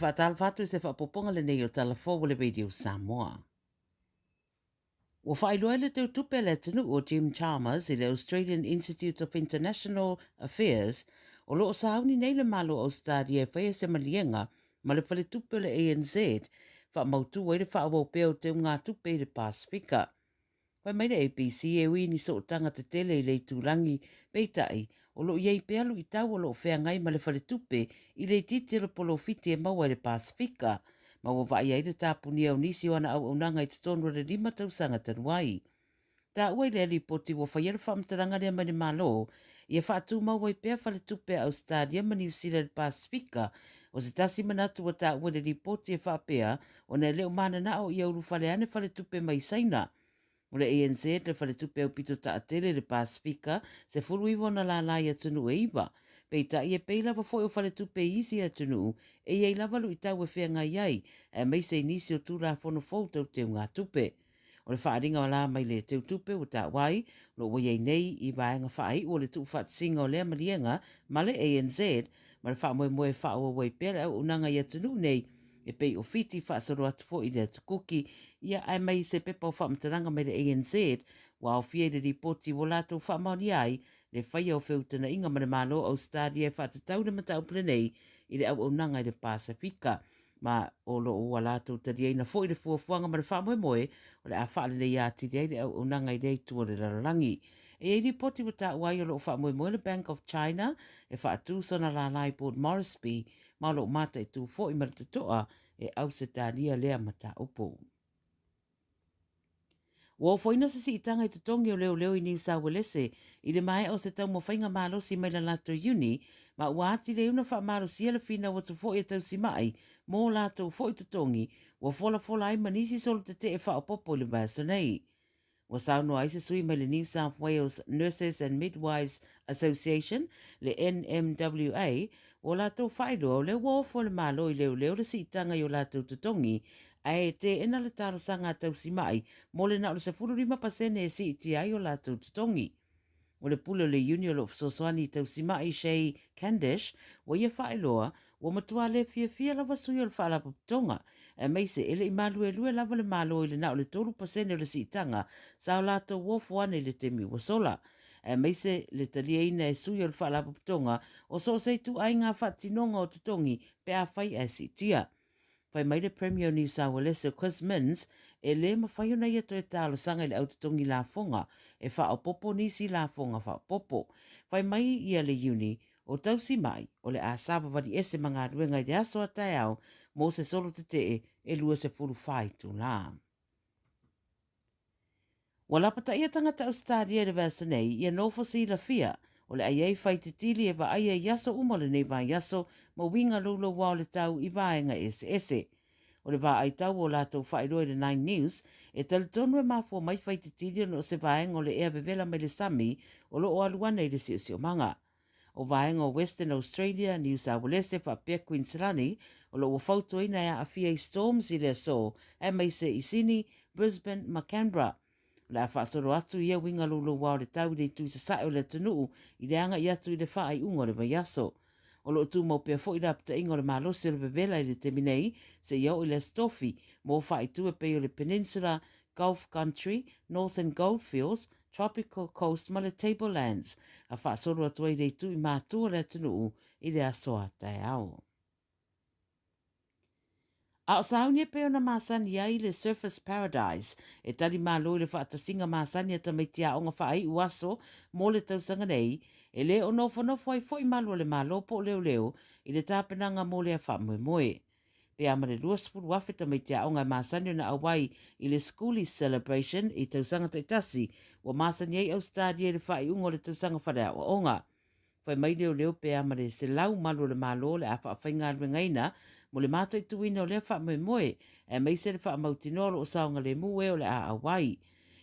E faatalofa atu i se faaopoopoga lenei o Tala Fou a le Radio Samoa. Ua faailoa ai le teutupe a le atunuu o Jim Chalmers i le Australian Institute of International Affairs o lo o sauni nei le Malo o Ausetalia e faia se maliega ma le faletupe o le ANZ faamautu ai le faaauau pea o teugatupe i le Pasefika. Fai mai le ABC e ui i ni sootaga tetele i le itulagi, peitai, o lo o i ai pea luitau o lo o feagai ma le faletupe i le itiiti o le polofiti e maua i le Pasefika, ma ua vaaia ai le tapunia o nisi o ana auaunaga i totonu o le lima tausaga talu ai. Taua i lea lipoti ua faia le faamatalaga lea mai le Malo ia faatumau ai pea faletupe a Ausetalia ma Niu Sila i le Pasefika, o se tasi manatu ua taua i le lipoti e faapea ona e le o mananao ia ulufale ane faletupe mai Saina. O le ANZ le faletupe aupito taatele i le Pasefika, 19 ona lālā i atunuu e iva. Peitai e pei lava foi o faletupe i isi atunuu e i ai lava luitau e feagai ai, aemaise i nisi o Tulafono fou tau teugatupe. O le faaaliga la mai le teutupe ua taua ai, o lo o ua i ai nei i vaega faaiu o le tuufaatasiga o lea maliega ma le ANZ ma le faamoemoe e faaauau ai pea le auaunaga i atunuu nei e pei o Fiti faasolo atu foi i le Atu Kuki, ia ae mai se pepa o faamatalaga mai le ANZ ua aofia i le lipoti ua latou faamaonia ai le faia o feutagaiga ma le Malo o Ausetalia e faatatau le mataupu lenei i le auaunaga i le Pasefika. Ma o lo o ua latou taliaina foi le fuafuaga ma le faamoemoe o le a faaleleia atili ai le auaunaga i lea itu o le lalolagi. E i ai lipoti ua taua ai o lo o faamoemoe le Bank of China e faatu sana lālā i Port Moresby ma o lo o mataitu foi ma le totoa e Ausetalia lea mataupu. Ua ofoina se siitaga i totogi o leoleo i Niu Sauelese i le maea o se taumafaiga malosi mai la latou iuni, ma ua atili ai ona faamalosia le finau atu foi a tausimai mo latou foi totogi ua folafola ai ma nisi solo tetee faaopoopo i le vaiaso nei. Ua saunoa ai se sui mai le New South Wales Nurses and Midwives Association, le NMWA, ua latou faailoa o lea ua ofo e le Malo i leoleo le siitaga i o latou totogi, ae e teena le talosaga a tausimai mo le na o le 15% e siitia ai o latou totogi. O le pule o le iuni o lo o fesoasoani i tausimai Shay Candash, ua ia faailoa, ua matua le fiafia lava sui o le Faalapotopotoga, aemaise e le i maluelue lava le Malo i le na o le 3% o le siitaga sa o latou ofo ane i le taimi ua sola, aemaise le taliaina e sui o le Faalapotopotoga o so o se ituaiga faatinoga o totogi pe afai ae siitia. Fai mai le Premier o Niu Saualese o Chris Minns, e le mafai ona ia toe talosaga i le au totogi lafoga e faaopoopo nisi lafoga faaopoopo. Fai mai ia le Iuni o Tausimai o le a savavali ese ma galuega i le aso a taeao mo se solo tetee e 24 itulā. Ua lapataia tagata Ausetalia i le vaiaso nei ia nofo silafia o le a i ai faititili e vaaia i aso uma o lenei vaiaso ma uiga louloua o le tau i vaega eseese. O le vaai tau o latou faailoa i le Nine News, e talitonu e mafua mai faititili ona o se vaega o le ea vevela mai le sami o lo o alu ane i le siosiomaga. O vaega o Western Australia, Niu Saualese faapea Queensland o lo o ua fautuaina e aafia i storms i le aso, aemaise i Sydney, Brisbane ma Canberra. O le a faasolo atu ia uiga louloua o le tau i le itu i sasae o le atunuu i le agai atu i le faaiuga o le vaiaso. O lo o tumau pea foi lapataiga o le malosi o le vevela i le taimi nei seia oo i le Aso Tofi mō faaitu e pei o le Peninsula, Gulf Country, Northern Goldfields, Tropical Coast ma le Tablelands, a faasolo atu ai le itu i mātu o le atunuu i le aso a taeao. A o sauni e pei ona masani ai le Surfers Paradise e tali malo i le faatasiga masani a tamaiti aoga faaiu aso mo le tausaga nei, e le o nofonofo ai foi malu a le Malo po o leoleo i le tapenaga mo lea faamoemoe. Pe a ma le 20,000 tamaiti aoga e masani ona auai i le Schoolies Celebration i tausaga taitasi, ua masani ai Ausetalia i le faaiuga o le tausaga faleaoaoga. Fai mai leoleo pe a ma le 100 malu o le Malo o le a faafaigaluegaina mo le mataituina o lea faamoemoe, aemaise le faamautinoa o lo o saogalemu e o le a auai.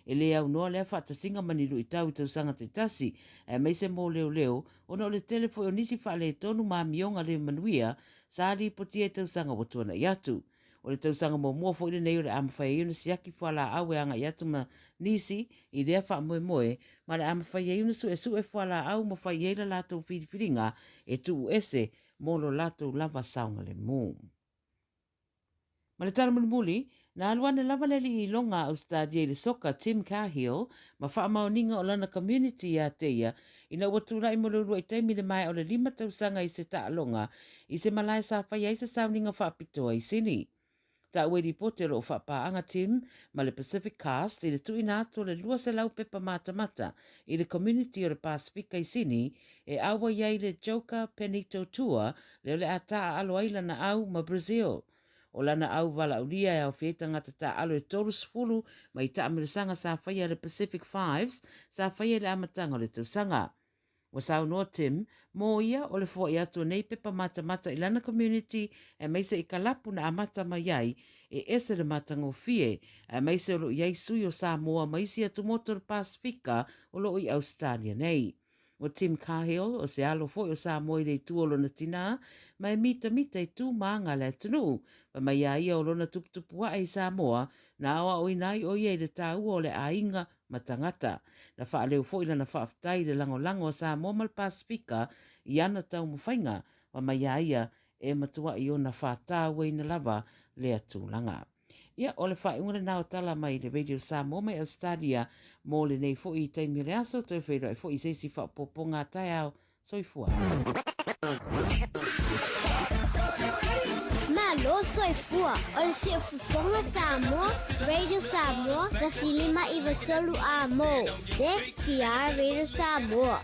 E le aunoa lea faatasiga ma ni luitau i tausaga taitasi, aemaise mo leoleo, ona o le tele foi o nisi faaletonu ma amioga le manuia sa lipotia i tausaga ua tuanai atu. O le tausaga muamua foi lenei o le a mafai ai ona siaki fualaau e agai atu ma nisi i lea faamoemoe, ma le a mafai ai ona suesue fualaau ma fai ai la latou filifiliga e tuu ese mo lo latou lava saogalemu. Ma le tala mulimuli, na alu ane lava le alii iloga a Ausetalia i le soka Tim Cahill ma faamaoniga o lana community ia te ia ina ua tulai mo le uluai taimi i le maea o le lima tausaga i se taaloga i se malae sa faia ai se sauniga faapitoa i Sini. Taua i lipoti o lo o faapaaga Tim ma le Pacific Cast i le tuuina atu o le 200 pepa matamata i le community o le Pasefika i Sini e auai ai le Joker Penito Tour lea o le a taaalo ai lana au ma Brazil. O lana au valaaulia e aofia ai tagata taaalo e 30 mai taamilosaga sa faia e le Pacific Fives sa faia i le amataga o le tausaga. Ua saunoa Tim, mō ia o le foai atu o nei pepa matamata i lana community aemaise i kalapu na amata mai ai e ese le matagofie aemaise o lo o i ai sui o Samoa ma isi atumotu o le Pasefika o lo o i Ausetalia nei. O Tim Cahill, o se alo foi o Samoa i le itu o lona tinā, ma e mitamita i tū mānga le atunuu. Fai mai a ia o lona tuputupu aʻe i Samoa, na aoaoina ai ʻo ia i le tāua o le ʻāiga ma tagata. Na faaleo foi lana faafetai i le lagolago a Samoa ma le Pasefika i ana taumafaiga, fai mai a ia e matuaʻi ona fātāuaina lava lea tulaga. Ia, o le faaiuga lena o tala mai le Radio Samoa mai Australia mo lenei foi i taimi o le aso, toe feiloai foi i se isi faaopoopoga a taeao. Soifua. Malo soifua o le siufofoga Samoa, Radio Samoa, 1593 A mo, CTR Radio Samoa.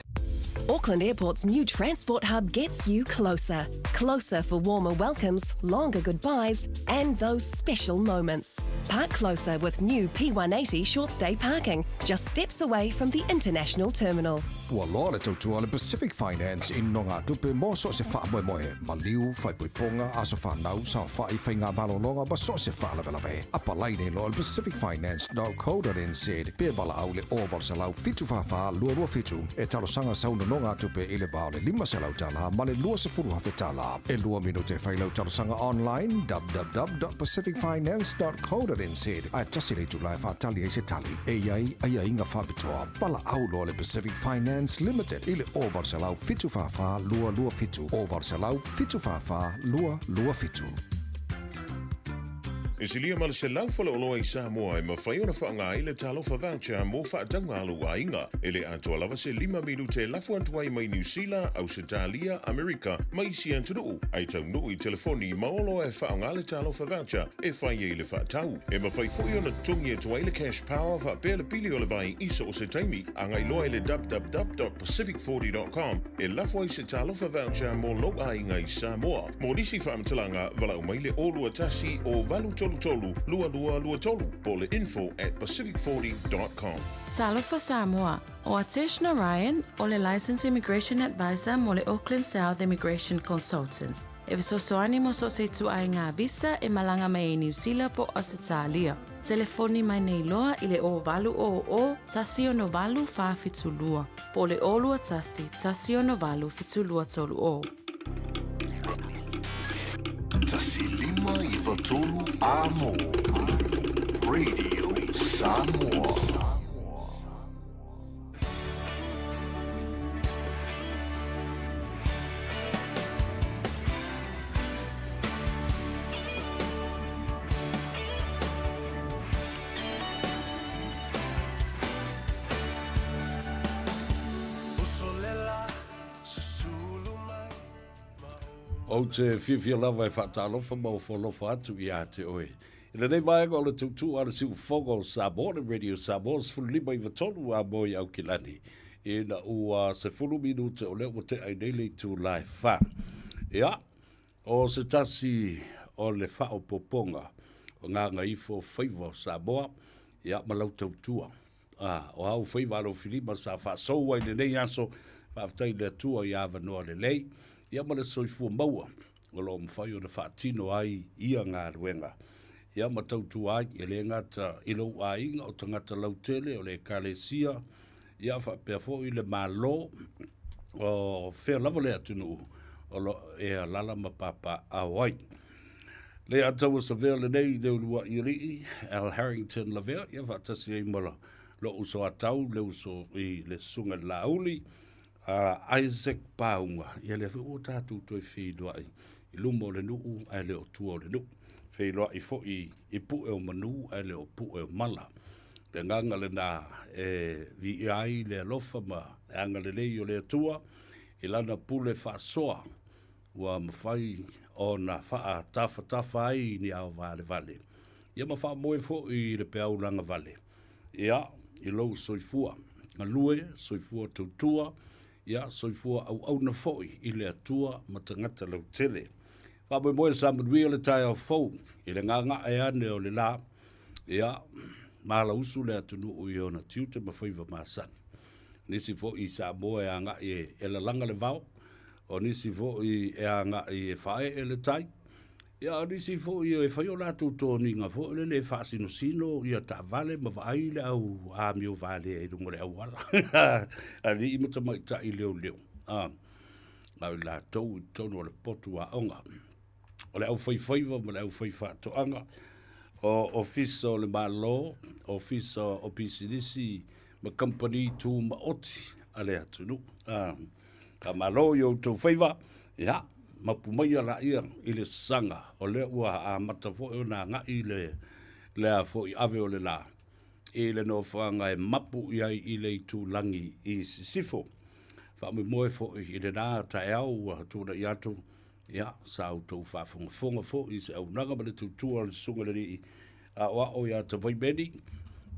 Auckland Airport's new transport hub gets you closer. Closer for warmer welcomes, longer goodbyes, and those special moments. Park closer with new P180 short stay parking, just steps away from the international terminal. Ua loa le tautua a le Pacific Finance i nogatupe mo so o se faamoemoe, maliu, faaipoipoga, aso fanau, saofai, faigamalologa ma so o se faalavelave. Apalai nei loa i le pacificfinance.co.nz pe valaau i le 0800 744 227 e talosaga sau nonogatupe i le va o le $500 ma le $20,000. E lua minute e fai lau talosaga online www.pacificfinance.co.nz ae tasi le itula e faatali ai se tali. E i ai aiaiga faapitoa. Valaau loa le Pacific Finance Limited i le 0800 744 227, 0800 744 227. E silia ma le 100 faleoloa i Samoa e mafai ona faaaoga ai le Talofa Voucher mo faatauga a lou aiga. E le atoa lava se lima minute e lafo atu ai mai Niu Sila, Ausetalia, Amerika ma isi atunuu, ae taunuu i telefoni ma oloa e faaaoga le Talofa Voucher e fai ai le faatau. E mafai foi ona totogi atu ai le Cash Power faapea le pili o le vai i so o se taimi. Agai loa i le www.pacific40.com e lafo ai se Talofa Voucher mo lou aiga i Samoa. Mo nisi faamatalaga, valaau mai le 021 0833 2223 po o le info at pacific40.com. Talofa Samoa, ʻO Atesh Narayan, ʻo le Licensed Immigration Advisor mo le Auckland South Immigration Consultants. E fesoasoani mo so o se ituaiga visa e malaga mai ai Niu Sila po o Ausetalia. Telefoni mai nei loa i le 0800 168 472 po o le 021 168 7230. 1593 A mo Radio Samoa. Ou te fiafia lava e faatalofa ma ofoalofa atu ia te oe. I lenei vaega o le tuutuu a le Siufofoga o Samoa, le Radio Samoa 15 i 3 a moe i Aukilani. Ina ua 10 minute o lea ua tea ai nei le itula e 4. Ia, o se tasi o le faaopoopoga o Gagaifo Faiva o Samoa, ia, ma lau tautua. A, o au faiva alofilima sa faasou ai lenei aso, faafetai i le Atua i avanoa lelei, ia ma le soifua maua o lo o mafai ona faatino ai ia galuega. Ia ma tautua ai, e le gata i lou aiga o tagata lautele o le Ekalesia, ia faapea foi le Malo o fea lava le atunuu o lo o e alala ma papaaao ai. Le Ataua Savea lenei i le uluai alii, Al Harrington Lavea, ia faatasi ai ma lou uso atau, le uso i le Susuga i le Laauli, Isaac Paunga, ia lea foi ua tatou toe feiloai i luma o le nuu ae le o tua o le nuu. feiloai foi i pue o manu ae le o pue o mala. Le agaga lena e viia ai le alofa ma le agalelei o le Atua i Lana pule faasoa ua mafai ona faatafatafa ai ni ao valevale, ia ma faamoe foi i le peau lagavale, ia, i lou soifua galue, soifua tautua, ia, soifua auauna foi i le Atua ma tagata lautele. Faamoemoe sa manuia le taeao fou i le gaga'e ane o le la, ia, malausu le atunuu i ona tiute ma faiva masani. Nisi foi i Samoa e agai e lalaga le vao, o nisi foi e agai e faaee le tai, ia o nisi foi e fai o latou toniga foi lele e faasinosino ia taavale ma vaai le au amio valea i luga o le auala. Alii ma tamaitai leoleo, a, a o i latou i totonu o le potu aoga. O le aufaifaiva ma le aufaifaatoaga, o ofisa o le Malo, ofisa o pisinisi ma kamupani tumaoti a le atunuu. A, Faamalo i outou faiva, ia, mapu maia laia i le sasaga, o lea ua amata foi ona agai le, lea foi ave o le la i le nofoaga e mapu i ai i le itulagi i sisifo. Faamoemoe foi i lena taeao ua tulai atu, ia, sa outou faafogafoga foi i se auaunaga ma le tutua o le Susuga i le Alii Aoao ia Tavaimeli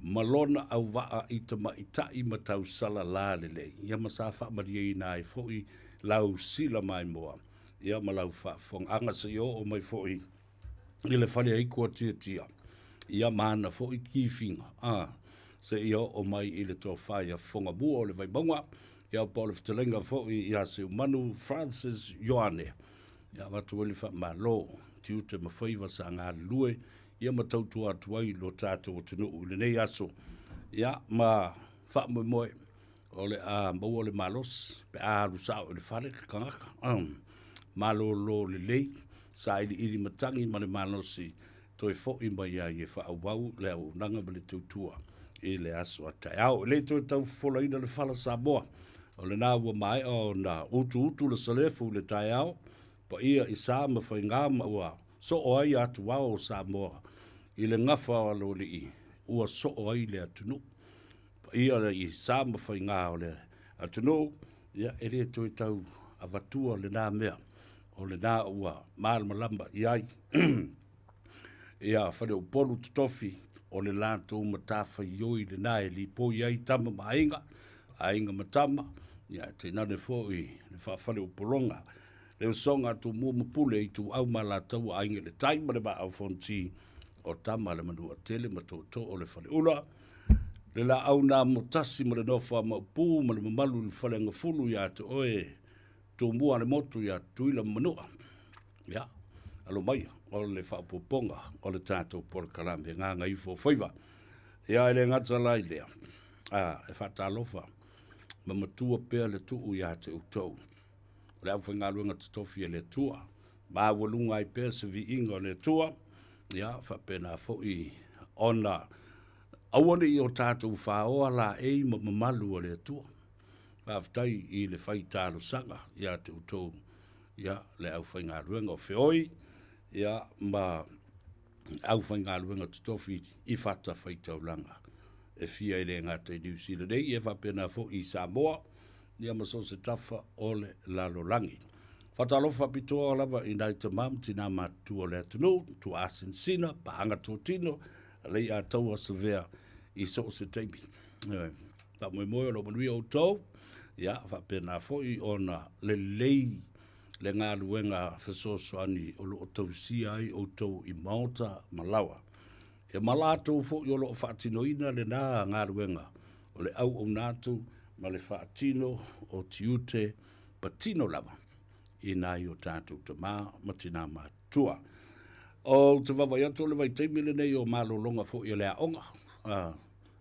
ma lona auvaa i tamaitai ma tausala lalelei, ia ma sa faamalieina ai foi lau sila maimoa, ia ma lau faafofogaaga seia oo mai foi i le fale aikuatiatia, ia ma ana foi kifiga, a, seia oo mai i le tofa ia Fofogamua o le Vaimauga, ia po o le fetalaiga foi ia Seumanu Francis Ioane, ia avatu ai le faamalo, tiute ma faiva sa galulue ia ma tautua atu ai lo tatou atunuu i lenei aso. Ia, ma faamoemoe o le a maua le malosi pe a alu sao i le fale le tagata. Um, malōlō lelei, sailiili matagi ma le malosi toe foi mai ai e faaauau le auaunaga ma le tautua i le aso a taeao. E le toe tau fofolaina le fala Samoa, o lena ua maea ona utuutu le salefu i le taeao, paia i sa ma faiga ma ua Soo ai atuao o Samoa i le gafa o Aloalii, ua soo ai le atunuu. Paia i sa ma faigā o le atunuu, ia e le toe tau avatua lena mea, o lena ua malamalama i ai. Ia Faleupolu Totofi, o le latou matafaioi lena e lipoi ai tama ma aiga, aiga ma tama, ia tainane foi le faafaleupologa Le usoga a Tumua ma Pule, Ituau ma Alataua, Aiga i le Tai ma le Vaa o Fonoti, o Tama a le Manuatele ma Tootoo o le Faleula, le laau na amotasi ma le nofo a Maopu ma le mamalu i le Faleagafulu ia te oe Tumua a le motu ia Tutuila ma Manua. Ia, alo maia o le faaopoopoga o le tatou polokalame Gagaifo o Faiva. Ia, e le gata la i lea, a, e faatalofa ma matua pea le tuu ia te outou. O le aufaigaluega totofi a le Atua, maualuga ai pea se viiga o le Atua, ia faapena foi ona aua ne i o tatou faoa laei ma mamalu o le Atua. Faafetai i le fai talosaga ia te outou, ia le aufaigaluega o feoi, ia ma aufaigaluega totofi i fatafaitaulaga e fia e le gata i Niu Sila nei, ia faapena foi i Samoa, ia ma so o se tafa o le lalolagi. Faatalofa faapitoa lava i nai tama ma tinā matutua o le atunuu, tuaasinasina, paaga totino, alei a taua savea i so o se taimi. Faamoemoe o lo o manuia outou, ia faapena foi ona lelei le galuega fesoasoani o lo o tausia ai outou i maota ma laoa. E ma latou foi o lo o faatinoina lena galuega o le auauna atu ma le faatino o tiute patino lava i nai o tatou tama ma tinā matutua. Ou te vaavaai atu o le vaitaimi lenei o malologa foi o le aoga, a,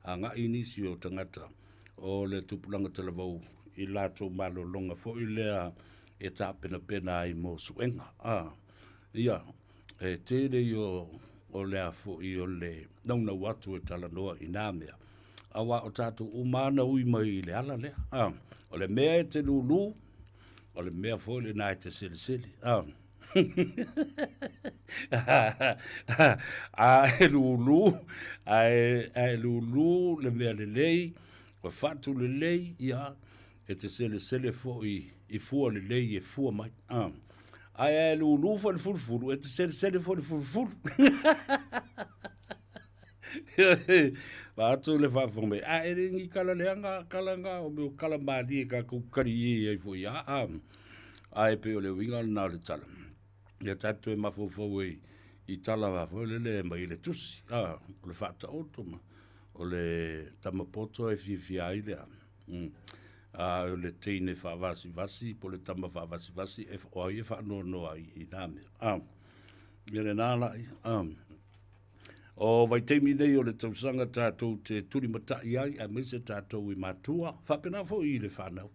agai nisi o tagata o le tupulaga talavou i latou malologa foi lea e tapenapena ai mo suega. A, ia, e tele ia o le a foi o le naunau atu e talanoa i nā mea. Aua o tatou uma lava na ui mai i le ala lea. A, o le mea e te lūlū, o le mea foi lena e te selesele. A. A e lūlū, a e, a e lūlū le mea lelei, o fatu lelei, ia, e te selesele foi i fua lelei e fua mai. A, ae a e lūlū foi le fulufulu, e te selesele foi le fulufulu. Vaeatu le faafofoga mai, a e le ni kala leaga, kala na o mea o kala malie tatou kali i ai foi a, a, a e pei o le uiga lena o le tala. Ia tatou toe mafaufau ai i tala va foi lele mai le tusi, a, o le faataoto ma o le tama poto e fiafia ai le a. A o le teine faavasivasi po o le tama faavasivasi e, o ai e faanoanoa ai i na mea. A, ia lena la ia. A, O vaitaimi nei o le tausaga tatou te tulimata'i ai aemaise tatou i matua, faapena foi i le fanau,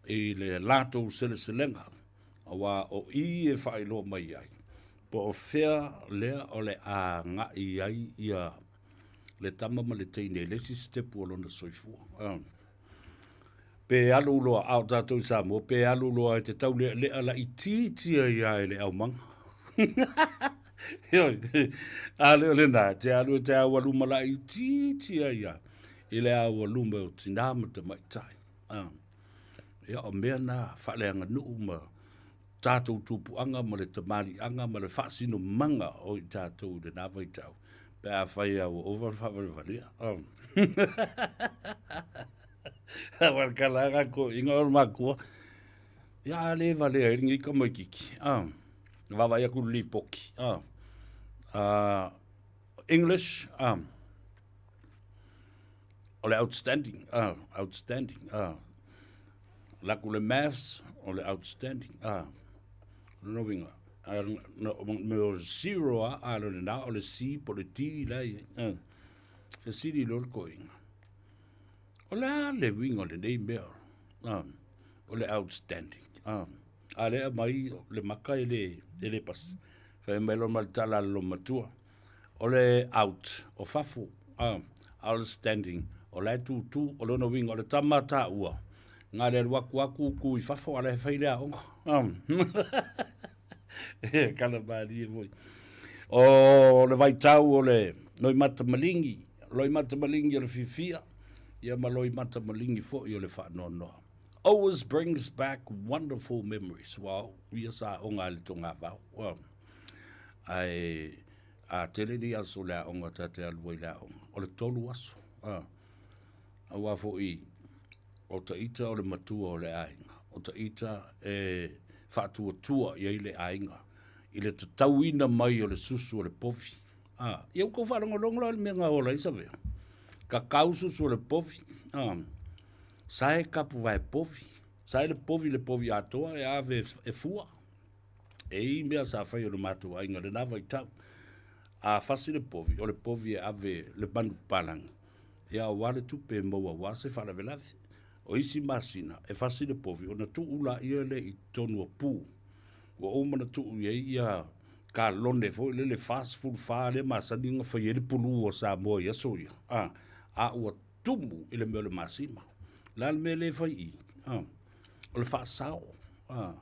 i le latou seleselega, aua o i e faailoa mai ai po o fea lea o le a agai ai ia le tama ma le teine i le isi sitepu o lona soifua. Pe alu loa, a o tatou i Samoa, pe alu loa e te taulealea laitiiti ai lava i le aumaga. Ioe, a le o lena, e te alu e te aualuma laitiiti ai lava i le aualuma o tinā ma tamaitai. A, ia, o mea na faaleaganuu ma tatou tupuaga ma le tamaliiaga ma le faasinomaga o i tatou i lena vaitau, pe afai lava ua ova le faavalevalea. Aua le kalaga ko inga o le makua. Ia a le valea ai lenei tamaititi. Ah, vaavaai atu i le lipoti. Ah, ah, English, ah, o le outstanding, ah, outstanding, ah. Laku le maths, o le outstanding, ah. Lona uiga, ah, no, me o zero a, a le lena o le C po le D la i ai. Ah. Fesili loa le toeaina. O le a le uiga o lenei mea, ah, o le outstanding, ah. A lea e aumai le maka e le, e le pasi. Fai mai loa ma le tala a le loomatua, o le out, o fafo, ah, a o le standing, o la e tūtū, o lona uiga, o le tama a tāua, na le alu atu atu tu i fafo, a la e fai le aoga. Ah. E kala malie foi. O le vaitau o le loimata maligi, loimata maligi o le fiafia, ia ma loimata maligi foi o le faanoanoa. Always brings back wonderful memories. Wow, ia sa aoga i le togavao. Wow. Ae a tele nei aso o le aoga ta te alu ai i le aoga, o le tolu aso. Ah. Aua foi o taita o le matua o le aiga, o taita e faatuatua i ai le aiga i le tatauina mai o le susu o le povi. Ah, ia ua tou faalogologo la i le mea na ola ai Savea. Kakau susu o le povi. Ah, sae kapuvae povi. Sae le povi le povi atoa e ave e fua. E i mea sa fai o le matou aiga lena vaitau. A fasi le povi, o le povi e ave le manu palangi. Ia aua le tupe e maua aua se faalavelave. O isi masina, e fasi le povi ona tuu laia lea i totonu o pu. Ua uma ona tuu i ai ia kalone foi lele 44 lea masani ona fai ai le pulu a Samoa i aso ia, a, a ua tumu i le mea o le masima. O le a le mea lea e fai i i? A, o le faasao, a,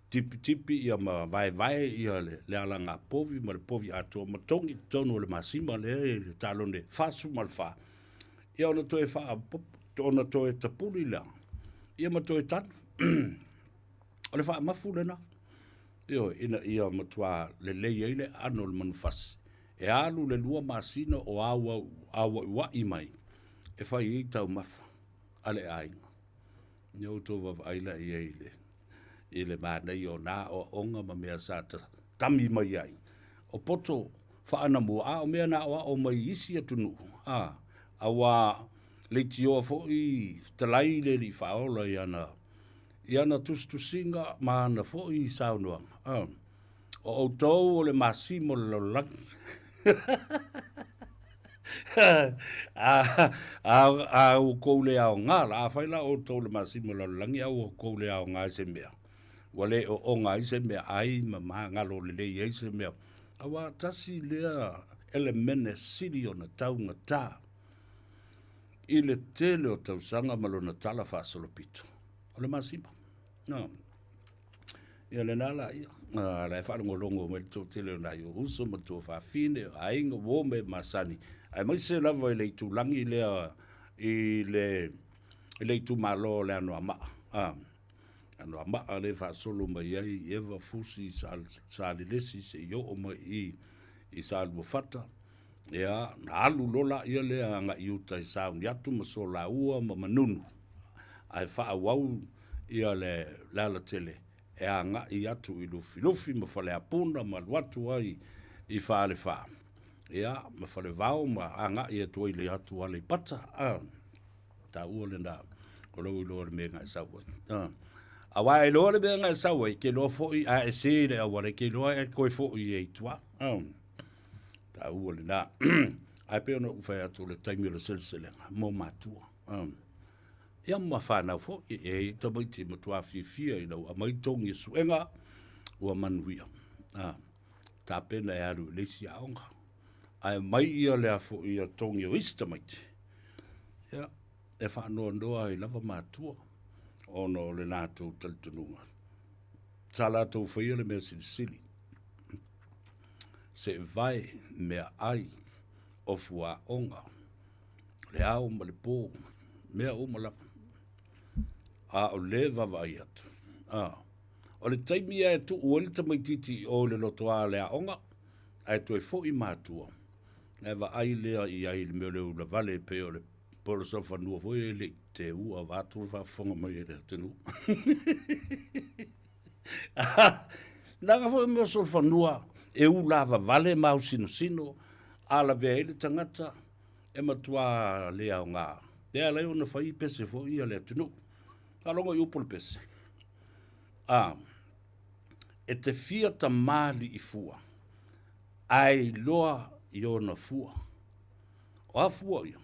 tipitipi ia ma vaevae ia le, le alaga povi ma le povi atoa ma togi i totonu o le masima lea i le talone 44. Ia ona toe faa, ona toe tapuli lea, ia ma toe tanu. O le faamafu lena, ioe, ina ia matua lelei ai le aano o le manufasi. E alu le lua masina o auau, auauai mai e fai ai taumafa a le aiga. Ia outou vaavaai la i ai i le, i le manaia o nā aoaoga ma mea sa tami mai ai. O poto faanamua, a o mea na aoao mai i isi atunuu, a, auā leitioa foi fetalai le Alii Faaola i ana, i ana tusitusiga ma ana foi saunoaga, a, o outou o le masima o le lalolagi. A, a, a outou le aoga la, afai la o outou le masima o le lalolagi, a ua outou le aoga i se mea, ua le ooga ai se mea ai ma magalo lelei ai se mea, auā tasi lea elemene sili ona taugata i le tele o tausaga ma lona tala faasolopito, o le masima. No. Ia lena la ia. La e faalogologo mai le toatele o nai ou uso ma tuafafine, o aiga, uo ma e masani, aemaise lava i le itulagi lea i le i le itumalo o le Anoamaa. A, Anoamaa lea e faasolo mai ai i Eva, Fusi, Salelesi seia oo mai i i Saluafata. Ia, na alu loa laia lea agai i uta i Sauniatu ma Solaua ma Manunu, ae faaauau ia le le alatele e agai atu i Lufilufi ma Faleapuna ma alu atu ai i Falefa, ia, ma Falevao ma agai atu ai i le atu Aleipata. A, taua lena o lou iloa i le mea na e sau ai. A, aua e iloa le mea na e sau ai, e te iloa foi a e sē i le auala, e te iloa e toe foi ai i tua. A. Taua lena. Ae pei ona ou fai atu o le taimi o le seleselega mo matua. Ia ma whanau foi, e i ai tamaiti matua fiafia ina ua aumai togi o suega, ua manuia. Tapena e alu i le isi aoga. Ae aumai ia le a foi ia togi o isi tamaiti, ia, e faanoanoa ai lava matua ona o le latou talitonuga. Sa latou faia le mea silisili. Seevae, meaai, ofu aoga, le ao ma le po, mea uma lava. A o le vaavaai atu, a, o le taimi lava e tuu ai le tamaitiiti i o i le lotoa o le aoga, ae toe foi matua, ona e vaai lea i ai i le mea o le ulavale e pei o le po o le solofanua foi e le i teua vaeatu le faafofoga mai a le atunuu. Leaga foi o mea o solofanua e ulavavale ma ausinosino, a lavea ai le tagata e matua le aoga. Lea e ala ai ona fai pese foi a le atunuu. Faalogo i upu o le pese. A, e te fia tamalii fua, ae iloa i ona fua. O a fua ia?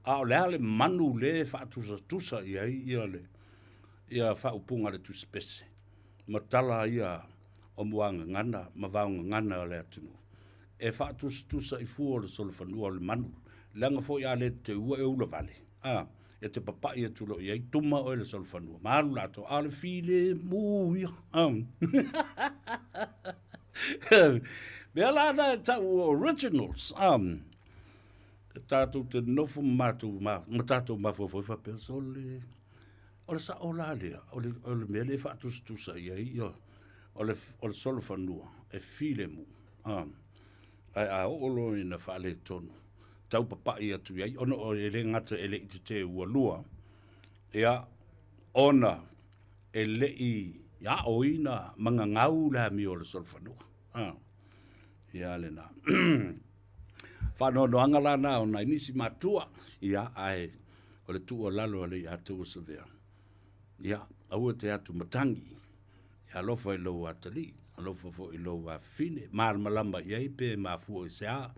A o le a le manu lea e faatusatusa i ai ia le ia faaupuga a le tusipese ma tala ia o muagagana ma vaogagana o le atunuu e faatusatusa i fua o le solofanua o le manu, leaga foi a le teua e ulavale, a, e te papai atu loa i ai, tuma oe i le solofanua, ma alu latou, a o le filemu ia. A. Mea la na e tau originals, a, e tatou te nofo ma matou, ma tatou mafaufau ai faapea, sole, O le sao la lea, o le, o le mea lea e faatusatusa i ai ia, o le, o le solofanua e filemu, a, ae a oo loa ina faaletonu, tau papai atu i ai, ona o, e le gata e le i tetē ua lua, ia, ona e le i aoina ma gagau le amio o le solofanua. A, ia lena. Faanoanoaga la na o nai nisi matua, ia, ae o le tuualalo a le ia te Savea, ia, aua te atu matagi, ia alofa i lou atalii, alofa foi i lou afafine, malamalama i ai pe mafua i se a,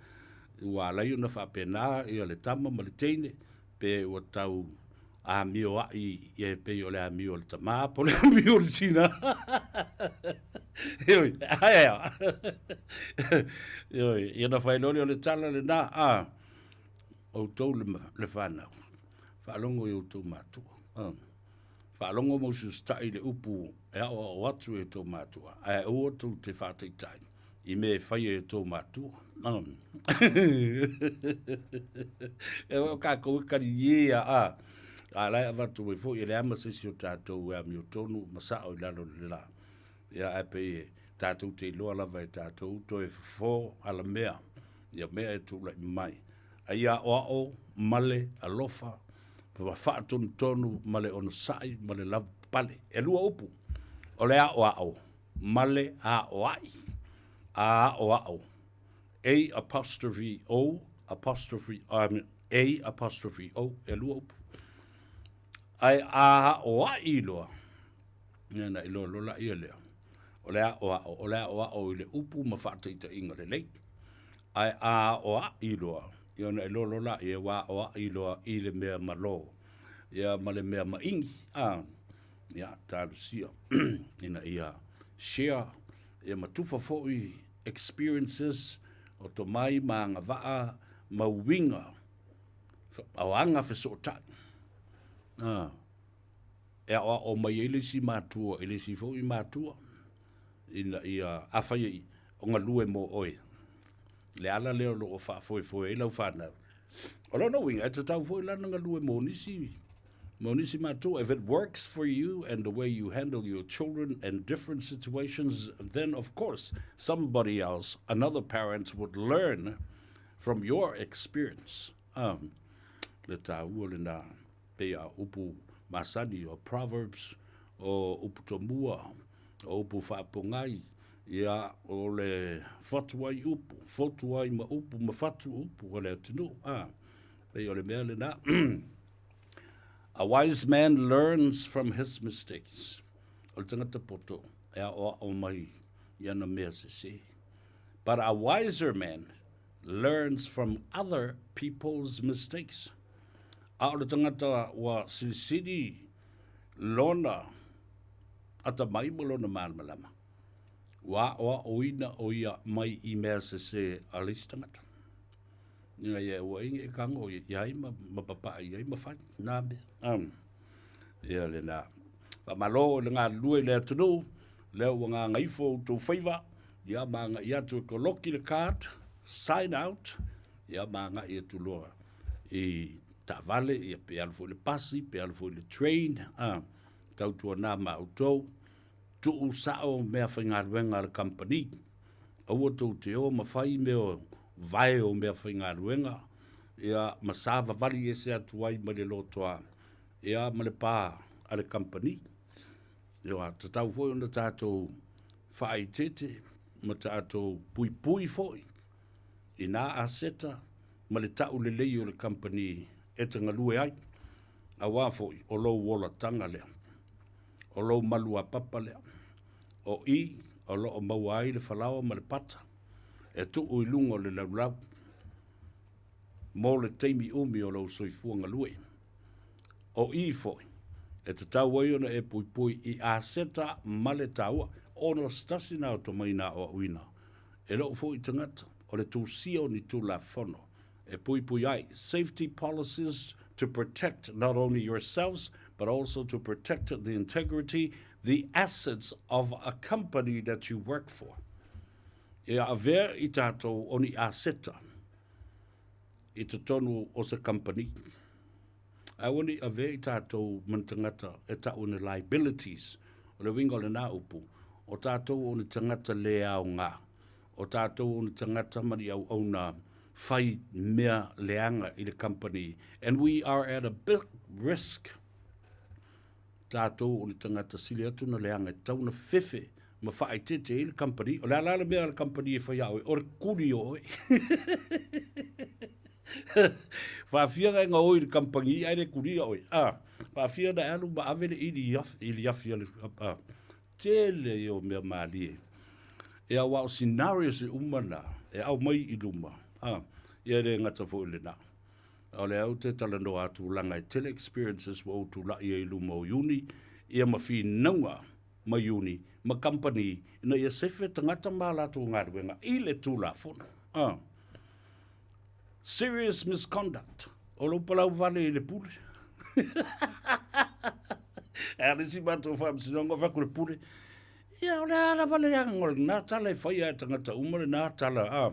ua ala ai ona faapena ia le tama ma le teine, pe ua tau amioai e pei o le amio a le tamā po o le amio a le tinā. Heoi, ae a. Heoi, ia na fai loa lea o le tala lenā, a, outou le, le fanau, faalogo i outou matua. A, faalogo ma usiusitai i le upu e aoao atu e outou matua, ae aua tou te faataitai i mea e faia e outou matua. A. E o kākou e kaliē a, a, a la e avatu ai foi e leai ma se isi o tatou e amiotonu ma sao i lalo o le la. Ia ae pei e tatou te iloa lava e tatou toe fofo alamea ia mea e tulai mai. A ia aoao ma le alofa, ma faatonutonu ma le onosai ma le lavapapale. E lua upu, o le aoao ma le aoai. A aoao, A apostrophe O apostrophe, A apostrophe O, e lua upu. Ae a aoai loa, ia na iloa loa laia lea, o le aoao, o le aoao i le upu ma faataitaiga lelei. Ae a aoai loa, ia ona iloa loa laia ua aoai loa i le mea malo, ia ma le mea maigi, a, ia, talosia ina ia share ia ma tufa foi experiences o tomai ma agavaa ma uiga o aga fesootai. A, e aoao mai ai le isi matua i le isi foi matua. Ina ia, afai o galue mo oe, le ala lea o lo o faafoefoe ai lau fanau. O lona uiga, e tatau foi la ona galue mo nisi, mo nisi matua. If it works for you and the way you handle your children and different situations, then of course somebody else, another parent would learn from your experience. Um, le tāua lena pei a upu masani o Proverbs, o upu tomua, o upu faapogai, ia, o le fatu ai upu, fotu ai ma upu ma fatu upu o le atunuu, a, pei o le mea lena. A wise man learns from his mistakes. O le tagata poto e aʻoaʻo mai i ana mea sesē. But a wiser man learns from other people's mistakes. A o le tagata ua silisili lona atamai ma lona malamalama, ua aʻoaʻoina ʻo ia mai i mea sesē a le isi tagata. Ina ia ua ingi e kago i ai ma, ma papaʻa i ai ma fai nā mea. Um, ia lena. Faamalo i le galulue i le atunuu, lea ua gagaifo outou faiva, ia ma agai atu e koloki le card, sign out, ia ma agai atu loa i taavale, ia pe alu foi i le pasi, pe alu foi i le train, a, tautuana ma outou, tuu sao meafaigaluega a le kamupani. Aua tou te o ma fai mea o vae o meafaigaluega, ia ma savavali ese atu ai mai le lotoa, ia ma le pa a le kamupani. Ia, tatau foi ona tatou faaeteete ma tatou puipui foi i nā aseta ma le ta'u lelei o le kamupani e te galue ai, auā foi o lou olataga lea, o lou maluapapa lea, o i o lo o maua ai le falaoa ma le pata e tuu i luga o le laulau mo le taimi umi o lou soifua galue. O i foi e tatau ai ona e puipui i aseta ma le taua, ona o se tasi na o tomai na aoaoina e lou foi tagata, o le tusia o ni Tulafono e puipui ai, safety policies to protect not only yourselves but also to protect the integrity, the assets of a company that you work for. E avea i tātou o ni aseta i totonu o se company. Aua ne i avea i tātou ma ni tangata e ta'u ni liabilities. O le uiga o lenā upu, o tātou o ni tangata lē aoga, o tātou o ni tangata ma ni auauna whai mea leaga i le company and we are at a big risk tātou o ni tangata sili atu na leaga e tatau ona fefe ma faaeteete ai le company. O le a la le mea a le company e fai ia oe? O le kuli o oe. Faafia na e gaoi i le company ae le kulia oe. Ah, faafia na e alu ma ave le ili i le afi a le ah, tele ia o mea malie. E aua o scenarios e uma na, e aumai i luma. Ah, ia e le gata foi i lena. O lea ou te talanoa atu laga e tele experiences ua ou tula'i ai i luma o Iuni, ia ma finauga ma Iuni ma kamupani ina ia sefe tagata ma a latou galuega i le Tulafono. Ah. Serious misconduct. O lou palau vale i le pule. E a le isi matou faamasinoga o fai atu le pule, ia o le a lava le leaga o lena tala e faia e tagata uma lena tala, ah.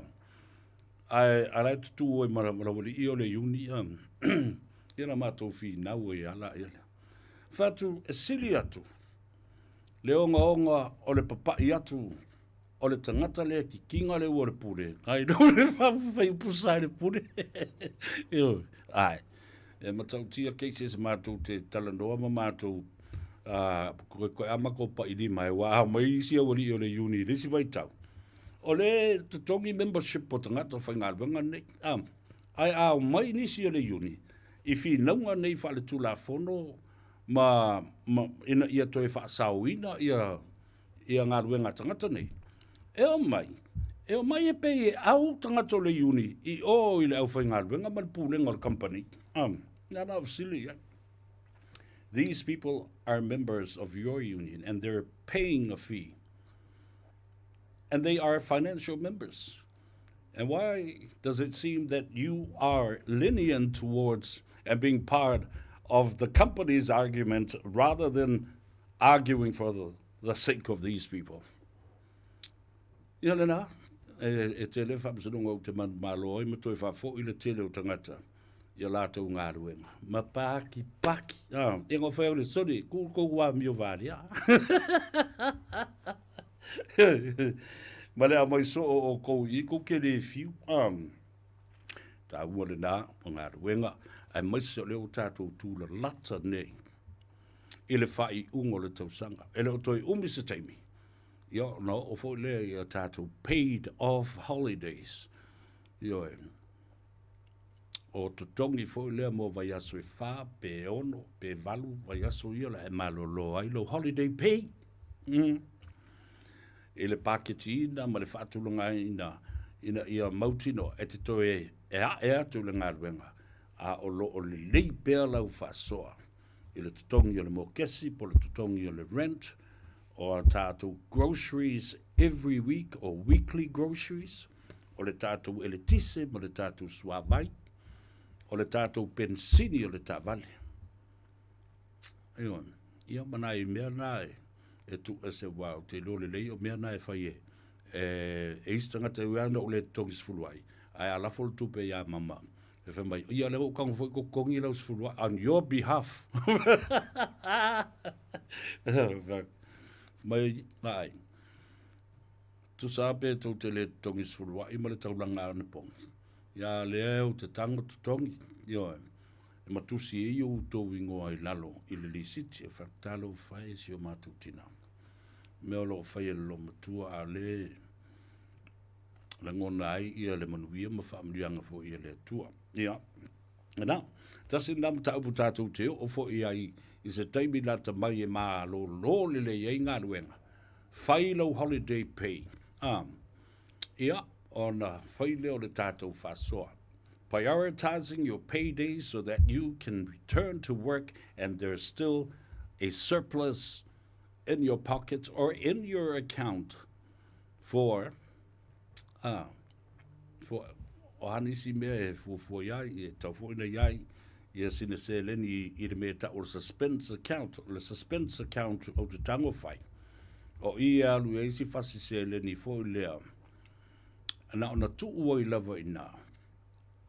Ae a la e tutū ai ma ma laualii o le Iuni, ah, ia na matou finau ai lava laia lea. Fai atu, e sili atu le ogaoga o le papaʻi atu o le tagata lea kikiga le ua o le pule, ai lo le fai pusa i le pule. Ioe, ʻae. E matautia cases matou te talanoa ma matou uh, koe koe a matou paʻilima e ua ao mai isi aualii o le Iuni i le isi vaitau. O le totogi membership o tagata faigaluega nei. Ah, ae a omai nisi o le Iuni i finauga nei faaletulafono ma, ma ina ia toe faasaoina ia ia galuega a tagata nei, e omai, e omai e pei e au tagata o le Iuni i o i le aufaigaluega ma le pulega o le kamupani. Um, na na fesili i ai. These people are members of your union and they're paying a fee. And they are financial members. And why does it seem that you are lenient towards and being part of the company's argument rather than arguing for the, the sake of these people? Ia lena, e tele faamasinoga ou te manumalo ai ma toe faafoi le tele o tagata i a latou galuega ma paki paki. Ah, ia ngā whai au le soni, ku kou amio valia. Ma le au mai so o kou i kou ke le fiu. Ah, tāua le nā o galuega, aemaise o lea ua tātou tūlalata nei i le faaiuga o le tausaga. E le o toe umi se taimi, ia ona oo foi lea i a tātou paid off holidays. Ioe, o totogi foi lea mo vaiaso e whā, pe ono, pe valu, vaiaso ia la e malolo ai lou holiday pay. I le paketiina ma le faatulagaina ina ia mautinoa e te toe e ae atu i le galuega, a o lo o lelei pea lau faasoa i le totogi o le mokesi po o le totogi o le rent o a tatou groceries every week or weekly groceries, o le tatou eletise ma le tatou suavai, o le tatou penisini o le taavale. Ioe. Ia ma nai mea na e tuuese aua ou te iloa lelei o mea na e fai e e isi tagata e ui lava ina ou le totogi sefulu ai, ae a lafo le tupe ia mama, e fai mai, ia lea ua ou tago foi kou totogi lau sefulu ai on your behalf. Fai mai, ai, tusa lava pe tou te le totogi sefulu ai ma le taulaga anapogi, ia lea ou te tago totogi, ioe. E matusi ai outou igoa i lalo i le lisiti e faatalofa ai si o matou tina. Mea o lo o fai e le loomatua a o lea e lagona ai ia le manuia ma faamanuiaga foi a le Atua. Ia, lena, tasi lena mataupu tatou te oo foi ai i se taimi lata mai e malolo lelei ai galuega, fai lau holiday pay. Ah, ia, ona fai lea o le tatou faasoa. Prioritizing your paydays so that you can return to work and there's still a surplus in your pocket or in your account for uh, for o a nisi mea e fuafua i ai, e tau foi nei ai, ia sina seleni i le mea tau o le suspense account, o le suspense account o te tango whai. O i e alu e isi fasi seleni foi lea, na ona tuu ai lava i ina,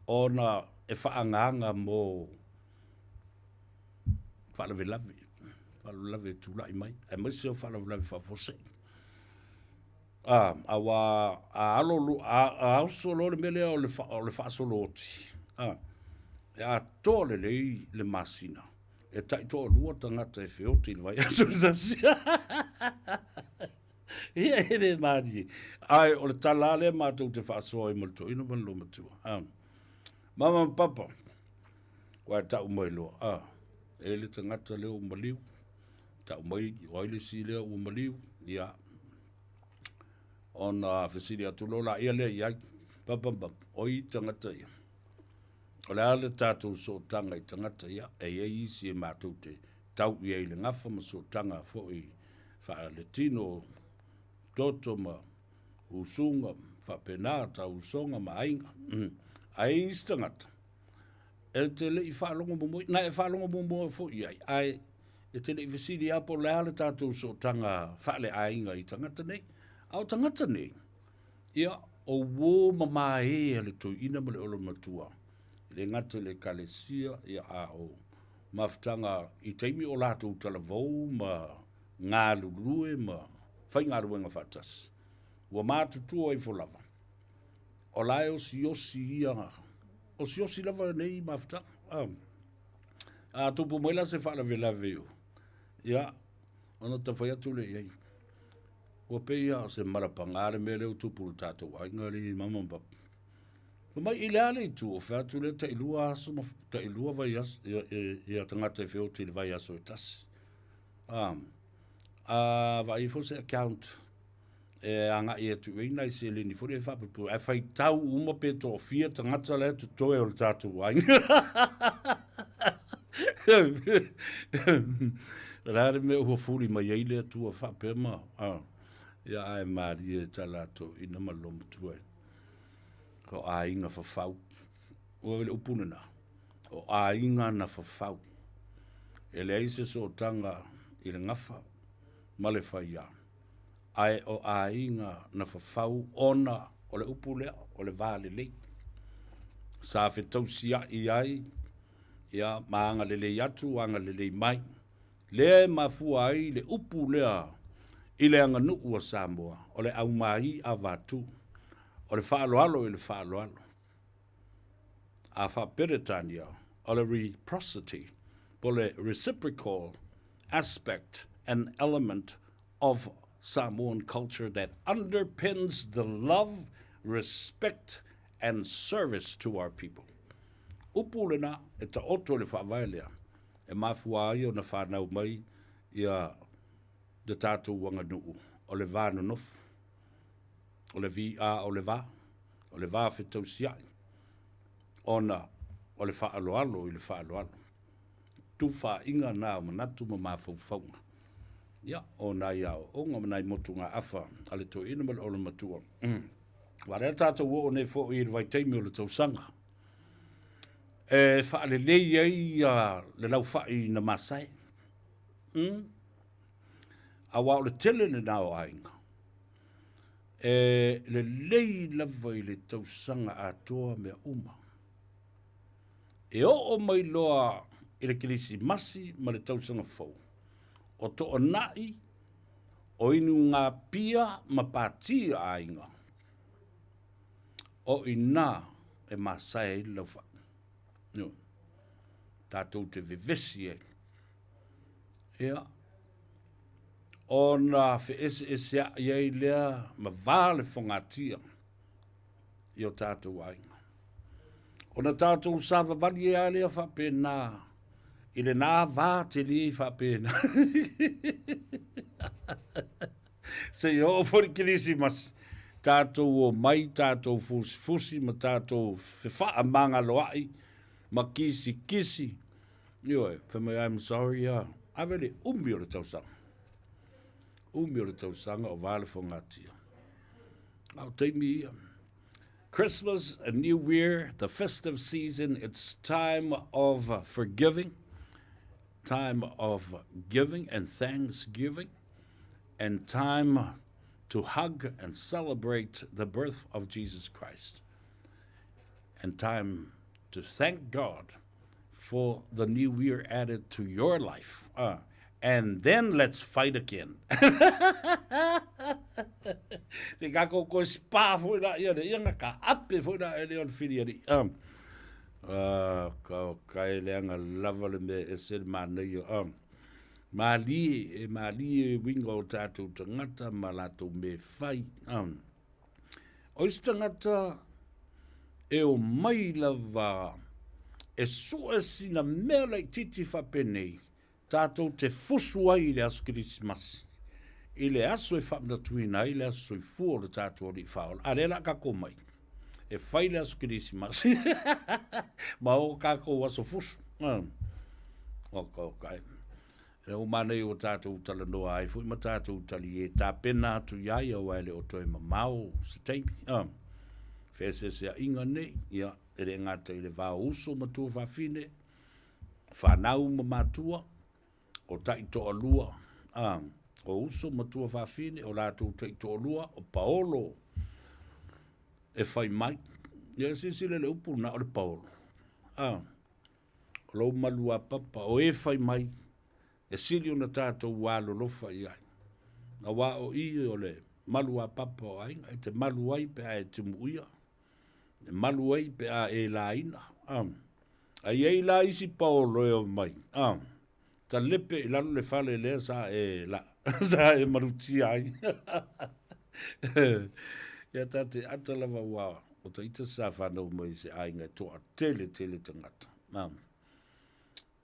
ona e faaagaaga mo faalavelave, faalavelave e tulai mai, aemaise o faalavelave faafuasei. A, aua a alo, a, a oso loa le mea lea o le, o le faasolo oti, a, e atoa lelei le masina, e taitoalua tagata e feoti i le vaiaso e tasi. Ia e le malie. Ae o le tala lava lea matou te faasoa ai ma le toeaina ma le loomatua. Ah. Mama ma papa, ua e tau mai loa, ah, e le tagata lea ua maliu, tau mai o ai le isi lea ua maliu, ia. Ona fesili atu loa laia lea i ai, papa ma mama, o ai tagata ia? O le a le tatou sootaga i tagata ia? E i ai isi e matou te tau i ai i le gafa ma sootaga foi faaletino, toto ma usuga faapena, tau usoga ma aiga. Ae i ai isi tagata, e te le i faalogo muamua, na e faalogo muamua foi i ai, ae e te le i fesili lava po o le a le tatou sootaga faaleaiga i tagata nei. A o tagata nei, ia, o uo ma mae a le toeaina ma le olomatua, e le gata i le Ekalesia, ia, a o mafutaga i taimi o latou talavou ma galulue ma faigaluega faatasi. Ua matutua ifo lava, o la e osiosi ia, osiosi lava nei mafutaga. A, a tupu mai la se faalavelave o, ia, ona tafai atu lea i ai. Ua pei lava o se malapagā le mea lea ua tupu i le tatou aiga alii mama ma papa. Fai mai i le a le itu o fea atu lea tailua aso ma tailua vaiaso ia, ia, ia tagata e feoti i le vaiaso e tasi. A, a vaai ifo se account e agai atu i ai nai seleni foi lea e faapuipui ae faitau uma pe toafia tagata la e totoe o le tatou aiga. O le a le mea ua fuli mai ai le Atua faapea ma, a, ia ae malie ta latou ina ma le loomatua e. O aiga fafau. Ua le upu lena. O aiga na fafau. E leai se sootaga i le gafa ma le faia. Ae o aiga na fafau ona o le upu lea, o le va lelei. Sa fetausia'i ai, ia, ma agalelei atu, agalelei mai. Lea e mafua ai le upu lea i le aganuu a Samoa, o le aumai avatu, o le faaaloalo i le faaaloalo. A faa-Peretania, o le reciprocity, po o le reciprocal aspect and element of Samoan culture that underpins the love, respect and service to our people. Upu lena e taoto i le faavae lea e mafua ai ona fanau mai ia le tatou aganuu o le va nonofo, o le va o le va, o le va fetausiai, ona o le faaaloalo i le faaaloalo. Tufaaiga na o manatu ma mafaufauga. Ia, o nai aoaoga ma nai motugaafa a le toeaina ma le olomatua. Aua o lea tatou oo nei foi i le vaitaimi o le tausaga e faalelei ai le laufai na masae. Aua o le tele lena o aiga e lelei lava i le tausaga atoa mea uma. E oo mai loa i le Kerisimasi ma le tausaga fou, o toonai, o inugapia ma pati a aiga, o i ina e masae ai le laufai. Ioe. Tatou te vevesi ai. Ia, ona feeseeseai ai lea ma va le fogatia i o tatou aiga. Ona tatou savavali ai lava lea faapena i lena va tele faapena. Seia oo foi le Kerisimasi, tatou omai, tatou fusifusi ma tatou fefaamagaloai ma kisikisi. Ioe, fai mai, I'm sorry, ia. Ave le umi o le tausaga. Umi o le tausaga o va le fogatia. A o taimi ia. Christmas and New Year, the festive season, it's time of forgiving, time of giving and thanksgiving, and time to hug and celebrate the birth of Jesus Christ, and time to thank God for the new year added to your life. And then let's fight again. Te ka ko koe spa foi la ia le ia nga ka ape foi la e le o le whiri ari. Um, ka, ka e le anga lava le mea e se le mānei o. Um, mālie, e mālie e winga o tātou tangata ma lātou me whai. Um, O isi tagata e omai lava e sue sina mea laitiiti faapenei, tatou te fusu ai i le aso Kerisimasi, i le aso e faamanatuina ai le aso soifua o le tatou Alii Faaola. A lea la a tatou omai e fai le aso Kerisimasi ma o tatou aso fusu. Oka, oka e. E uma nei ua tatou talanoa ai foi ma tatou talie tapena atu iā ia aua e le o toe mamao se taimi. A, feeseeseaiga nei, ia, e le gata i le va o uso ma tuafafine, fanau ma matua, o taitoalua, a, o uso ma tuafafine, o latou taitoalua, o paolo e fai mai. Ia, silasila i le upu na o le paolo. A, O lou maluapapa, o e fai mai, e sili ona tatou alolofa i ai. Aua o i o le maluapapa o aiga, e te malu ai pe a e timuia, e malu ai pe a e laina. A i ai la isi paolo e omai, talepe i lalo le fale lea sa e la, sa e malutia ai. Ia ta te ata lava ua o ta ita sa whanau mai i se aiga e toa tele tele tangata.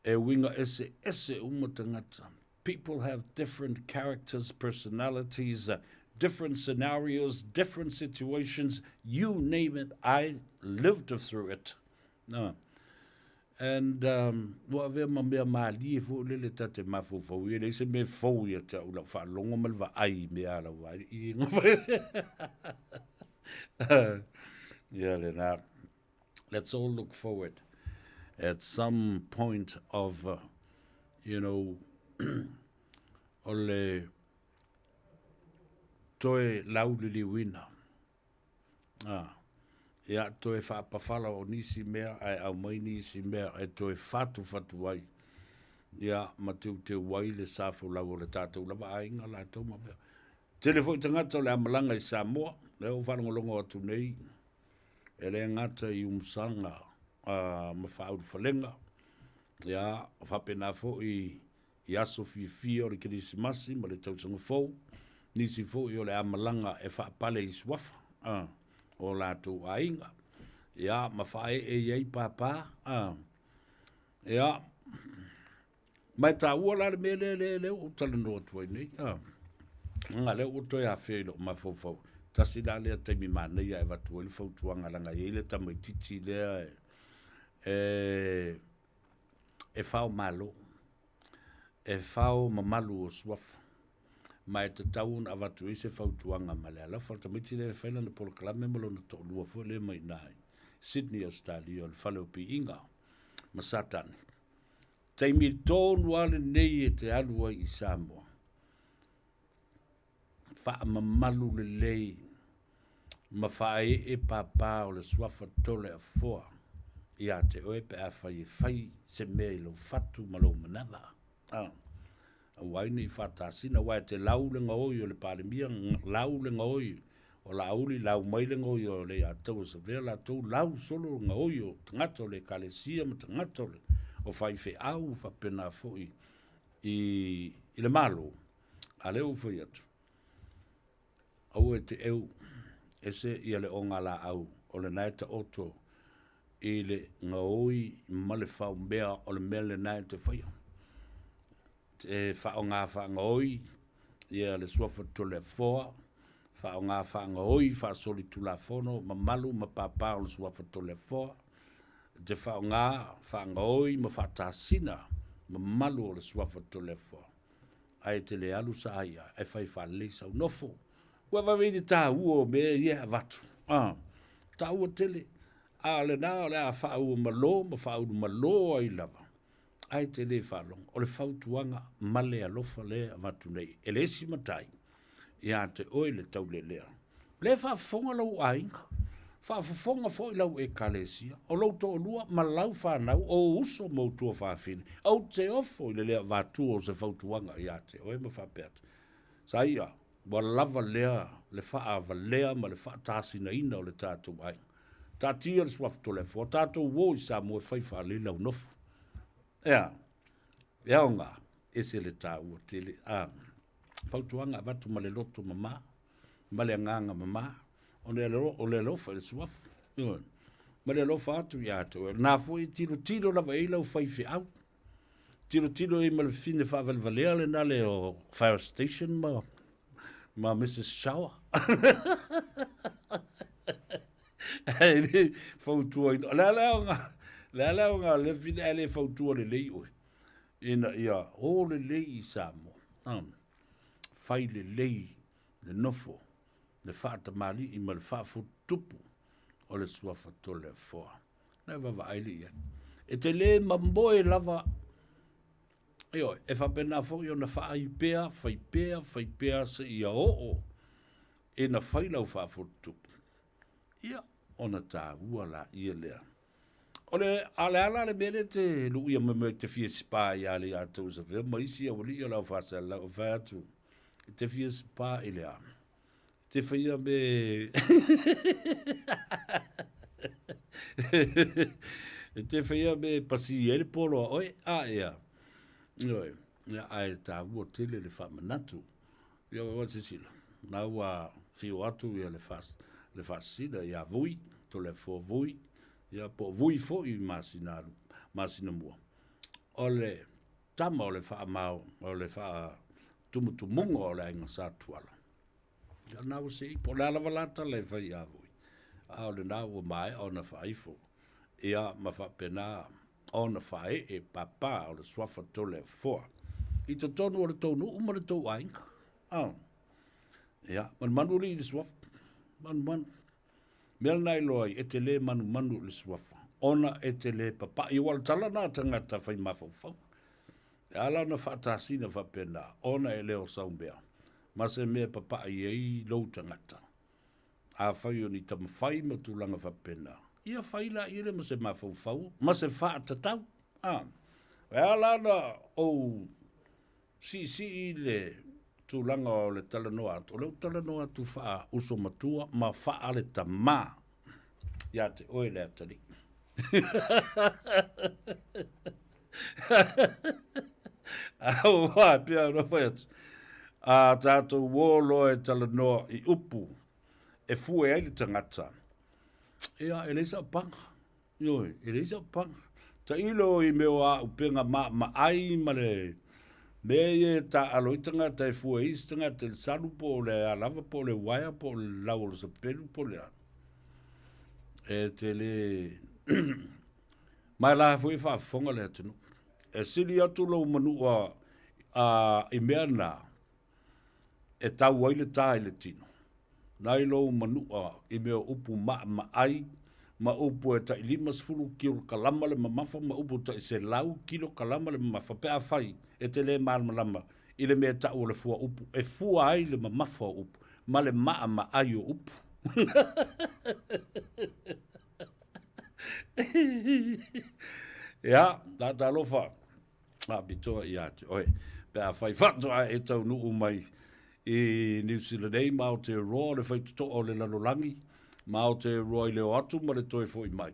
E uiga ese ese uma tangata. People have different characters, personalities, different scenarios, different situations, you name it, I lived through it. And um, ua avea ma mea mālie foi lele ta te mafaufau ia, leai se mea fou ia te au lau faalogo ma le vaai i mea a lau vaai i Ia lena. Let's all look forward at some point of, you know, o le toe lauliliuina. A, ia toe faapafala o nisi mea ae aumai nisi mea e toe fatufatu ai, ia ma teuteu ai le sa folau o le tatou lava aiga latou ma mea. Tele foi tagata o le a malaga i Samoa, lea ua faalogologo atu nei, e le gata i umusaga ma faaulufalega, ia faapena foi i aso fiafia o le Kerisimasi ma le Tausaga Fou, nisi foi o le a malaga e faapale i suafa a, o latou aiga, ia, ma faaee i ai pāpā, a, ia, ma e taua la le mea lea, lea, lea ua ou talanoa atu ai nei, a, leaga lea ua toe afea i lou mafaufau, tasi la lea taimi manaia e avatu ai le fautuaga leaga e i ai le tamaitiiti lea e, e e fao malo, e fao mamalu o suafa, ma e tatau ona avatu ai se fautuaga ma le alofa. O le tamaiti lea e fai lana polokalame ma lona toalua foi lea mai i ina i Sydney, Ausetalia, o le fale o piiga ma Satani. Taimi tonu lava lenei e te alu ai i Samoa, faamamalu lelei ma faaee pāpā o le suafa Toleafoa ia te oe pe afai e fai se mea i lou fatu ma lou manava. Ah, aua ai ne i faatasina, aua e te lau le gaoi o le Palemia, lau le gaoi o Laauli, lau mai le gaoi o Leiataua Savea, latou lau solo le gaoi o tagata o le Ekalesia ma tagata o le o faifeau faapena foi i, i le Malo. A lea ua fai atu, aua e te ʻeu ese ia le ogalaau o lena e taoto i le gaoi ma le faumea o le mea lena e te faia. E faaaoga faagaoi ia le suafa Toleafoa, faaaoga faagaoi faasolitulafono mamalu ma pāpā o le suafa Toleafoa, e te faaaoga faagaoi ma faatasina mamalu o le suafa Toleafoa. Ae e te le alu sa ia e fai faalelei sau nofo. Ua vave i le taua o mea ia e avatu. Ah, taua tele. A o lena o le a faaua malo ma faaulu malo ai lava. Ae te le faalogo. O le fautuaga ma le alofa lea e avatu nei e le isi matai ia te oe le taulelea. Lea e faafofoga lou aiga, faafofoga foi lau ekalesia, o lou toalua ma lau fanau, o ou uso ma ou tuafafine. Ou te ofo i le le avatua o se fautuaga ia te oe ma faapea atu, Saia, ua lava lea le faavalea ma le faatasinaina o le tatou aiga. Taatia le Suafa Toleafoa, tatou o i Samoa e fai faalelei lau nofo. Ea, e aoga, ese le taua tele. A, fautuaga avatu ma le loto mama, ma le agaga mama, o le, o le alofa i le suafa. Ioe. Ma le alofa atu ia te oe. Na foi e tilotilo lava i ai lau faifeau. Tilotilo i ai ma le fine faavalevalea lena le o fire station ma, ma Mrs. Shower. Ae le fautuaina. O le a le aoga, le a le aoga o le fine ae le fautua lelei oe. Ina ia o lelei i Samoa. Um, fai lelei le nofo, le faatamalii ma le faafututupu o le suafa Toleafoa. Na e vaavaai le i ai. E te le mamoe lava, ioe, e faapena foi ona faai pea, fai pea, fai pea seia oo ina fai lau faafututupu. Ia, ona taua laia lea. O le, a le a la le mea lea e te luia mai mai te fia spa ia le ia tou Savea ma isi aualii o le au faasalalau e fai atu, e te fia spa i le a? E te faia me e te faia me pasi ai le polo a oe, a ea. Ioe, ia, ae taua tele le faamanatu. Ia ua silasila, na ua fiu atu ia le fas, le faasisina ia Vui, Toleafoa Vui, ia po o Vui foi i masina, masina mua. O le tama o le faamao, o le faatumutumuga o le aiga Sa Tuala. Ia na ua sei, po o le a lava la tala e fai ia Vui, a o lena ua maea ona faaifo, ia ma faapena ona faaee pāpā o le suafa Toleafoa i totonu o le tou nuu ma le tou aiga. Oh. Ia, manumanu alii i le suafa. Manumanu. Mea lena e iloa ai, e te lē manumanu i le suafa, ona e te lē papa'i. Aua o le tala lena a tagata fai mafaufauga. E ala ona faatasina faapena, ona e le o sau mea. ma se mea e papaʻi ai lou tagata. Afai o ni tamafai ma tulaga faapena, ia fai laia lea ma se mafaufau ma se faatatau. A, e ala ona ou siisii le tulaga o le talanoa atu, o lea ou talanoa atu faa-uso matua ma faa-le-tamā ia te oe le atalii. Aua, e pei ona fai atu, a tatou o loa e talanoa i upu e fue ai le tagata, ia, e leai sau paga. Ioe, e leai sau paga. Tailo i mea o auupega maamaai ma le mea ia e taaalo ai tagata e fue ai isi tagata i le salu po o le a lava po o le uaea po o le lau o le sapelu po o le a. E te le... Ma e la foi e faafofoga le atunuu. E sili atu lou manua a, i mea na, e tau ai le tā i le tino, nai lou manua i mea o upu maamaai ma upu e tai 50 kilokalama le mamafa ma upu tai 100 kilokalama le mamafa pe afai e te le malamalama i le mea e tau o le fua upu e fua ai le mamafa o upu ma le maamaai o upu. Ia, talofa faapitoa ia te oe. Pe afai faatoa e taunuu mai i Niu Sila nei ma Aotearoa o le faitotoa o le lalolagi, ma Aotearoa i le o atu ma le toe foi mai.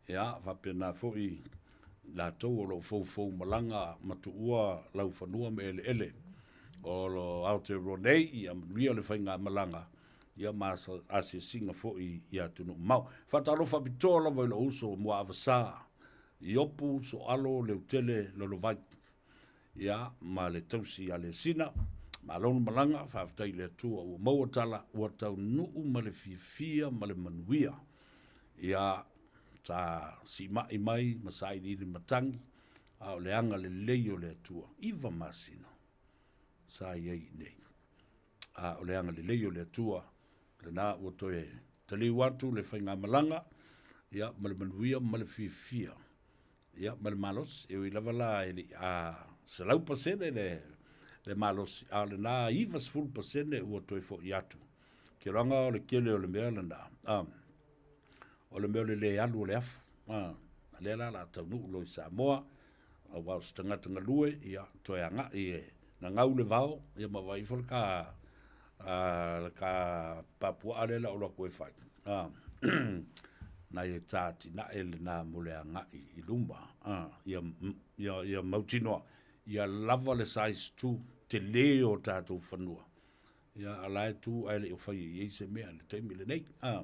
Ia, faapena foi latou o lo o foufou malaga ma tuua laufanua ma eleele o lo Aotearoa nei, ia manuia le faigamalaga, ia ma asiasiga foi i atunuu mamao. Faatalofa faapitoa lava i lou uso Muaavasa Iopu Soalo Leutele Lolovai, ia, ma le tausi ia Lesina. Malo le malaga, faafetai i le Atua ua maua tala, ua taunuu ma le fiafia ma le manuia. Ia, sa siimai mai ma sailiili matagi, a o le agalelei o le Atua, iva masina sa i ai i inei. A o le agalelei o le Atua, lena ua toe taliu atu le faigamalaga, ia, ma le manuia ma le fiafia, ia, ma le malosi. E ui lava la e le i a 100% le, le malosi, a o lena 90% ua toe foi atu. Keloga o le tele o le mea lena, a, o le mea o le le alu o le afu, a, a lea la o le a taunuu loa i Samoa, aua o se tagata galue, ia, toe agai e gagau le vao, ia ma vaai ifo le ka, a, le ka papuaa lea o le a ou alu atu e fai, a, nai e tā atinae lena mo le agai i luma, a, ia, ia, ia mautinoa, ia lava le size tu tele o tatou fanua, Ia, a la e tu ae le i o fai i ai se mea i le taimi lenei. A.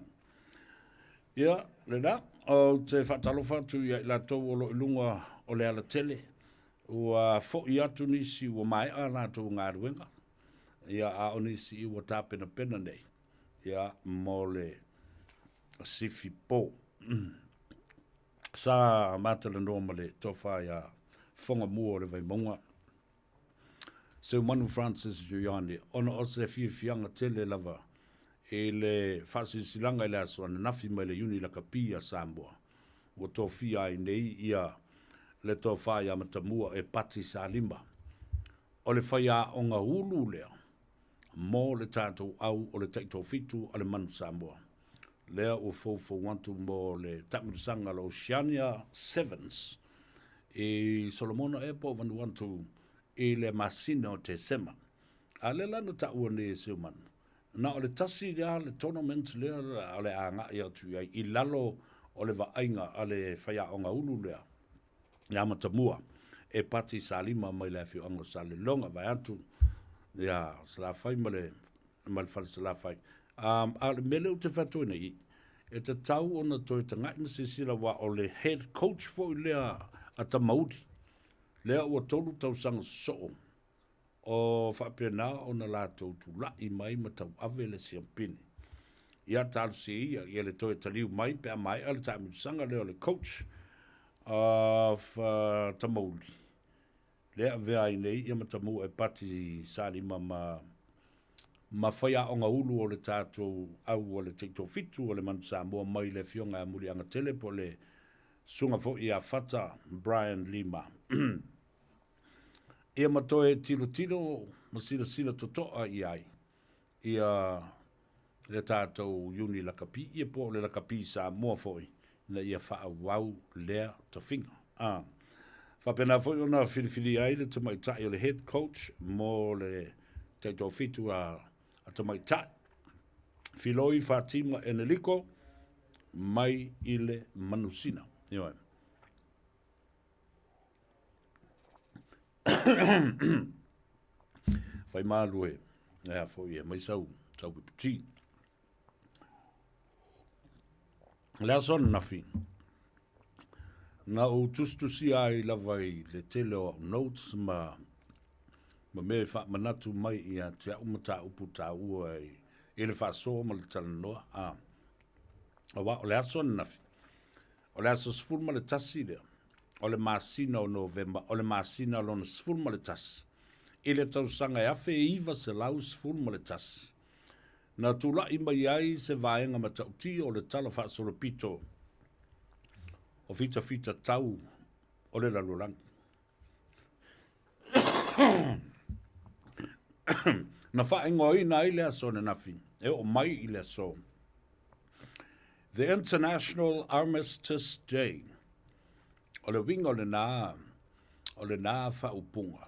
Ia, lena, ou te faatalofa atu ia i latou o lo o i luga o le alatele, ua foi atu nisi ua maea a latou galuega, ia, a o nisi ua tapenapena nei, ia, mo le sifi po. Sa matalanoa ma le tofa ia Fogamua o le Vaimauga, Seumanu Francis Ioane, ona o se fiafiaga tele lava i le faasilasilaga i le aso ananafi mai le Iuni Lakapi a Samoa, ua tofia ai nei ia le tofa ia Matamua e Pati Salima. O le faiaoga ulu lea mo le tatou au o le taitofitu a le Manu Samoa, lea ua foufou atu mo le taamilosaga o le Oceania Sevens i Solomona ea po o Vanuatu i le masina o Tesema. A lea la na taua nei e Seumanu, na o le tasi lea le tournament lea o le a agai atu i ai i lalo o le vaaiga a le faiaoga ulu lea ia Matamua e Pati Salima mai le afioaga o Salelologa vaeatu ia Salafai ma le ma le fale Salafai. Um, a o le mea lea ou te fai atu ai nei, e tatau ona toe tagai ma silasila aua o le head coach foi lea a Tamauli, lea ua tolu tausaga sosoo o faapena ona latou tulai mai ma tauave le siampini. Ia talosia ia, ia le toe taliu mai pe a maea le taamilosaga lea o le coach of uh, Tamauli. Lea avea ai nei ia Matamua e Pati Salima ma ma faiaoga ulu o le tatou au o le Taitofitu o le Manu Samoa mai le Afioga ia Muliagatele po o le Susuga foi ia Fata Brian Lima. Ia ma toe tilotilo ma silasila totoa i ai ia le tatou Iuni Lakapi ia po o le Lakapi Samoa foi ina ia faaauau lea tofiga. A faapena foi ona filifilia ai le tamaitai o le head coach mo le taitoafitu a tamaitai, Filoi Fatima Eneliko mai i le Manusina. Ioe. Whai mālu e, e a foi e mai sau, sau pipi Le aso nafi, na ou tusitusia ai lava i le tele o au notes ma, ma mea e faamanatu mai ia te au mataupu taua i, i le faasoa ma le talanoa. A, aua o le aso ananafi, o le aso 11 lea, o le masina o Novema, o le masina lona 11, i le tausaga e 1911, na tulai mai ai se vaega matautia o le Tala Faasolopito o Fitafita Tau o le Lalolagi. Na faaigoaina ai le aso ananafi e oo mai i le aso The International Armistice Day. O le uiga o lenā, o lenā faaupuga.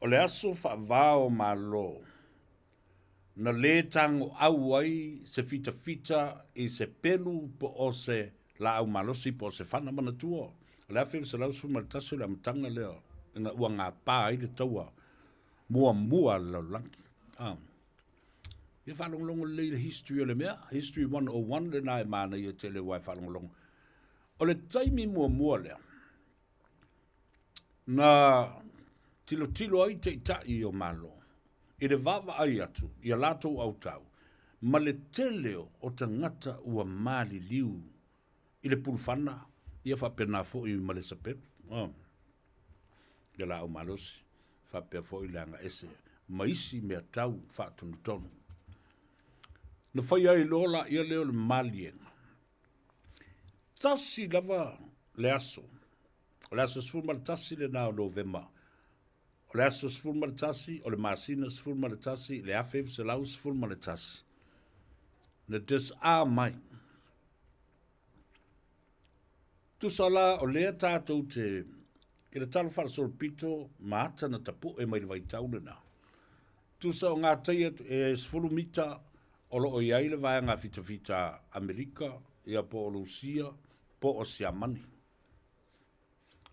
O le aso faavā o Malo na lē tagoau ai se fitafita i se pelu po o se laau malosi po o se fana manatua. O le 1911 o le amataga lea ina ua gapa ai le taua muamua a le lalolagi. Ah. Ia faalogologo lelei i le history o le mea, History 101 lena e manaia tele aua e faalogologo. O le taimi muamua lea, na tilotilo ai taitai o Malo i le vaavaai atu i a latou autau ma le tele o tagata ua maliliu i le pulufana ia faapena foi ma le sapelu. Oh. Ia laau malosi faapea foi le agaese ma isi mea tau faatonutonu. Na fai ai loa laia lea o le maliega. Tasi lava le aso, o le aso 11 lenā o Novema, o le aso 11 o le masina 11 i le 1911, na disarm ai. Tusa la o lea tātou te i le tala faasolopito ma ata na tapu'e mai le vaitau lenā. Tusa o ngā tai atu e 10 mita o lo o i ai le vaega fitafita Amerika, ia po o Lusia, po o Siamani.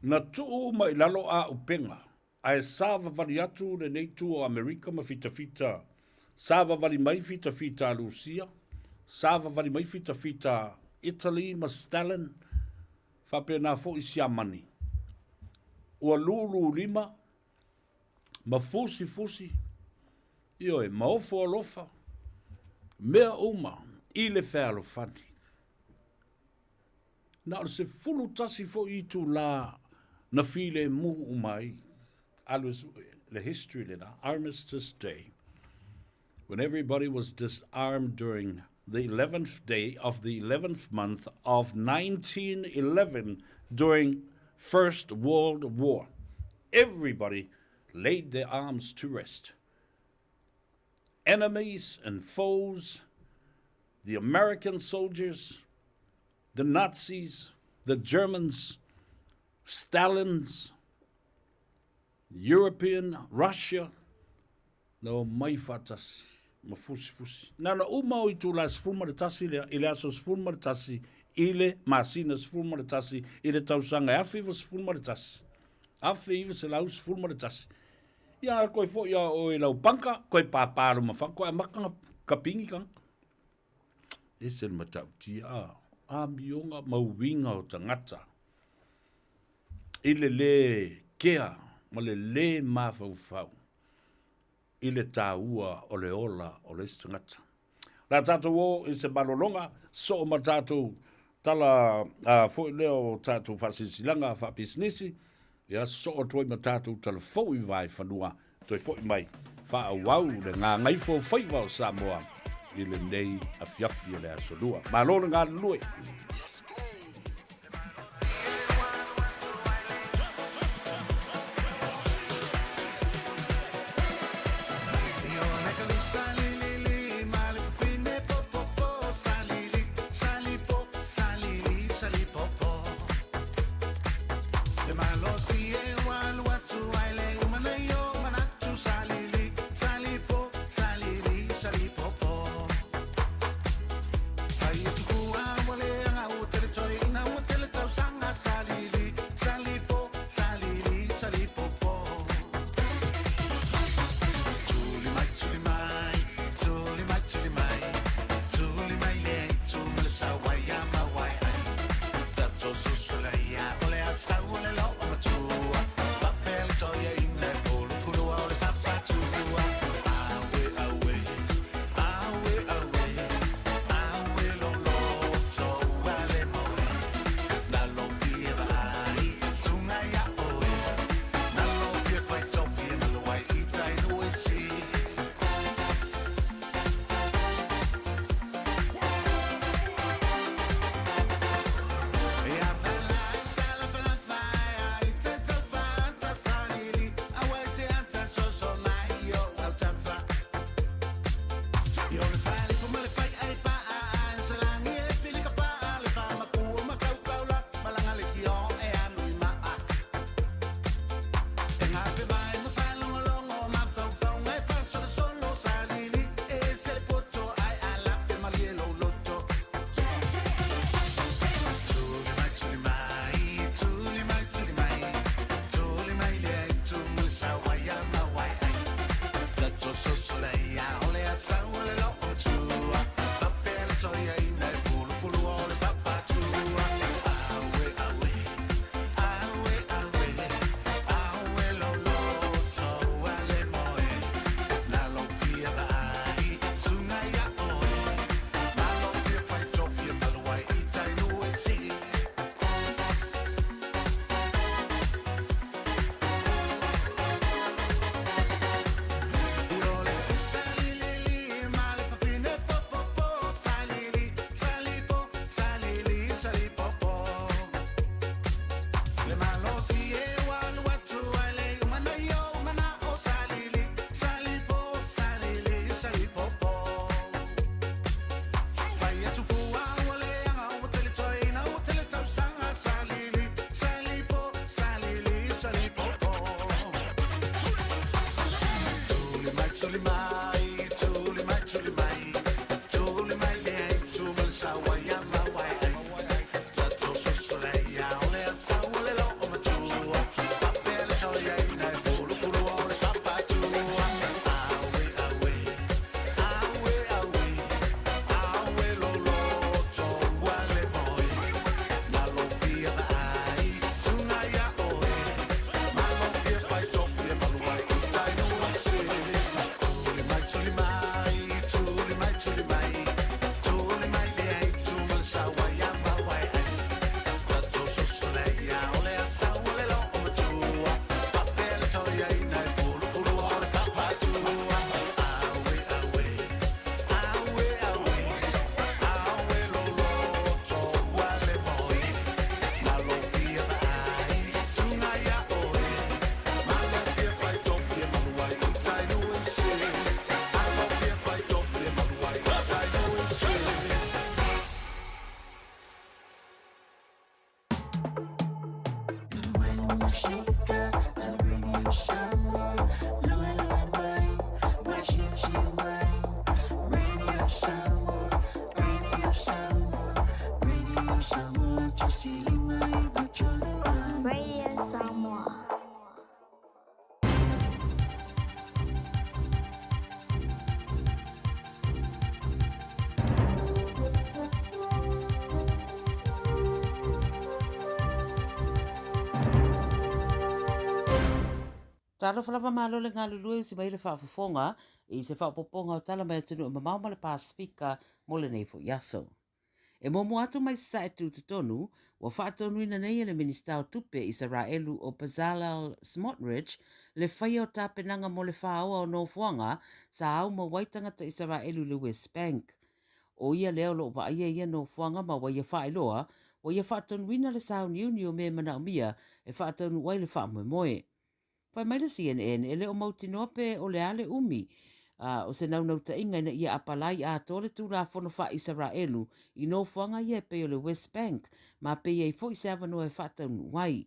Na tuu uma i lalo āupenga Ae savavali atu lenei tu o Amerika ma fitafita, savavali mai fitafita a Lusia, savavali mai fitafita Italy ma Stalin, faapena foi Siamani. Ua lūlū lima ma fusifusi, ioe, ma ofo alofa, mea uma i le fealofani. Na o le 11 foi itulā na filemu uma ai. Alu e sue le history lena, Armistice Day, when everybody was disarmed during the 11th day of the 11th month of 1911 during First World War. Everybody laid their arms to rest. Enemies and foes, the American soldiers, the Nazis, the Germans, Stalins, European, Russia, na omai faatasi ma fusifusi. Na ona uma o itulā 11 lea i le aso 11 i le masina 11 i le tausaga e 1911. 1911. Ia koe foi a oe i lau panka, koe pāpā loma whanga, koe amaka kapingi kanga. Ese le matautia, a, amioga ma uiga o tagata i le lē kea ma le lē mafaufau i le taua o le ola o le isi tagata. O le a tatou o i se malologa, soo ma tatou tala foi lea o tatou faasilasilaga faapisinisi, Ia sosoo atu ai ma tatou talafou i Vaefanua, toe foi mai faaauau le gagaifo o faiva o Samoa i lenei afiafi o le Aso Lua. Malo le galulue! Radio Samoa. Talofa lava malo le galulue usi mai le faafofoga i se faaopoopoga o tala mai atunuu mamao ma le Pasefika mo lenei foi aso. E muamua atu mai Sasae Tutotonu, ua faatonuina nei e le Minisita o Tupe Isaraelu o Bezalel Smotrich le faia o tapenaga mo le fāoa o nofoaga sa au mau ai tagata Isaraelu i le West Bank. ʻO ia lea o lo o vaaia ia nofoaga ma ua ia faailoa, ua ia faatonuina le sauniuni o mea e manaomia e faataunuu ai le faamoemoe. Fai mai le CNN, e le o mautinoa pe o le a le umi a o se naunautaiga ina ia apalai atoa le Tulafono faa-Isaraelu i nofoaga ia e pei o le West Bank ma pe i ai foi se avanoa e faataunuu ai.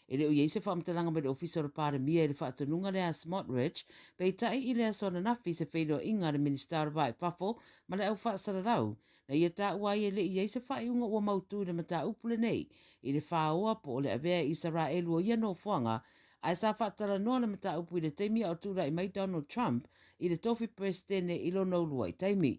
E le o i ai se faamatalaga mai le Ofisa o le Palemia i le faatonuga lea a Smotrich, peitai i le aso ananafi se feiloaiga a le Minisita o le Va i Fafo ma le Au Faasalalau na ia taua ai e le i i ai se faaiuga ua mautū i le mataupu lenei i le fāoa po o le avea e Isaraelu o ia nofoaga ae sa faatalanoa le mataupu i le taimi a o tulai mai Donald Trump i le tofi Peresetene i lona uluai taimi.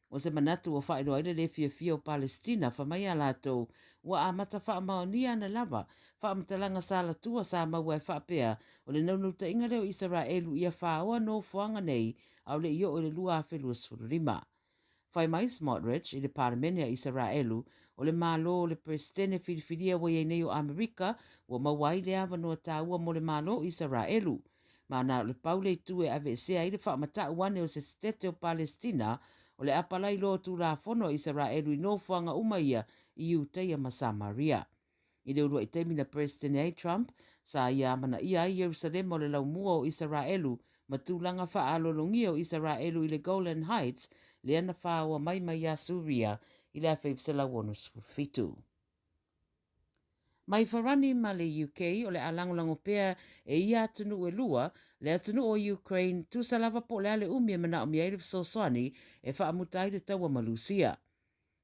O se manatu ua faailoa ai le le fiafia o Palesitina fai mai a latou ua amata faamaonia ana lava faamatalaga sa latua sa maua e faapea o le naunautaiga lea o Isaraelu ia fāoa nofoaga nei a o le i oo i le 2025. Fai mai Smotrich i le Palemene a Isaraelu, o le Malo o le Peresetene filifilia ua i ai nei o Amerika ua maua ai le avanoa taua mo le Malo o Isaraelu. Ma na o le pau le itu e aveesea ai le faamatau ane o se setete o Palesitina o le apalai loa o Tulafono a Isaraelu i nofoaga uma ia i Iutaia ma Samaria. I le uluai taimi na Peresetene ai Trump, sa ia amanaia ai Ierusalema o le laumua o Isaraelu ma tulaga faaaloalogia o Isaraelu i le Golan Heights lea na fāoa mai mai iā Suria i le 1967. Mai Farani ma le UK o le a lagolago pea e ia atunuu e lua le atunuu o Ukraine tusa lava po o le a le umi e manaomia ai le fesoasoani e faamuta ai le taua ma Lusia.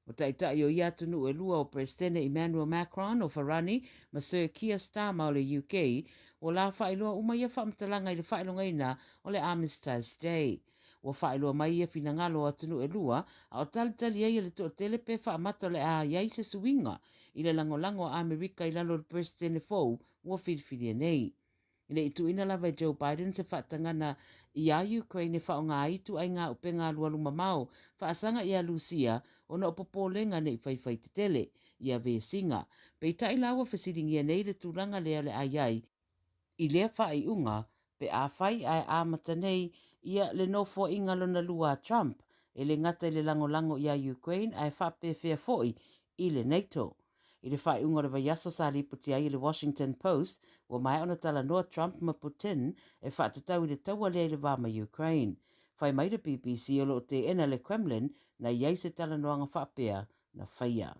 O taitai o ia atunuu e lua o Peresetene Emmanuel Macron o Farani ma Sir Keir Starmer o le UK, ua la faailoa uma ia faamatalaga i le faailogaina o le Armistice Day. Ua faailoa mai ia finagalo o atunuu e lua, a o talitali ai e le toatele pe faamata o le a i ai se suiga i le lagolago a Amerika i lalo o le Peresetene fou ua filifilia nei. E le i tuuina lava e Joe Biden se faatagana iā Ukraine e faaaoga ai ituaiga upega alualu mamao faasaga iā Lusia ona o popolega ne i faifai tetele ia vesiga. Peitai la ua fesiligia nei le tulaga lea o le a i ai i lea faaiuga pe afai ae amata nei ia le nofoaiga lona lua a Trump e le gata i le lagolago iā Ukraine ae faapefea foi i le NATO. I le faaiuga o le vaiaso sa lipoti ai e le Washington Post, ua maea ona talanoa Trump ma Putin e faatatau i le taua lea i le va ma Ukraine. Fai mai le BBC o lo o teena le Kremlin na i ai se talanoaga faapea na faia.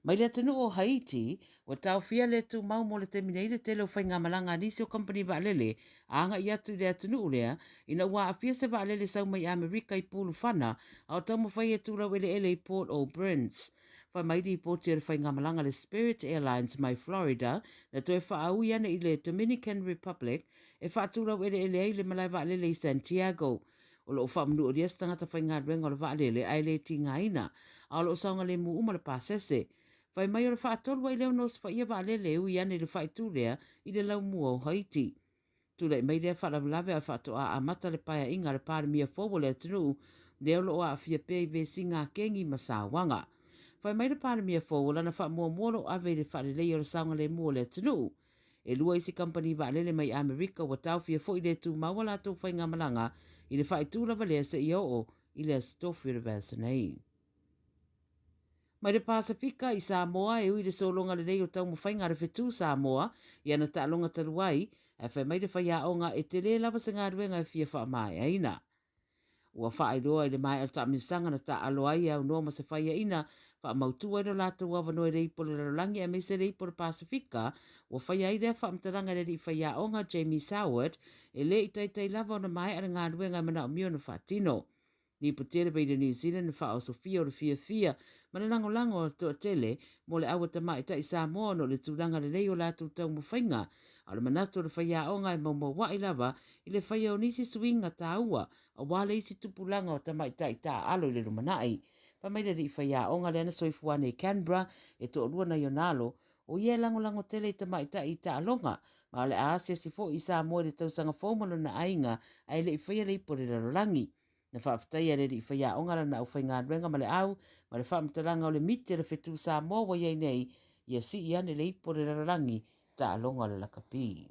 Mai le atunuu o Haiti, ua taofia le tumau mo le taimi nei le tele o faigamalaga a nisi o kamupani vaalele a agai atu i le atunuu lea ina ua aafia se vaalele sau mai Amerika i Pulufana a o taumafai e tulau eleele i Port-au-Prince. Fai mai lipoti a le faigamalaga a le Spirit Airlines mai Florida na toe faaui ane i le Dominican Republic e faatulau eleele ai le malae vaalele i Santiago. O lo o faamanuolia se tagata faigaluega o le vaalele ae le tigaina, a o lo o saogalemu uma le pasese. Fai mai o le faatolu ai lea ona osofaia vaalele e ui ane i le faaitu lea i le laumua o Haiti. Tulai mai lea faalavelave a faatoa amata le paeaiga a le Palemia fou o le atunuu lea o lo o aafia pea i vesiga a kengi ma sauaga. Fai mai le Palemia fou o lana faamuamua o lo o ave i le faaleleia o le saogalemu o le atunuu. E lua isi kamupani vaalele mai Amerika ua taofia foi le tumau a latou faigamalaga i le faaitu lava lea seia oo i le Aso Tofi o le vaiaso nei. Mai le Pasefika i Samoa, e ui i le sologa lelei o taumafaiga a le Fetu Samoa i ana taaloga talu ai, ae fai mai le faiaoga e tele lava se galuega e fia faamaeaina. Ua faailoa i le maea o le taamilosaga na taaalo ai e aunoa ma se faiaina faamautu ai lo latou avanoa i le ipu o le lalolagi aemaise le ipu o le Pasefika. Ua faia ai lea faamatalaga e le alii faiaoga Jamie Soward e le i taitai lava ona maea le galuega e manaomia ona faatino. Lipotia le Radio New Zealand le faaosofia o le fiafia ma le lagolago a le toatele mo le aua tamaitai Samoa ona o le tulaga lelei o latou taumafaiga. A o le manatu o le faiaoga e maumaua'i lava i le faia o nisi suiga taua aua le isi tupulaga o tamaitai taaalo i le lumanai. Fai mai le alii faiaoga lea na soifua ane i Canberra e toalua nai ona alo, o ia e lagolago tele i tamaitai i taaloga, ma o le a asiasi foi i Samoa i le tausaga fou ma lona aiga ae le i faia le ipu a le lalolagi. Na faafetaia e le alii faiaoga lana aufaigaluega ma le au ma le faamatalaga o le miti a le fetu Samoa ua i ai nei, ia sii ane le ipu a le lalolagi taaloga o le lakapi.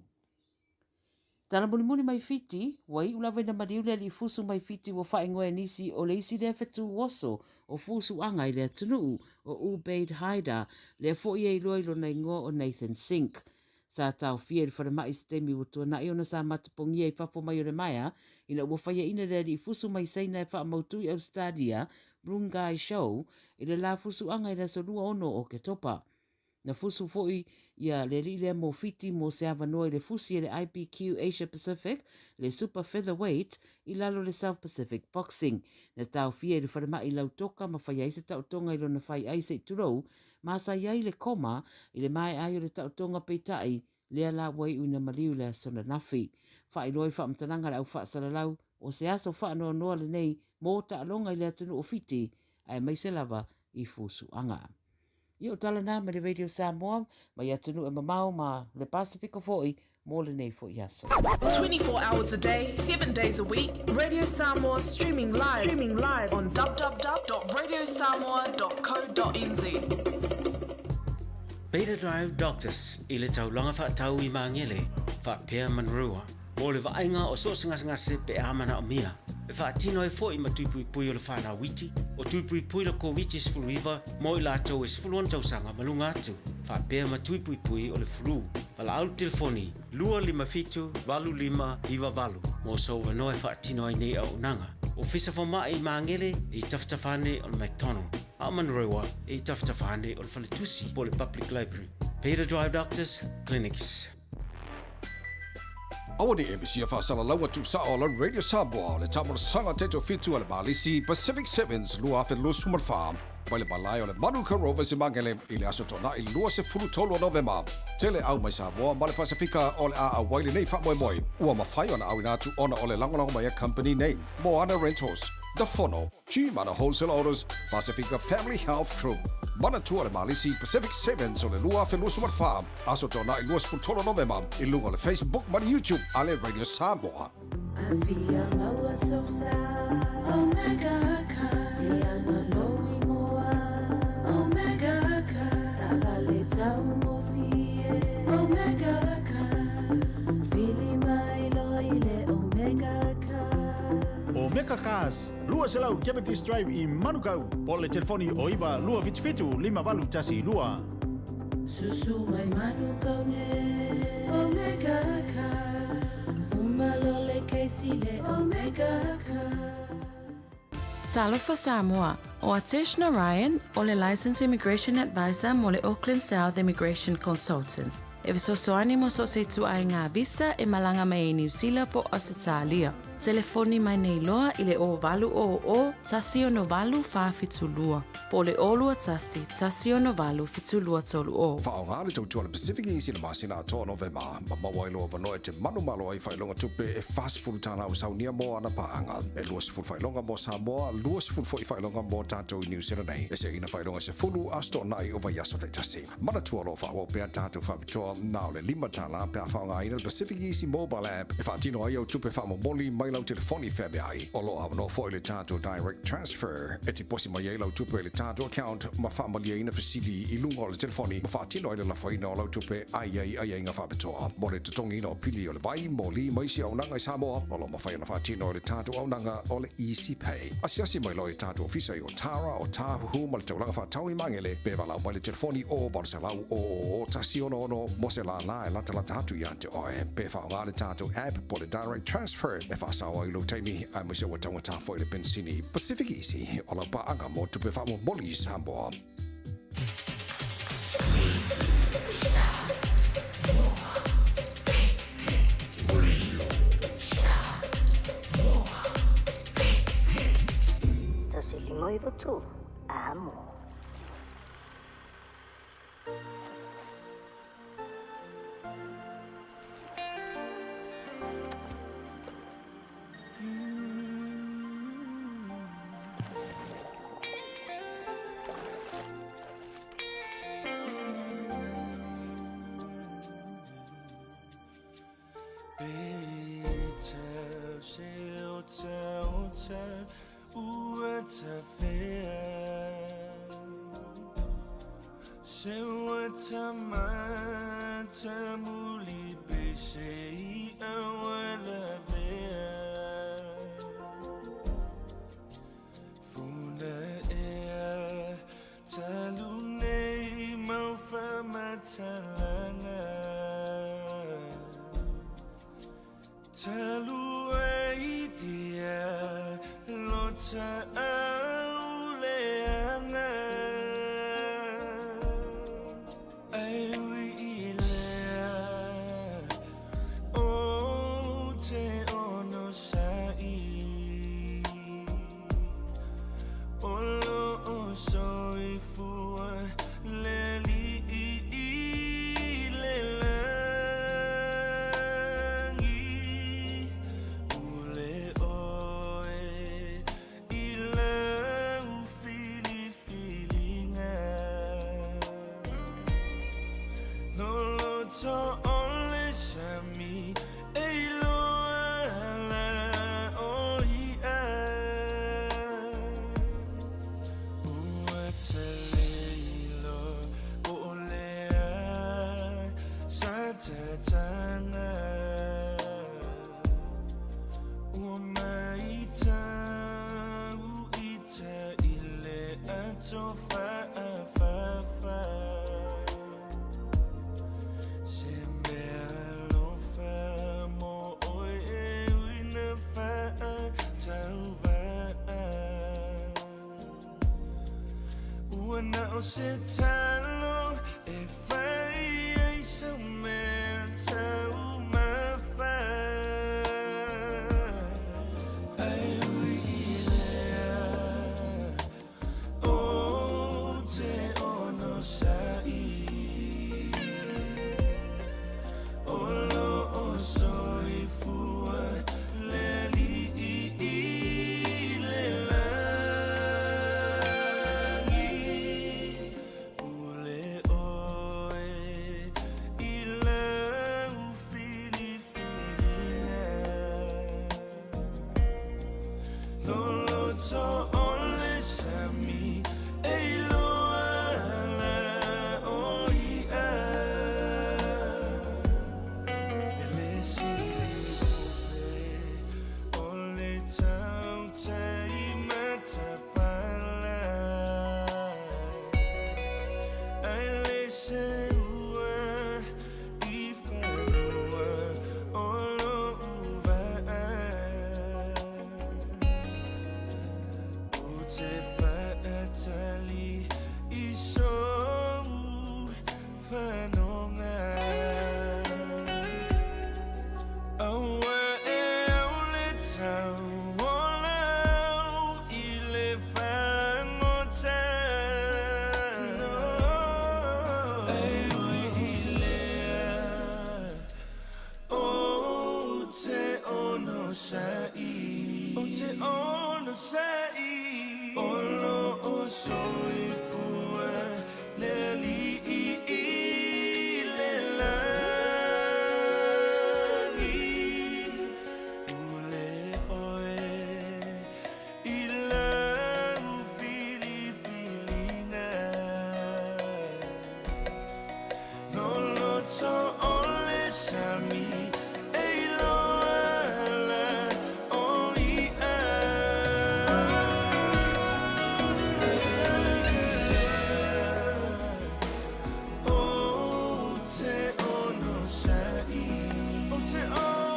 Tala mulimuli mai Fiti, ua iu lava ina maliu le alii fusu mai Fiti ua faaigoa e nisi o le isi lea fetu oso o fusuaga i le atunuu, o Ubaid Haider, lea foi e iloa i lona igoa o Nathan Sink. Sa taofia i le falemai i se taimi ua tuanai ona sa matapogia i fafo mai o le maea ina ua faiaina le alii fusu mai Saina e faamautu i Ausetalia, Rungai Show, i le la fusuaga i le aso 26 o Oketopa. Na fusu foi ia le alii lea mo Fiti mo se avanoa i le fusi e le IBQ Asia Pacific, le Super Featherweight, i lalo o le South Pacific Boxing. Na taofia i le falemai i Lautoka ma fai ai se taotoga i lona fai ai se i tulou, ma sa i ai le koma i le maea ai o le taotoga peitai, lea la ua iu ina maliu i le aso ananafi. Faailoa i faamatalaga a le au faasalalau, o se aso faanoanoa lenei mo taaloga i le atunuu o Fiti, aemaise lava i fusuaga. Ia o tala na mai le Radio Samoa, mai atunuu e mamao ma le Pasifika foi mo lenei foi aso. 24 hours a day, 7 days a week, Radio Samoa streaming live, streaming live on www.radiosamoa.co.nz. Beta Drive Doctors i le taulaga faatau i Magele, faapea Manurewa, mo le vaaiga o so o se gasegase pe a manaomia. E faatino ai foi ma tui puipui o le whanau iti, o tui puipui le Koviti-19 mo i latou e 16 tausaga ma luga atu, faapea ma tui puipui o le flu. Valaau le telefoni 257 8598 mo sou avanoa e faatino ai nei auaunaga. Ofisa Fomai i Magele e i tafatafa ane o le McDonald, a o Manurewa e i tafatafa ane o le Faletusi po o le Public Library. Beta Drive Doctors Clinics. Aua ne i e misia faasalalau atu sao o la Radio Samoa o le taamolosaga taitofitu a le Malisi Pacific Sevens 2024 mai le malae o le Manuka Rovers i Magele i le aso Toonai 23 o Novema. Tele au mai Samoa ma le Pasefika o le a auai lenei faamoemoe ua mafai ona auina atu ona o le lagolago mai a company nei, Moana Rentals, The Fono, Gmana Wholesale Autos, Pasifika Family Health Group, Manatua le Malisi Pacific Sevens o le 2024, Aso Toonai 23 Novema i luga o le Facebook ma le YouTube a le Radio Samoa. Afia maua sosa Omega Car E ana lou ingoa Omega Car Taavale taugofie Omega Car Vili mai loa i le Omega Car. Omega Cars, 200 Cavendish Drive i Manukau, po o le telefoni o 927 5812. Susu mai Manukau nei Omega Cars Uma loa le kesi le Omega Cars. Talofa Samoa! O Atesh Narayan, o le Licensed Immigration Advisor mo le Auckland South Immigration Consultants, e fesoasoani mo so o se ituaiga visa e malaga mai ai Niu Sila po o Ausetalia. Telefoni mai nei loa i le 0800 168 472 po o le 021 168 7230. Faaaoga le tautua a le Pacific Easy i le masina atoa o Novema, ma maua ai lou avanoa e te manumalo ai faailoga tupe e 40 tālā o Saunia mō ana paaga, e 20 faailoga mō Samoa, 20 foi faailoga mō tātou i Niu Sila nei. E seina faailoga e 10 aso toonai o vaiaso taitasi. Manatua o lo o faaauau pea tātou faapitoa na o le $5 pe a faaaogaina le Pacific Easy Mobile App e faatino ai au tupe faamomoli mai lau telefoni feaveai. O lo o avanoa foi le tātou Direct Transfer e tiposi mai ai lau tupe i le tātou account ma faamalieina fesili i luga o le telefoni ma faatino ai le lafoina o lau tupe a i ai aiaiga faapitoa mo le totogiina o pili o le vai, moli ma isi auaunaga i Samoa. O lo o mafai ona faatino e le tātou auaunaga o le Easy Pay. Asiasi mai loa i tātou ofisa i Otara, Otāhuhu ma le taulaga faatau i Magele pe valaau mai le telefoni o 800 000 166 mo se lālā e latalata atu ia te oe. Pe faaaoga le tātou app po o le Direct Transfer e faasao ai lou taimi aemaise ua taugata foi le penisini. Pacific Easy, o lau paaga mo tupe faamomoli i Samoa. 153, amo. onosaʻi Ou te onosaʻi O loo soifua le Alii i le lagi Pule oe i lau filifiliga Loloto o le sami e iloa ala o i'a. Ou te onosaʻi, ou te onosaʻi.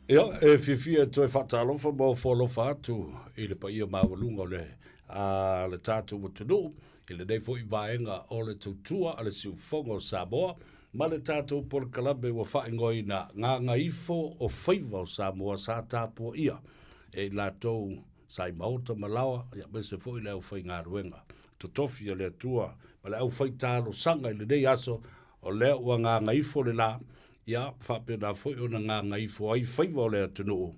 Ia, e fiafia e toe faatalofa ma ofo alofa atu i le paia maualuga o le, a le tatou atunuu i lenei foi vaega o le tautua a le siufofoga o Samoa ma le tatou polokalame ua faaigoaina Gagaifo o Faiva o Samoa sa tapuaia e i latou sa i maota ma laoa, aemaise foi le aufaigaluega totofi a le Atua ma le aufaitalosaga i lenei aso, o lea ua gagaifo le la, ia faapena foi ona gagaifo ai faiva o le atunuu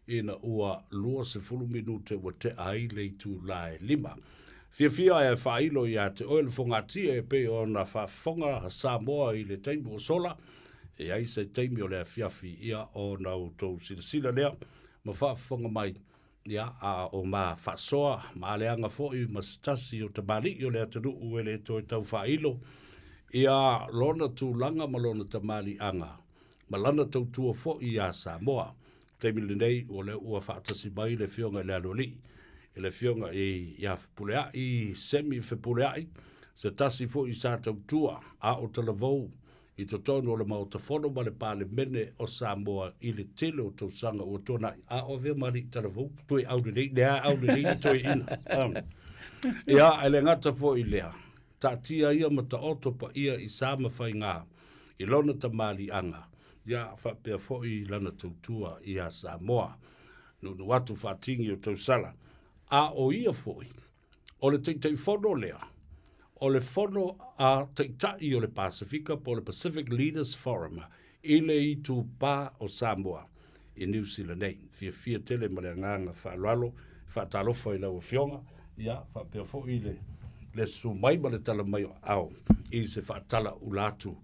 ina ua 20 minute ua tea ai le itula e 5. Fiafia e faailo ia te oe le fogatia e pei ona faafofoga Samoa i le taimi ua sola, e i ai se taimi o le afiafi ia ona outou silasila lea ma faafofoga mai, ia, a o ma faasoa ma aleaga foi ma se tasi o tamalii o le atunuu e le toe tau faailo ia lona tulaga ma lona tamaliiaga ma lana tautua foi iā Samoa. Taimi lenei, o lea ua faatasi mai le Afioga i le Aloalii, i le Afioga ia Fepuleai, Semi Fepuleai, se tasi foi sa tautua a o talavou i totonu o le Maota Fono ma le Palemene o Samoa i le tele o tausaga ua tuanai, a o avea ma alii talavou, toe aulelei, lea aulelei le toeaina. Ia, e le gata foi i lea, taatia ia ma taoto paia i sa ma faigā i lona tamaliiaga, ia faapea foi lana tautua iā Samoa. Nuunuu atu faatigi o tausala, a o ia foi, O le Taitaifono lea, o le Fono a Taitai o le Pasefika po o le Pacific Leaders Forum i le itupa o Samoa i Niu Sila nei. Fiafia tele ma le agaga faaaloalo e faatalofa i lau Afioga, ia faapea foi le le susu mai ma le tala mai o aao i se faatalaula atu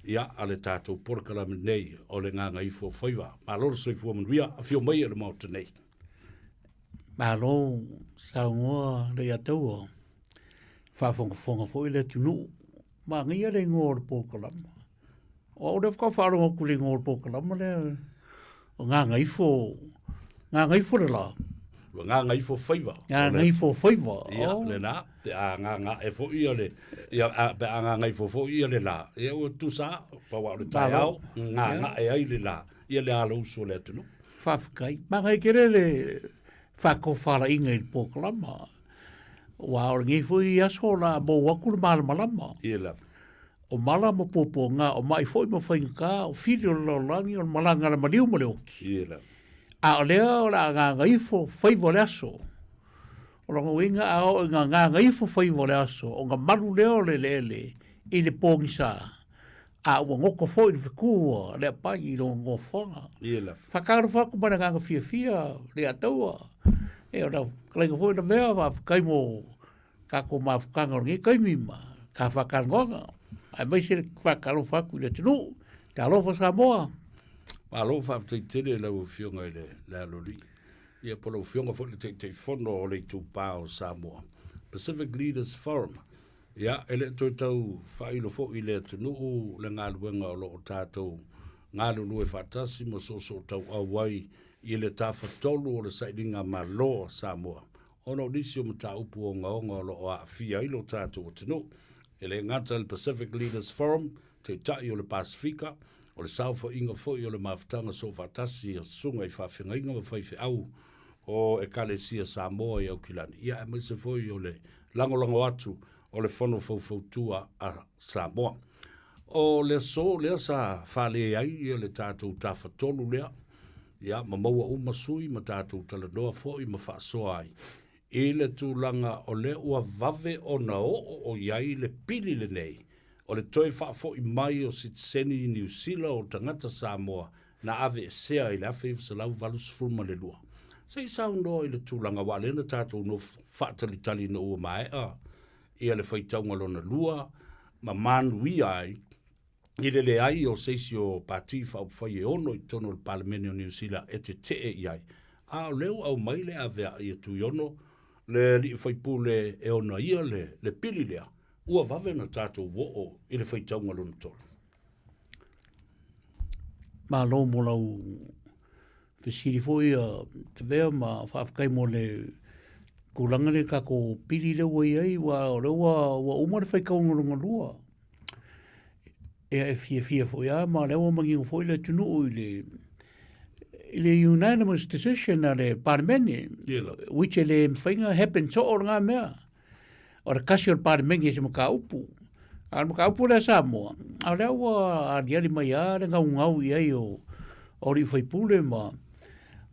ia a le tatou polokalame nei o le Gagaifo o Faiva. Malo le soifua manuia, afio mai e le Maota nei. Malo saunoa Leiataua, faafogafoga foi le atunuu. Manaia le igoa o le polokalama. O au lea faatoa faalogo atu i le igoa o le polokalama lea, o Gagaifo, Gagaifo le la. Ua Gagaifo Faiva. Gagaifo Faiva. Ia, oh. lena, pe a gagae foi ia le, ia, a, pe a gagaifo foi ia le la, ia ua tusa, pau o le taeao, gagae ai le la, ia le alouso o le atunuu. Faafetai. Manaia tele le faatofalaiga i le polokalama. Aua o lenei foi aso o le a mou atu le malamalama. Ia lava. O mala ma puapuaga, o mai foi ma faigata, o fili o le lalolagi, o le malaga a le maliu ma le oti. Ia lava. A o lea o le a gagaifo faiva o le aso. O lona uiga a oo ina gagaifo faiva o le aso, ona malu lea o le eleele i le pogisa a ua goto foi le fetu a Leapai i lona nofoaga. Ia lava. Faatalofa atu ma le agaga fiafia Leiataua. E o lau fetalaiga foi Lavea, faafetai mo tatou mafutaga o lenei taimi ma ta faatalanoaga, aemaise le faatalofa atu i le atunuu. Talofa Samoa! Malo faafetai tele i lau Afioga i le Aloalii, ia po o lau Afioga foi i le Taitaifono o le Itupa o Samoa, Pacific Leaders Forum. Ia, e le toe tau faailo foi i le atunuu le galuega o lo o tatou galulue faatasi ma soosootauau ai i le tafatolu o le sailiga malo a Samoa ona o nisi o mataupu ogaoga o lo o aafia ai lo tatou atunuu. E le gata i le Pacific Leaders Forum, Taitai o le Pasefika, o le saofaiga foi o le mafutaga soofaatasi a susuga i faafeagaiga ma faifeau o Ekalesia Samoa i Aukilani, ia aemaise foi o le lagolago atu o le Fono Faufautua a Samoa. O le aso lea sa fale ai ia le tatou tafatolu lea, ia ma maua uma sui ma tatou talanoa foi ma faasoa ai i le tulaga o lea ua vave ona oo o i ai le pili lenei o le toe faafoi mai o sitiseni Niu Sila o tagata Samoa na aveesea i le 1982. Se i saunoa i le tulaga aua lea na tatou nofo faatalitali ina ua maea ia le faitauga lona lua ma manuia ai i le leai o se isi o Pati Faaupufai e ono i totonu o le Palemene o Niu Sila e tetee i ai. A o lea ua aumai le aveaai a Tuiono, le alii faipule e ona ia le, le pili lea, ua vave ona tatou oo i le faitauga lona tolu. Malo mo lau fesili foi Tavea ma faafetai mo le tulaga lea tatou pili lea ua i ai aua o lea ua uma le faitauga lona lua. Ia e fiafia foi lava ma o lea ua manino foi le atunuu i le i le unanimous decision a le Palemene, which e le mawhai nga happen so o ngā mea. O le kasi o le Palemene se mataupu. A le mataupu lea Samoa, a lea ua aliali mai a le ngaungau i ai o o alii faipule ma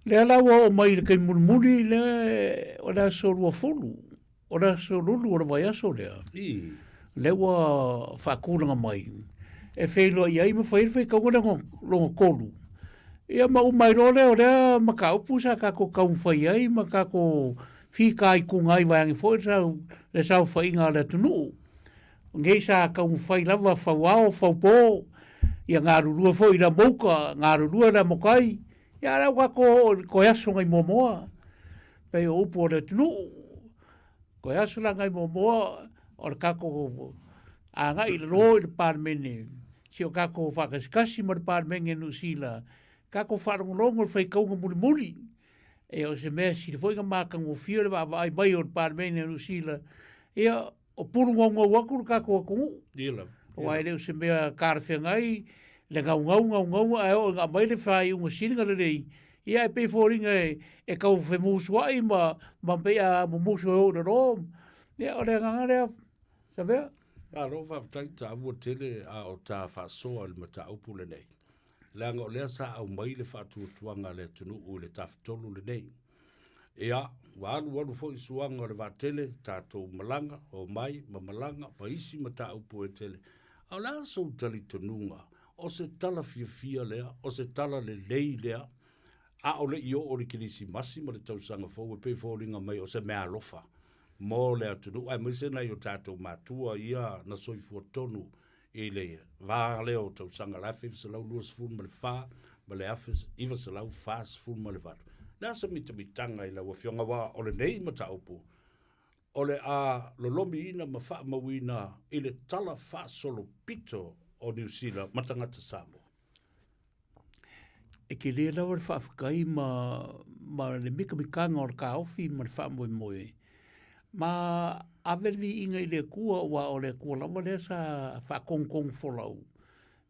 lea la ua oo mai i le taimi mulimuli lea o le aso 20 o le aso lulu o le vaiaso lea, lea ua faatulaga mai e feiloai ai ma fai ai le faitauga lea lona tolu. Ia ma uma ai loa lea o lea mataupu sa tatou taumafai ai ma tatou fitaituga ai vaeane foi le saofaiga a le atunuu. Nei sa taumafai lava fauao, faupo, ia galulue foi i le amouka, galulue le amokai, ia a o lea ua tatou oo i le toe aso nai muamua. Pei o upu o le atunuu, toe aso la nai muamua o le tatou agai i lalo i le Palemene, si o tatou faakasikasi ma le Palemene Niu Sila, tatou faalogologo i le faitauga mulimuli. E o se mea sili foi ona matagofie le vaavaai mai o le Palemene o Niu Sila, ia o pulu gaugau atu le tatou atunuu. Ia lava. Aua e le o se mea talafeagai le gaugau gaugau ae oo ina aumai le faaiuga sili ona lelei, ia e pei e foliga e tau femusuai ma ma pei a mumusu e o i lalo. Ia o le agaga lea Savea. Malo faafetai taua tele a o ta faasoa i le mataupu lenei. Leaga o lea sa aumai le faatuatuaga a le atunuu i le Tafatolu lenei. Ia, ua alualu foi suaga o le vaatele, tatou malaga, omai ma malaga ma isi mataupu e tele. A o le a sou talitonuga, o se tala fiafia lea, o se tala lelei lea, a o le i oo le Kerisimasi ma le tausaga fou e pei e foliga mai o se meaalofa mo le atunuu aemaise nai o tatou matua ia na soifua tonu i le va lea o tausaga 1924 ma le 1948. Le a se mitamitaga i lau Afioga aua o lenei mataupu o le a lolomiina ma faamauina i le tala faasolopito o Niu Sila ma tagata Samoa. E tele lava le faafetai ma, ma le mikamikaga o le taofi ma le faamoemoe, ma ave le viiga i le Atua, aua o le Atua lava lea sa faatonutonu folau.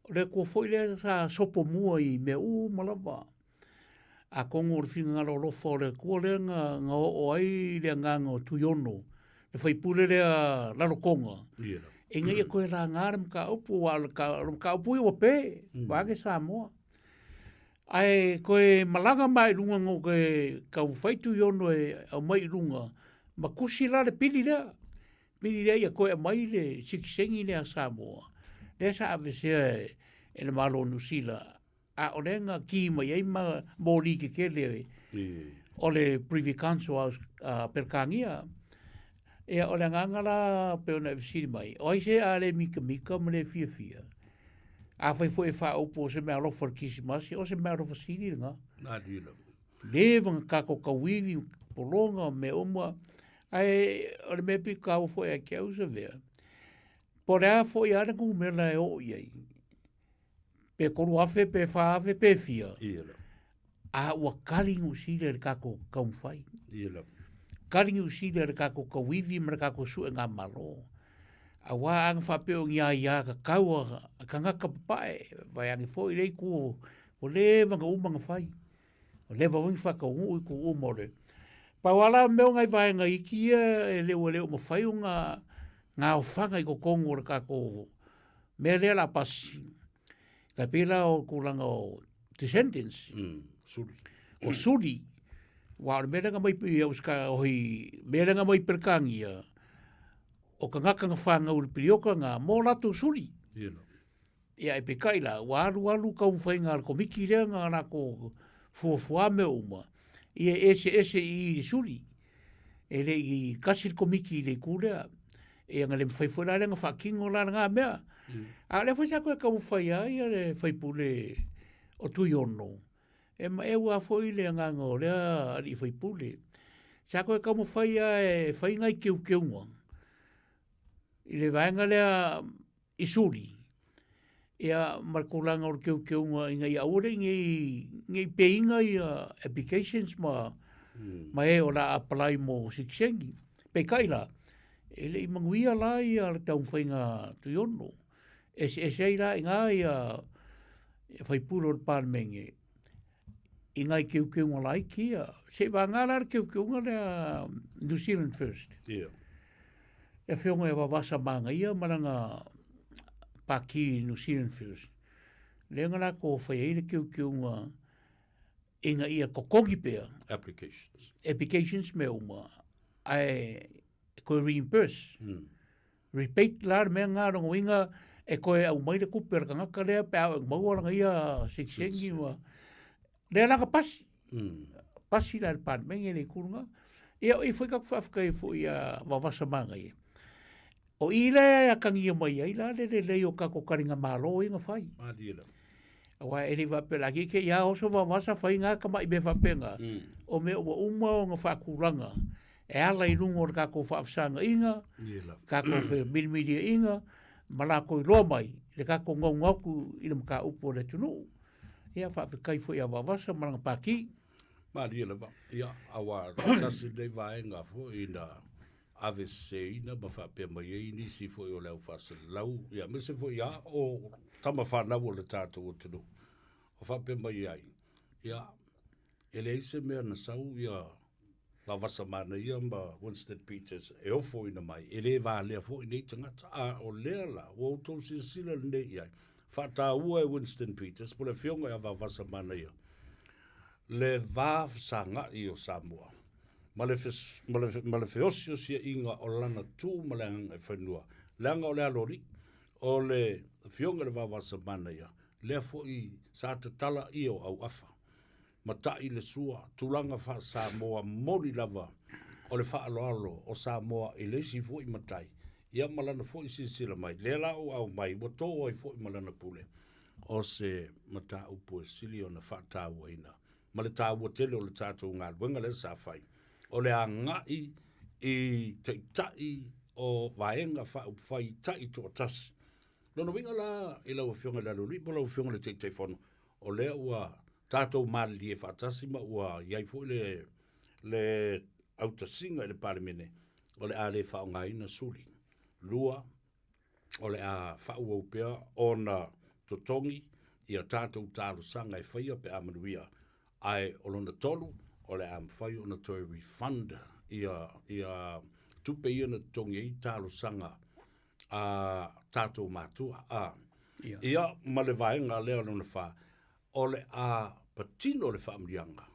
O le Atua foi lea sa sopo mua i mea uma lava. Atonu o le finagalo alofa o le Atua lea na, na oo ai le agaga o Tuiono, le faipule lea Lalotoga, ina ia toe laga le mataupu, aua o le mataupu ia ua pe, vaeane Samoa. Ae toe malaga mai i luga no ke taumafai Tuiono e aumai i luga, ma tusi la le pili lea. Pili lea ia toe aumai le sitiseni lea a Samoa, lea sa aveesea e le Malo o Niu Sila a o lea na ki mai ai ma moli tetele o le Privy Council a Peretania. Ia, o le agaga la pei ona e fesili mai, o ai se a le mikamika ma le fiafia? Afai foi e faaupu o se meaalofa o le Kerisimasi, o se meaalofa sili lena. Leva na tatou tauivi, pologa, mea uma, ae o le mea pito taua foi ia te au Savea, po o le a foi lava le numera e oo i ai, pe 3,000 pe 4,000 pe fia. Ia lava. A ua kali Niu Sila i le tatou taumafai. Ia lava. Kali Niu Sila i le tatou tauivi ma le tatou suega malo. Aua a na faapea o ni aia tatau a tagata papae, vaeane foi le itu ua leva ona uma ona fai. Ua leva foi ona faataunuu itu uma o le... Pau lava la mea o nai vaega iti ia e le ua le o mafai ona gaofaga i totonu o le tatou mea lea o le a pasi, tai pei la o tulaga o descendants, suli. O suli. Aua o le mea lea na aumai i Ausika, oi, mea lea na aumai i Peretania, o tagata na fanau i le piriota na, mo latou suli. Ia lava. Ia, ae peitai la, ua alualu taumafaiga a le Komiti lea na latou fuafua mea uma, ia e eseese i i le suli. E le i tasi le Komiti i le itu lea. Ia na le mafai foi la lea ona faatino la lena mea. A o lea foi sa toe taumafai lava ia le sui usufono o Tuiono, e maeu lava foi le agaga o lea alii sui usufono. Sa toe taumafai lava e fai nai teuteuga i le vaega lea i suli, ia ma le tulaga o le teuteuga ina ia aua ne i pay ina ia applications ma ma e o le a apply mo sitiseni. Peitai la, e le i manuia la ia le taumafaiga a Tuiono. E eseese ai la i ina ia sui usufono o le Palemene. i ngai keukeuga laiti ia. Se i vagā la le keukeuga lea New Zealand First. Ia. Le afioga ia Vavasa Magaia ma lana Pati New Zealand First. Lea na latou fai ai le keukeuga ina ia totogi pea. Applications. Applications mea uma. Ae toe reimburse. Rebate la le mea lena lona uiga e toe aumai le tupe a le tagata lea pe a oo ina maua lana ia sitiseni ma lea la na pasi. Pasi la e le Palemene le itu lena. Ia o i foi tatou faafetai ai foi ia Vavasa Manaia. O i lea e atagia mai ai la le lelei o tatou taligamalo ia na fai. Malie lava. Aua e le i faapea la te i a oso Vavasa fai na tamai mea faapena. O mea ua uma ona faatulaga e ala i luga o le tatou faafesagaiga, tatou femiliamiliaiga ma latou iloa mai le tatou naunau atu i le mataupu a le atunuu. Ia faafetai foi ia Vavasa ma lana pati. Malie lava, ia, aua se tasi lenei vaega foi na aveseseina ma faapea mai ai nisi foi o le au faasalalau, ia, aemaise foi ia o tama fanau o le tatou atunuu, o faapea mai ai, ia, e leai se mea na sau ia Vavasa Manaia ma Winston Peters e ofoina mai, e le valea foi nei tagata. A o lea la, ua outou silasila lenei i ai, faataua e Winston Peters po o le afioga ia Vavasa Manaia, le va fesagai o Samoa ma le, ma le, ma le feosiosiaiga o lana tu ma le agaifanua, leaga o le aloalii, o le afioga i le Vavasa Manaia, lea foi sa tatala ia o auafa. Matai le sua, tulaga faa-Samoa moni lava o le faaaloalo o Samoa i le isi foi matai, ia ma lana foi silasila mai. Lea la ua aumai, ua to ai foi ma lana pule, o se mataupu e sili ona faatauaina ma le taua tele o le tatou galuega lea sa fai, o le agai i taitai o Vaega Faaupufai taitoatasi. Lona uiga la i lau Afioga i le Aloalii po o lau Afioga i le Taitaifono, o lea ua tatou malilie faatasi ma ua i ai foi le, le autasiga i le Palemene, o le a le faaaogaina suli. 2, o le a faaauau pea ona totogi ia tatou talosaga e faia pe a manuia. Ae o lona 3, o le a mafai ona toe refund ia, ia tupe ia na totogi ai talosaga a tatou matua. A. Ia. Ia, ma le vaega lea lona 4, o le a patino le faamanuiaga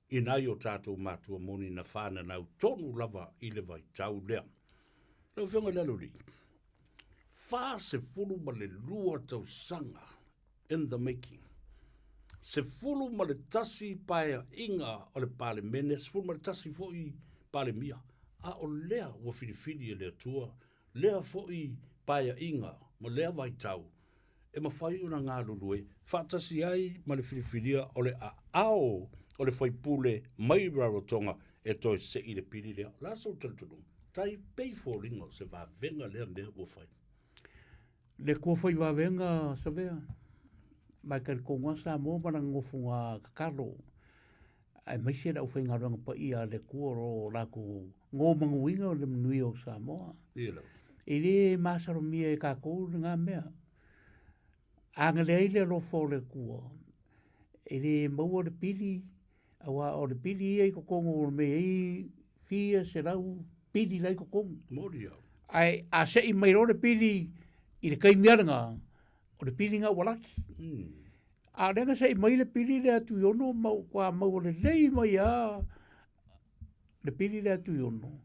i nai o tatou matua moni na fananau tonu lava i le vaitau lea. Lau Afioga i le Aloalii, 42 tausaga in the making. 11 paeaiga o le Palemene, 11 foi Palemia, a o lea ua filifili e le Atua lea foi paeaiga ma lea vaitau e mafai ona galulue faatasi ai ma le filifilia o le aao o le faipule mai Rarotonga e toe sei le pili lea. O le a sou talitonuga? Tai pei foliga o se vavega lea mea ua fai. Le Atua fai vavega Savea, ma e talitonu lava Samoa ma lana nofoga tatalo, aemaise le aufaigaluega paia a le Atua o lo o latou nomanuina le manuia o Samoa. E le masalomia e tatou lena mea. A na leai le alofa o le Atua, e le maua le pili, aua o le pili ia i totonu o le mea e i ai fia selau pili la i totonu. Moni au. Ae a sei mai loa le pili i le taimi lava lena, o le pili lena ua laki. A o lea na sei mai le pili lea a Tuiono ma ua maua lelei mai lava le pili lea a Tuiono,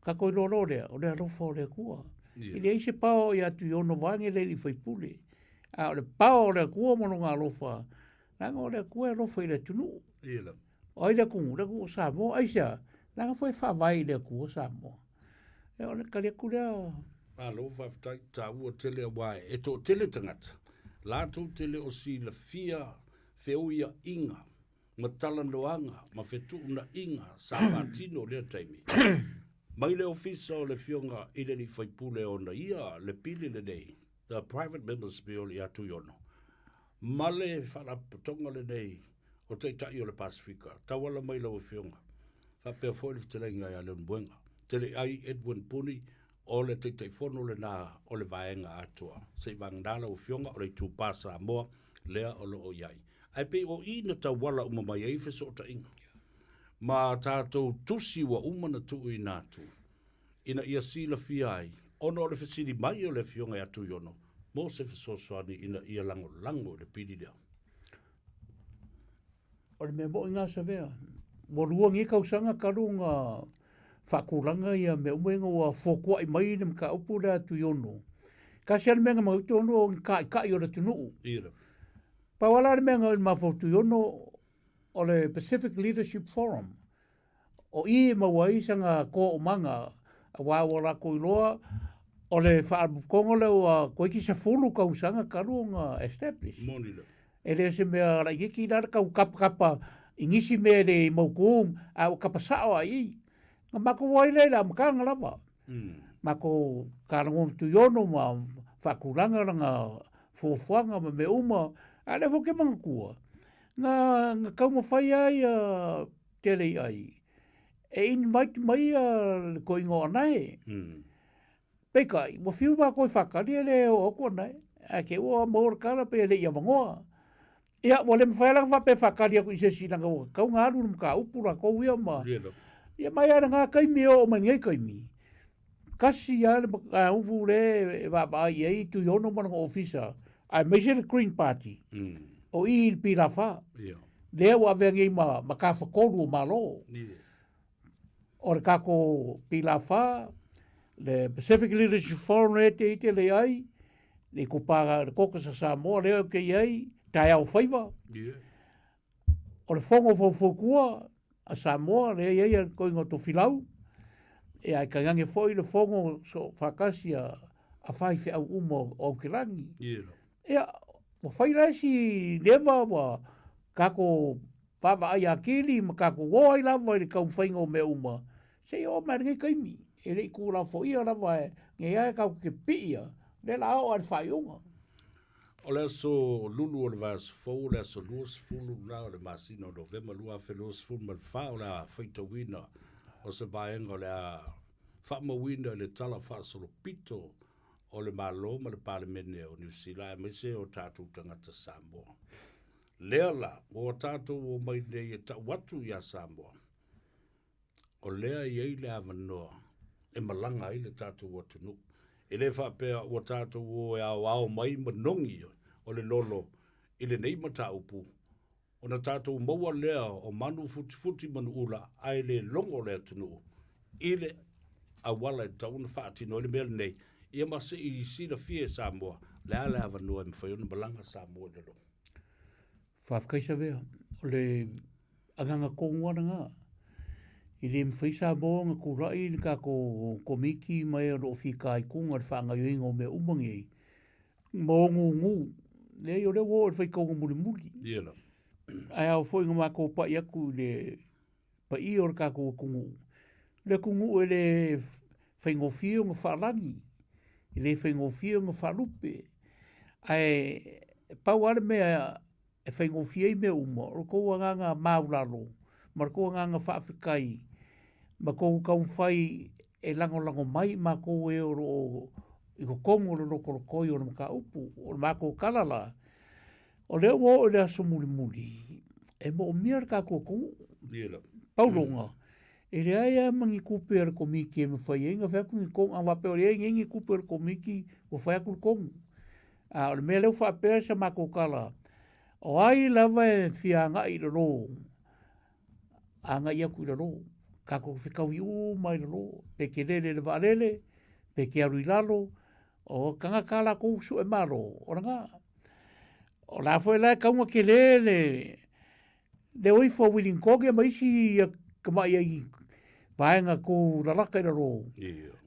tatou iloa loa lea, o le alofa o le Atua. E leai se pao ia Tuiono vaeane le alii faipule, a o le pao o le Atua ma lona alofa, leaga o le Atua e alofa i le atunuu. O ai le atunuu? Le atunuu o Samoa. Aisea? Leaga foi e faavae i le Atua Samoa. Ia o le tali atu lea. Malo faafetai, taua tele aua e toatele tagata latou te le o silafia feuiaiga ma talanoaga ma fetuunaiga sa faatino lea taimi. Mai le ofisa o le Afioga i le Alii Faipule ona ia le pili lenei, the Private Members Bill ia Tuiono, ma le Faalapotopotoga lenei o Taitai o le Pasefika, tauala mai lau Afioga, faapea foi le fetalaiga ia Leulumoega, Teleai Edwin Puni, o le Taitaifono lena o le Vaega Atoa. Se i vagana lau Afioga o le Itupa Samoa lea o lo o i ai. Ae pei o i na tauala uma mai ai fesootaiga. Ma tatou tusi ua uma na tuuina atu ina ia silafia ai ona o le fesili mai o le Afioga ia Tuiono mo se fesoasoani ina ia lagolago i le pili lea. O le mea moi na Savea, ua lua nei tausaga talu ona faatulaga ia mea uma ia ina ua fotuai mai le mataupu lea a Tuiono. Tasi lava le mea na manatu Tuiono o ni taitai o le atunuu. Ia. Pau lava la le mea na mafaufau Tuiono o le Pacific Leadership Forum. O i e maua ai sana toaumaga aua ua latou iloa o le faalapotopotoga lea ua toeitiiti 10 tausaga talu ona establish. Moni lea. E le o se mea laitiiti la le tau tapatapa i nisi mea e le mautu ae ua tapa sao lava i i. Na matou o ai lea i le amataga lava. Matou talanoa ma Tuiono ma faatulaga lana fuafuaga ma mea uma, a o lea foi ou te manatua, na taumafai lava ia tele i ai e invite mai le toeaina o Anae. Peitai, ua fiu matou e faatali e le oo atu Anae, ae te i ua maua le tala pei e le i avanoa. Ia, ua le mafai lava la ona faapea e faatali atu i se isi leaga ua tatau ona alu le mataupu latou ia ma... Ia mai lava i lena taimi e oo mai i lenei taimi, tasi lava le mataupu lea e vaavaai i ai Tuiono ma lona ofisa, aemaise le Green Party, o i i le PLF, lea ua avea nei ma tafatolu o Malo. O le tatou PLF, le Pacific Leadership Forum lea e te i ai, le itupa le Caucus a Samoa lea ou te i ai, taeao faiva. O le Fono Faufautua a Samoa lea e i ai le toeaina o Tofilau, ia ae tainane foi le Fono Soofaatasi a faifeau uma o Aukilani. Ia, ua fai la isi leva ua tatou vaavaai atili ma tatou o ai lava i le taumafaiga o mea uma, seia oo mai i lenei taimi. E le i tuulafoia lava nei lava tatou te pipii ia, lea o le a oo lava i le faaiuga. O le aso lulu o le vaiaso fou, o le aso 20 lena o le masina o Novema 2024, o le a faitauina o se vaega o le a faamauina i le Tala Faasolopito o le Malo ma le Palemene o Niu Sila aemaise o tatou tagata Samoa. Lea la, ua tatou omai nei e tau atu iā Samoa, o lea e i ai le avanoa e malaga ai le tatou atunuu. E le faapea ua tatou o e aoao mai manogi o le lolo i lenei mataupu, ona tatou maua lea o manu futifuti manuula ae le logo le atunuu i le auala e tatau ona faatino ai le mea lenei, ia ma se i silafia e Samoa le a le avanoa e mafai ona malaga Samoa i lalo. Faafetai Savea, o le agaga tonu lava lena. E le mafai Samoa ona tulai le tatou Komiti ma e o lo o fitaituga i le faagaoioiga o mea uma nei, ma o gugu. Leai o lea ua oo i le faitauga mulimuli. Ia lava. Ae ao foi ona matou pai atu i le paia o le tatou atunuu. O le atunuu e le faigofie ona faalagi, e le faigofie ona faalupe. Ae pau lava le mea e faigofie ai mea uma, o le tou agaga maualalo ma le tou agaga faafetai ma tou taumafai e lagolago mai i matou e o lo o i totonu o le lotolotoi o le mataupu. O le matou tala la, o lea ua oo i le aso mulimuli e moomia le tatou atunuu. Pau loga, e leai lava ma ni tupe a le Komiti e mafai ai ona fai atu ni tonu. A faapea o lea e i ai ni tupe a le Komiti, ua fai atu le tonu. A o le mea lea ua faapea sa matou tala, o ai lava e fia agai i lalo, agai atu i lalo. Tatou fetaui uma i lalo, pe te lele i le vaalele, pe te alu i lalo, o tagata a latou sue malo, o lena. O la foi la e tatau ona tele le le o ifo a Wilingtonia ma isi tamai ai vaega tu lalaka i lalo.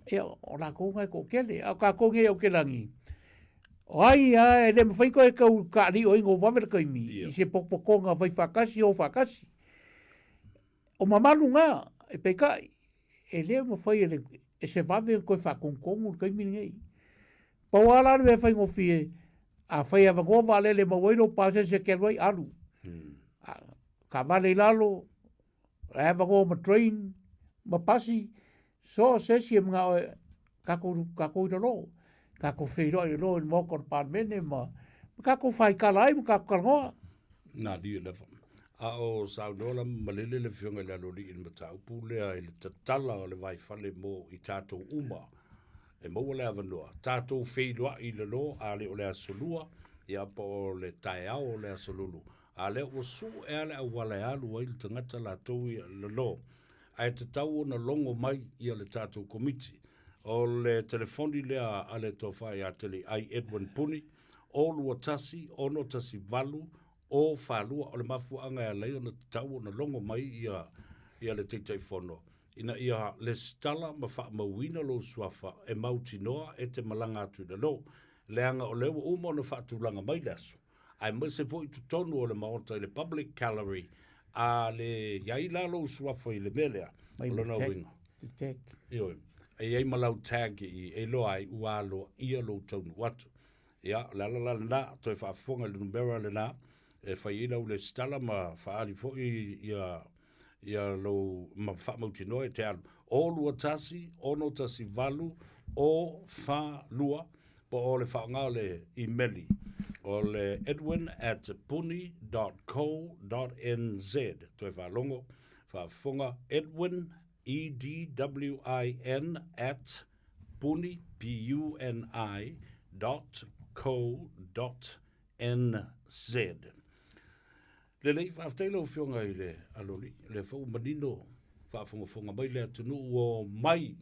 Ia, o latou na e toatele. A o tatou nei Aukilani, o ai lava e le mafai toe tau taalio ai ina ua vave le taimi i se potopotoga fai faatasi o faatasi. O mamalu na, e peitai, e le mafai e, le, e se vave ona toe faatonutonu le taimi lenei. Pau lava la le mea faigofie, afai e avanoa vaalele e maua ai lou pasese e te alu ai, alu. Taavale i lalo, e avanoa ma train, ma pasi, so o se isi e manao e tatou, tatou i lalo. Tatou feiloai i lalo i le maota o le Palemene ma, ma tatou faitala ai ma tatou talanoa. Malie lava. A o saunoa la ma malele le Afioga i le Aloalii i le mataupu lea i le tatala o le vaifale mo i tatou uma e maua le avanoa, tatou feiloai i lalo a le o le Aso Lua, ia po o le taeao o le Aso Lulu, a lea ua sue lava le auala e alu ai le tagata latou ia i lalo, ae tatau ona logo mai ia le tatou Komiti. O le telefoni lea a le Tofa ia Teleiai Edwin Puni, 0 2 1 6 1 8 0 4 2. O le mafuaaga e ala ai ona tatau ona logo mai ia ia le Taitaifono ina ia lesitala ma faamauina lou suafa e mautinoa e te malaga atu i lalo, leaga o lea ua uma ona faatulaga mai le aso, aemaise foi totonu o le Maota i le Public Gallery, a le i ai la lou suafa i le mea lea, o lona uiga. Tag. Ioe. E i ai ma lau tag i i, e iloa ai ua aloaia lou taunuu atu. Ia, o le ala la lena, toe faafofoga i le numera lena, e fai ai lau lesitala ma faaali foi ia ia lou ma faamautinoa e te alu. 0 2 1 6 1 8 0 4 2 po o le faaaoga o le imeli o le edwin at puni dot co dot nz. Toe faalogo, faafofoga edwin, E D W I N at puni, P U N I, dot co dot nz. Lelei, faafetai lau Afioga i le Alolii, o lea foi ua manino faafogafoga mai le atunuu ua omai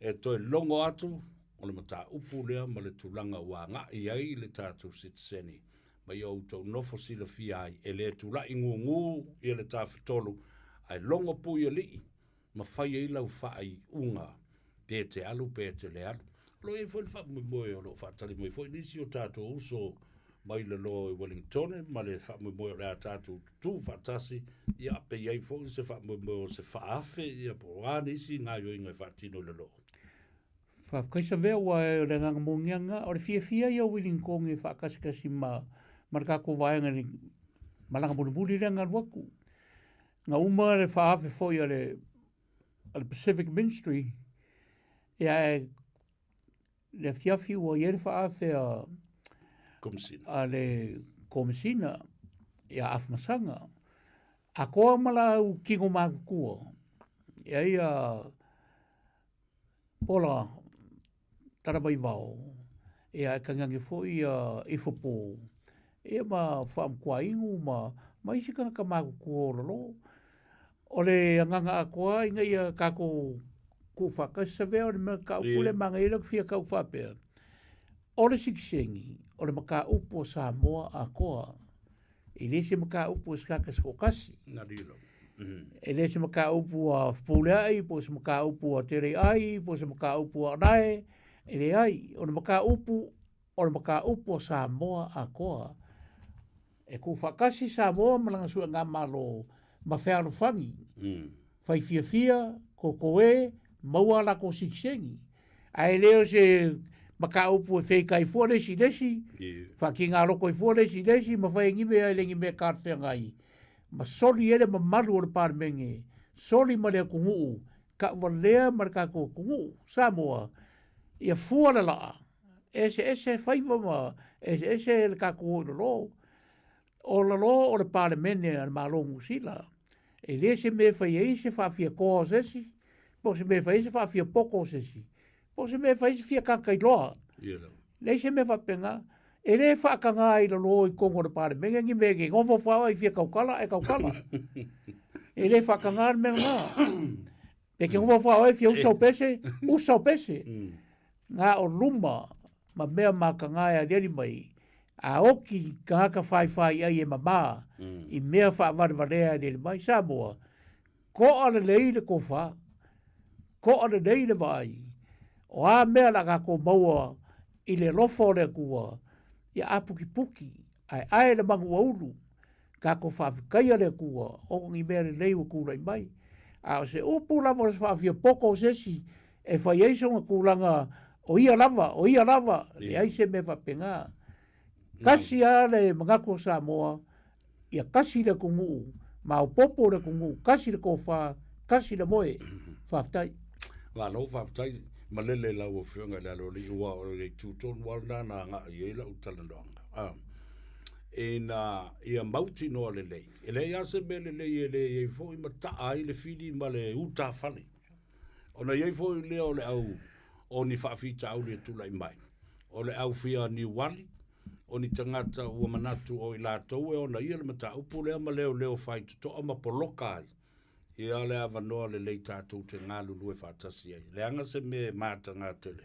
e toe logo atu o le mataupu lea ma le tulaga ua agai ai le tatou sitiseni ma ia outou nofo silafia ai, e le tulai gugu ia le Tafatolu, ae logo pū i alii ma fai ai lau faaiuga pe te alu pe te le alu. O lo o i ai foi le faamoemoe o lo o faatali mai foi nisi o tatou uso mai lalo i Wellingtone ma le faamoemoe o le a tatou tutū faatasi, ia pe i ai foi se faamoemoe o se faaafe ia po o a nisi gaoioiga e faatino i lalo. Faafetai Savea aua o le agaga moni lava lena. O le fiafia ia o Wilingtone e faakasikasi ma ma le tatou vaega i le malaga mulimuli lea na alu atu. Na uma le faaafe foi a le a le Pacific Ministry, ia ae le afiafi ua i ai le faaafe a Komesina. a le Komesina ia Afamasaga. Atoa ma lau kino matutua, ia ia Pola Talamaivao, ia e tainane foi ia Ifopo, ia ma Faamutuainu ma ma isi tagata matutua o lalo. O le agaga atoa ina ia tatou tuufaatasi Savea o le mea mataupu lea e manaia lea ou te fia tau faapea, o le sitiseni o le mataupu a Samoa atoa. E le se mataupu a se tagata se toatasi. E le se mataupu a Fepuleai, po o se mataupu a Teleiai, po o se mataupu a Anae, e leai. O le mataupu, o le mataupu a Samoa atoa. E tuufaatasi Samoa ma lana suegamalo ma fealofani, fai fiafia, totoe, maua a latou sitiseni. Ae le o se mataupu e feitai fua le isi i le isi, faatiga loto ai fua le isi i le isi, ma fai ai ni mea e le ni mea talafeagai, ma soli ai le mamalu o le Palemene, soli ma le atunuu, tauvalea ma le tatou atunuu, Samoa, ia fua le laa, eseese faiva ma eseese le tatou o i lalo. O lalo o le Palemene a le Malo o Niu Sila, e le se mea e fai ai se faafiatoa o se isi, po o se mea e fai ai se faafiapoto o se isi, po o se mea e fai ai se fiakakailoa. Leai se mea faapena. E le faataga i lalo i totonu o le Palemene ni mea e te nofo fao ai fia tautala ae tautala. E le faataga le mea lena. Pe te nofo fao ai fia usa o pese, usa o pese. Na o luma ma mea mataga e aliali mai, a oki tagata faifai ai e mama i mea faavalevalea e aliali mai. Samoa, koa lelei le tofa, koa lelei le vaai, o a mea o le a tatou maua i le alofa o le Atua, ia apukipuki, aeae le manu ua ulu, tatou faafetaia le Atua ona ni mea lelei ua tulai mai. A o se upu lava o se faafiapoto o se isi e fai ai sona tulaga o ia lava, o ia lava, leai se mea faapena. Tasi lava le manatu o Samoa, ia tasi le atunuu, maopoopo le atunuu, tasi le tofa, tasi le moe. Faafetai. Malo faafetai malele i lau Afioga i le Aloalii, aua o le itu tonu lava lena na agai i ai lau talanoaga. Ina ia mautinoa lelei, e leai lava se mea lelei e le i ai foi ma taa ai le fili ma le utafale. Ona i ai foi lea o le au o ni faafitauli e tulai mai, o le au fia niuali, o ni tagata ua manatu o i latou e ona ia le mataupu lea ma leoleo faitotoa ma poloka ai ia le avanoa lelei tatou te galulue faatasi ai. Leaga se mea e mataga tele,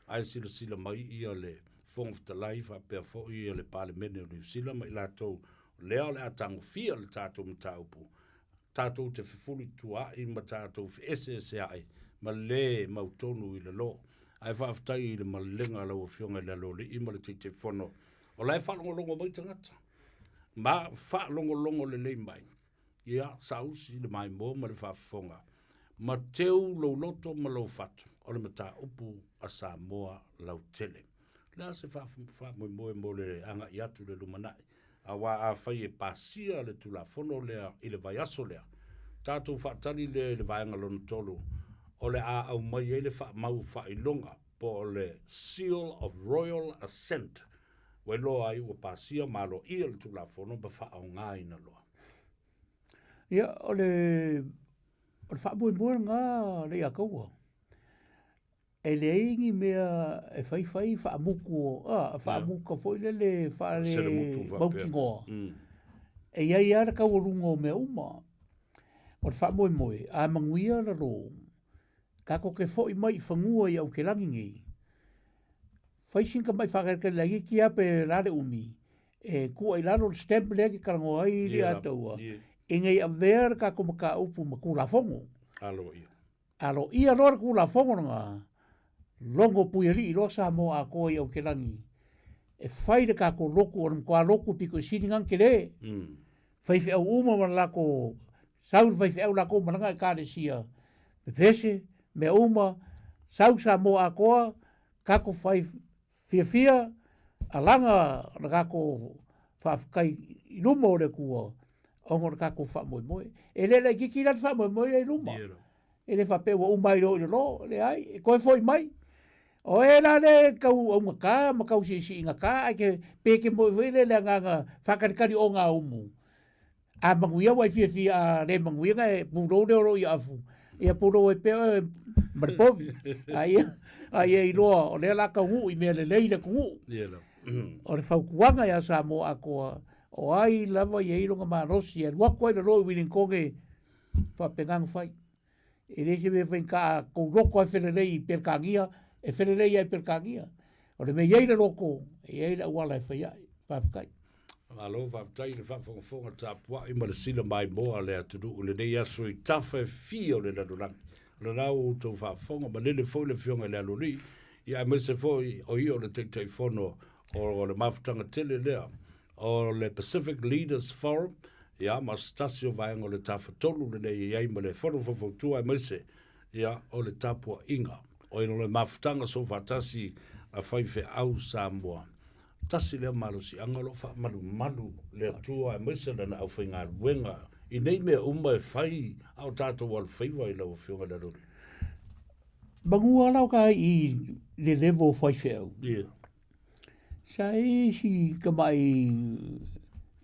ae silasila mai ia le Fofoga Fetalai faapea foi ia le Palemene o Niu Sila ma i latou lea o le a tagofia le tatou mataupu, tatou te fefulituaai ma tatou feeseeseai ma le mautonu i le lo. Ae faafetai i le malelega a lau Afioga i le Aloalii ma le Taitaifono, o la e faalogologo mai tagata, ma faalogologo lelei mai. Ia, saausi le maimoa ma le faafofoga, ma teu lou loto ma lou fatu, o le mataupu a Samoa lautele. O le a se faamoemoe mo le agai atu i le lumanai? Aua afai e pasia le Tulafono lea i le vaiaso lea, tatou faatali lea i le vaega lona 3, o le a aumai ai le faamau faailoga po o le Seal of Royal Assent, ua iloa ai ua pasia ma aloaia le Tulafono ma faaaogaina loa. Ia, o le, o le faamoemoe lena le ia kaua. E leai ni mea e faifai faamutu, a, faamuta foi lele faale mautinoa. E i ai lava le taualuga o mea uma. O le faamoemoe, a manuia lalo, tatou te foi mai i fanua i Aukilani nei, fai sina tamai faataletale laitiiti lava pe la le umi, e tuu ai i lalo le stamp lea e te talanoa ai i Ataua, ina ia avea le tatou mataupu ma Tulafono. Aloaia. Aloaia loa le Tulafono lena, logo puialii loa Samoa atoa i Aukilani, e fai le tatou lotu, o le matua lotu pito i sili lena ona tele. Faifeau uma ma le latou, sau le faifeau latou ma lana ekalesia, pepese, mea uma, sau Samoa atoa, tatou fai fiafia, alaga le tatou faafetai i luma o le Atua, ona o le tatou faamoemoe. E le laitiiti la le faamoemoe lea i luma. E le faapea ua uma ai loa i lalo, leai, e toe foi mai. O e la lea e tau augata ma tau siisiigata, ae ke, pe ke moi foi lea le agaga faatalitali ogaumu. A manuia ua e fiafia, a le manuia na e pulou lea o loo i afu. Ia pulou ai pea oe ma le povi. A ia, a ia iloa o lea la taunuu i mea lelei le atunuu. O le fautuaga ia Samoa atoa, o ai lava e i ai lona malosi e alu atu ai i lalo i Wilingtone, faapena ona fai. E le se mea faigata a tou loto lava e felelei i Peretania, e felelei lava i Peretania. O le mea e i ai le loto, e i ai le auala e fai ai. Faafetai. Malo faafetai i le faafogafoga tapuai ma le sila maimoa a le atunuu i lenei aso i tafa e fia o le lalolagi. O lena ua outou faafofoga, malele foi le Afioga i le Aloalii, ia aemaise foi o ia o le Taitaifono o le mafutaga tele lea o le Pacific Leaders Forum, ia, ma se tasi o vaega o le Tafatolu lenei e i ai ma le Fono Faufautua aemaise, ia, o le tapuaiga, o le mafutaga soofaatasi a faifeau Samoa. Tasi lea malosiaga o lo o faamalumalu le Atua aemaise Lana aufaigaluega i nei mea uma e fai a o tatou alofaiva i lau Afioga i le Aloalii. Manu lava la o ka i le level o faifeau. Yeah. Sa i ai si tamai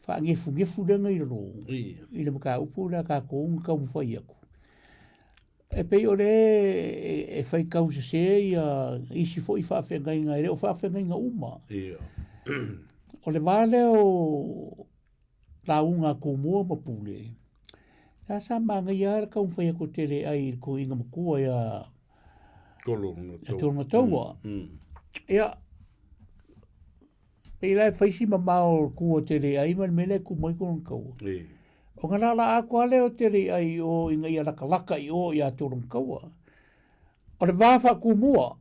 faanefunefu lea na i lalo i le mataupu lea a tatou na taumafai atu. E pei o lea e faitau sese ia isi foi faafeagaiga, e le o faafeagaiga uma. O le va lea o lauga a Tumua ma Pule, la sa manaia lava le taumafai atu tele ai i le toeaina matua ia Tologataua. Ia, pei la e fai si mamao o le tu a Teleiai ma le mea lea e tu mai Tologataua. Ona laalaa atu lava lea o Teleiai i o ina ia latalata i o ia Tologataua. O le va faa-Tumua,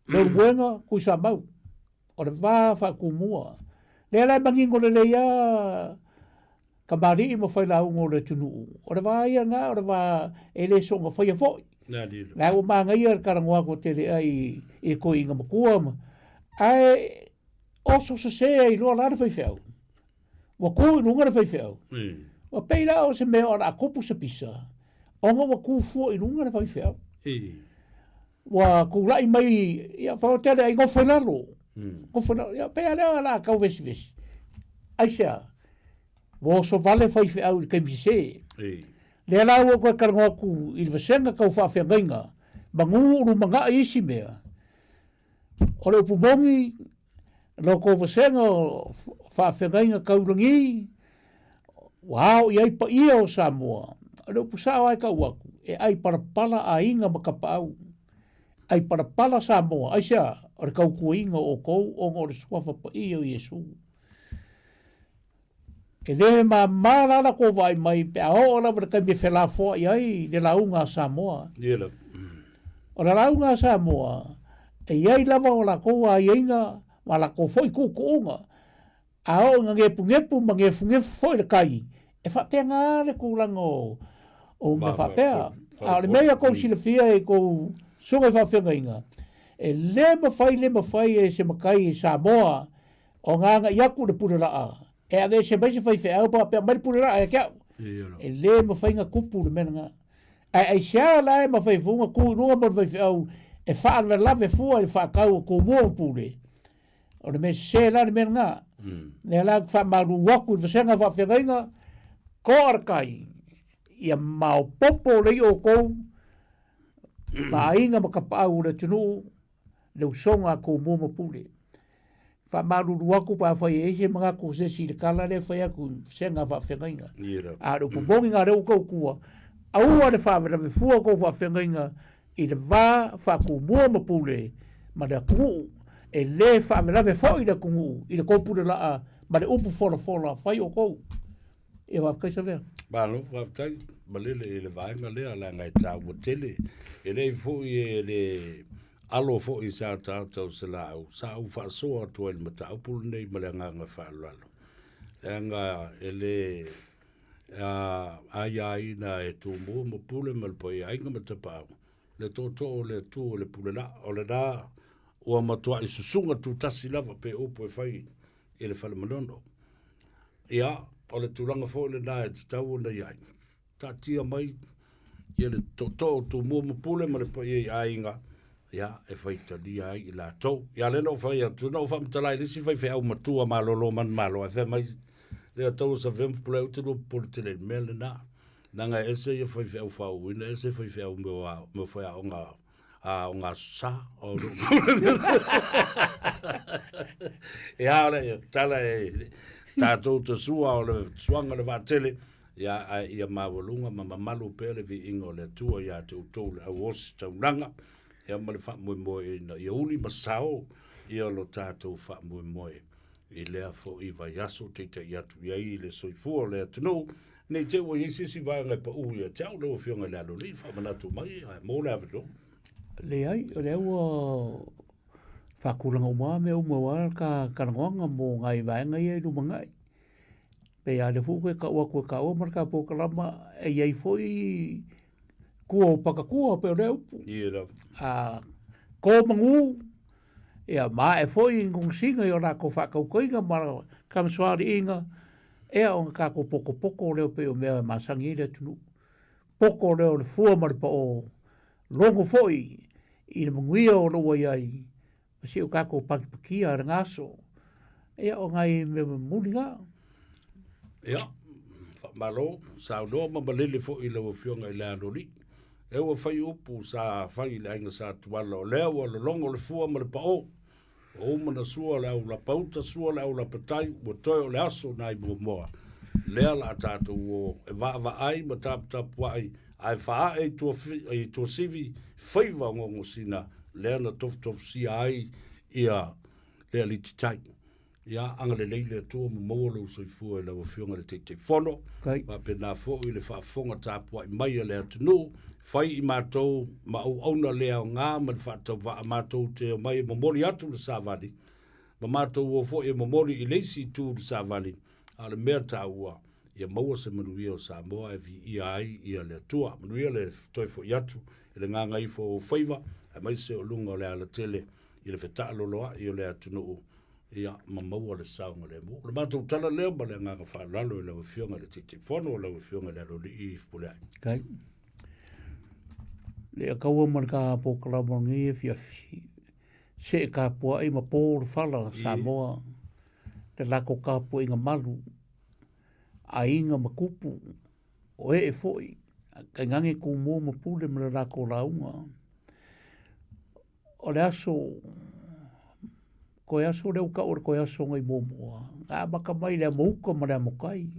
Leulumoega, Tuisamau. O le va faatumua. Lea la e manino lelei lava kamali'i ma failauga o le atunuu, o le va ia lena, o le va e le soona faia foi. La ua manaia le talanoa atu a Tele'a i le toeaina matua ma, ae oso sese ai loa la le faifeau. Ua tu i luga le faifeau. Ua pei la o se mea o le a tupu se pisa, ona ua tu fua i luga le faifeau. Ua tulai mai, ia, whaotele ai nofo i lalo. Nofo i lalo. Ia, pei a lea o le a tau vesivesi. Aisea? Ua oso vale faifeau i le taimi sesē. Lea la ua ou toe talanoa atu i le vasega tau faafeagaiga, manu ulumagai isi mea. O le upu moni, lo tou vasega o faafeagaiga taulagi, ua ao i ai paia o Samoa. O le upu sao lava e tau atu, e ai palapala aiga ma tapaau. Ai palapala Samoa, aisea? O le tautuaina o outou ona o le suafa paia o Iesu. E le mama la latou vaai mai pe a oo lava i le taimi e felafoai ai le lauga a Samoa. O le lauga a Samoa, e i ai lava o latou aiaiga ma latou foi tuutuuga. A oo ina gepugepu ma gefugefu foi le tai, e faapena le tulaga o mea faapea. A o le mea ia tou silafia i tou susuga i faafeagaiga, e le mafai le mafai e se matai i Samoa ona agai atu i le pule laa e aveese mai se faifeau pa faapea mai le pule laa ia te au. E le mafai ona tupu le mea lena. Ae aisea la e mafai fua ona tu i luga mo le faifeau e faalavelave fua i le faatau o Tumua ma Pule? O le mea sese la le mea lena. Lea la ou te faamalulu atu i le vasega faafeagaiga, toa le tai, ia maopoopo lelei outou ma aiga ma tapaau o le atunuu le usoga a Tumua ma Pule. Faamalulu atu pe afai e i ai se manatu o se isi i le tala lea e fai atu i vasega faafeagaiga. A o le upu moni lena o lea ua outou tua, aua le faalavelave fua outou faafeagaiga i le va faa-Tumua ma Pule ma le atunuu, e le faalavelave foi le atunuu i le tou pule laa ma le upu folafola fai outou. Ia faafetai Savea. Malo, faafetai malele i le vaega lea leaga e taua tele. E leai foi e le alo foi sa tatou se laau, sa ou faasoa atu ai i le mataupu lenei ma le agaga faaaloalo. Leaga e le aiaina e Tumua ma Pule ma le paia aiga ma Tapaau, le tootoo o le Atua o le pule laa, o lena ua matuai susuga tutasi lava pe upu e fai i le fale manono. Ia, o le tulaga foi lena e tatau ona i ai. Taatia mai ia le tootoo o Tumua ma Pule ma le paia i aiga, ia, e faitalia ai i latou. Ia, lea na ou fai atu, na ou faamatala i le isi faifeau matua malolo manumalo, ae fai mai, le tau o Savea ma Fepuleai, ou te lua popole tele i le mea lena. Leaga e ese ia faifeau faauuina, ese faifeau mea faiaoga a o ngā sa o lo Ia o le tala e tātou te sua o le suaga le vaatele, ia ae ia maualuga ma mamalu pea le viiga o le Atua ia te outou le au ositaulaga, ia ma le faamoemoe ina ia uli ma sao ia lo tātou faamoemoe i lea foi vaiaso teita'i atu i ai le soifua o le atunuu, ne i te i ua i ai se isi vaega e pau ia te au lau Afioga i le Aloalii, faamanatu mai ae mo le avanoa. Leai, o lea ua faatulaga uma lava mea uma aua ka talanoaga mo nai vaega ia i lumanai. Pei lava o lea foi ua toe tau atu e taua ma le ta polokalama, e i ai foi tua o patatua pei o lea upu. Ia lava. A to manu, ia ma ae foi i gogosiga i o latou faatautaiga ma tamasoaliiga, ea ona tatou potopoto lea pei o mea e masani ai le atunuu. Poto lea o le fua ma le pao, logo foi i le manuia o lo o ua i ai, ma si o tatou patipatia i lena aso. Ia, o nai mea muli na. Ia, faamalo, saunoa ma malele foi i lau Afioga i le Aloalii. E ua fai upu sa fai i le aiga Sa Tuala, o lea ua lologo le fua ma le pao. Ua uma ona sua le au lapauta, sua le au lapatai, ua toe o le aso nai Moamoa. Lea la a tatou o e vaavaai ma taputapuai ae faaae i tua, i tuasivi faiva o gogosina lea na tofutofusia ai ia le alititai. Ia agalelei le Atua ma maua lou soifua i lau Afioga i le Taitaifono, faapena foi le faafofoga tapuai mai a le atunuu, fai i matou ma auauna le aoga ma le faatauvaa matou te omai e momoli atu le savali, ma matou o foi e momoli i le isi itu le savali, a o le mea taua, ia maua se manuia o Samoa e viia ai ia le Atua. Manuia le toe foi atu i le gagaifo o ou faiva, aemaise o luga o le alatele i le fetaaloloai o le atunuu, ia ma maua le saogalemu. O le matou tala lea ma le agaga faaaloalo i lau Afioga i le Taitaifono, lau Afioga i le Aloalii Fepuleai. Kai. Lea kaua ma le ka polokalama o lenei afiafi. See tapuai ma po le fala Samoa. Le lakou tapuaiga malu, aiga ma tupu, o ee foi, tainane Tumua ma Pule ma le latou lauga. O le aso, toe aso lea ua tau o le toe aso nei muamua, na amata mai le amouka ma le amokai.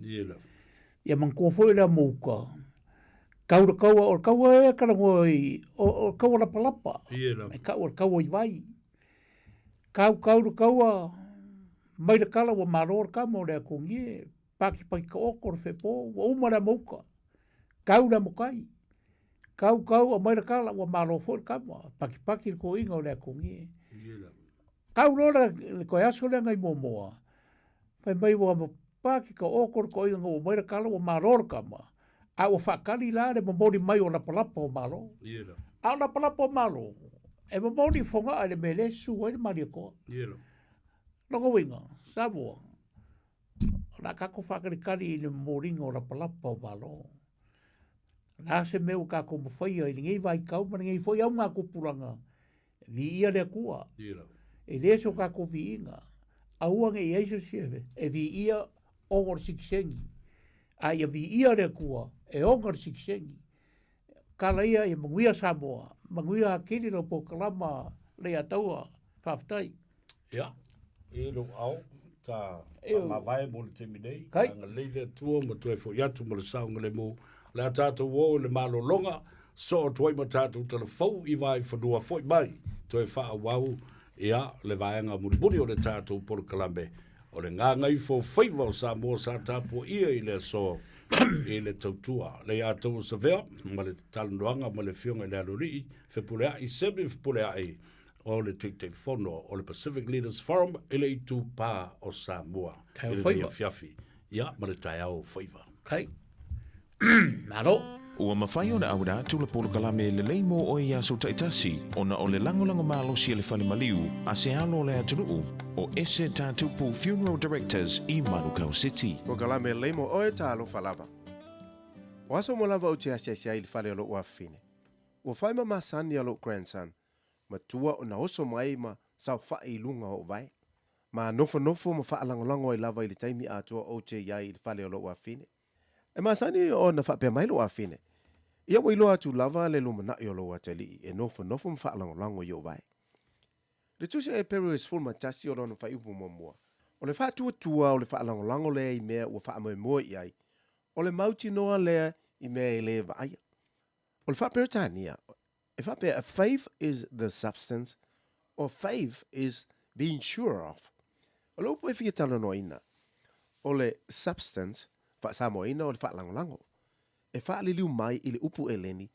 Ia manatua foi le amouka, tau le taua, o le taua e talanoa i, o le taua lapalapa, e tau o le taua i vai. Tau tau le taua, mai le tala ua malo le tama o le atogie, patipati taoto le fepo, ua uma le amouka, tau le amokai. Tau tau aumai le tala ua malo foi le tama, patipati le toeaina o le atogie. Tau loa le toe aso lea nai muamua, fai mai ua pati taoto le toeaina ina ua aumai le tala ua malo le tama, a ua faatali la le momoli mai o lapalapa o malo. A o lapalapa o malo, e momoli i Fogaa i le mea lea e susu ai le Malietoa. Lona uiga, Samoa, o le a tatou faatalitali i le momoliga o lapalapa o malo. O le a se mea ua tatou mafaia i lenei vaitau ma lenei foi augatupulaga, viia le Atua. E le so tatou viiga. Aua ne i i ai se isi e viia ona o le sitiseni, a ia viia le Atua e ona le sitiseni. Tala ia ia manuia Samoa, manuia atili lau polokalama Leiataua. Faafetai. Ia, i lou ao, ta faamavae mo le taimi nei, agalelei le Atua ma toe foi atu ma le saogalemu. O le a tatou o i le malologa, soo atu ai ma tatou talafou i Vaaifanua foi mai, toe faaauau ia le vaega mulimuli o le tatou polokalame o le gagaifo faiva o Samoa sa tapuaia i le aso i le tautua. Leiataua Savea ma le talanoaga ma le Afioga i le Aloalii Fepuleai, Semi Fepuleai, o le Taitaifono o le Pacific Leaders Forum i le itupa o Samoa i lenei afiafi, ia ma le taeao o faiva. Kai. Malo. Ua mafai ona auina atu le polokalame lelei mo oe i aso taitasi ona o le lagolago malosi a le fale maliu a se alo o le atunuu o Ese Tatupu Funeral Directors i Manukau City. Polokalame lelei mo oe talofa lava. O aso mo lava ou te asiasi ai i le fale o lo'u afafine. Ua fai ma masani a lo'u grandson matua ona oso mai ma saofa'i i luga o o'u vae. Ma nofonofo ma faalagolago ai lava i le taimi atoa ou te i ai i le fale o lo'u afafine. E masani ona faapea mai lo'u afafine, Ia ua iloa atu lava le lumana'i o lou atalii e nofonofo ma faalagolago i o'u vae. Le tusi a Eperu e 11 o lona faaiupu muamua, o le faatuatua o le faalagolago lea i mea ua faamoemoe i ai, o le mautinoa lea i mea e le vaaia. O le faa-Peretania, e faapea, faith is the substance, or faith is being sure of. O le upu e fia talanoaina, o le substance, faa-Samoaina o le faalagolago, e faaliliu mai i le upu Eleni,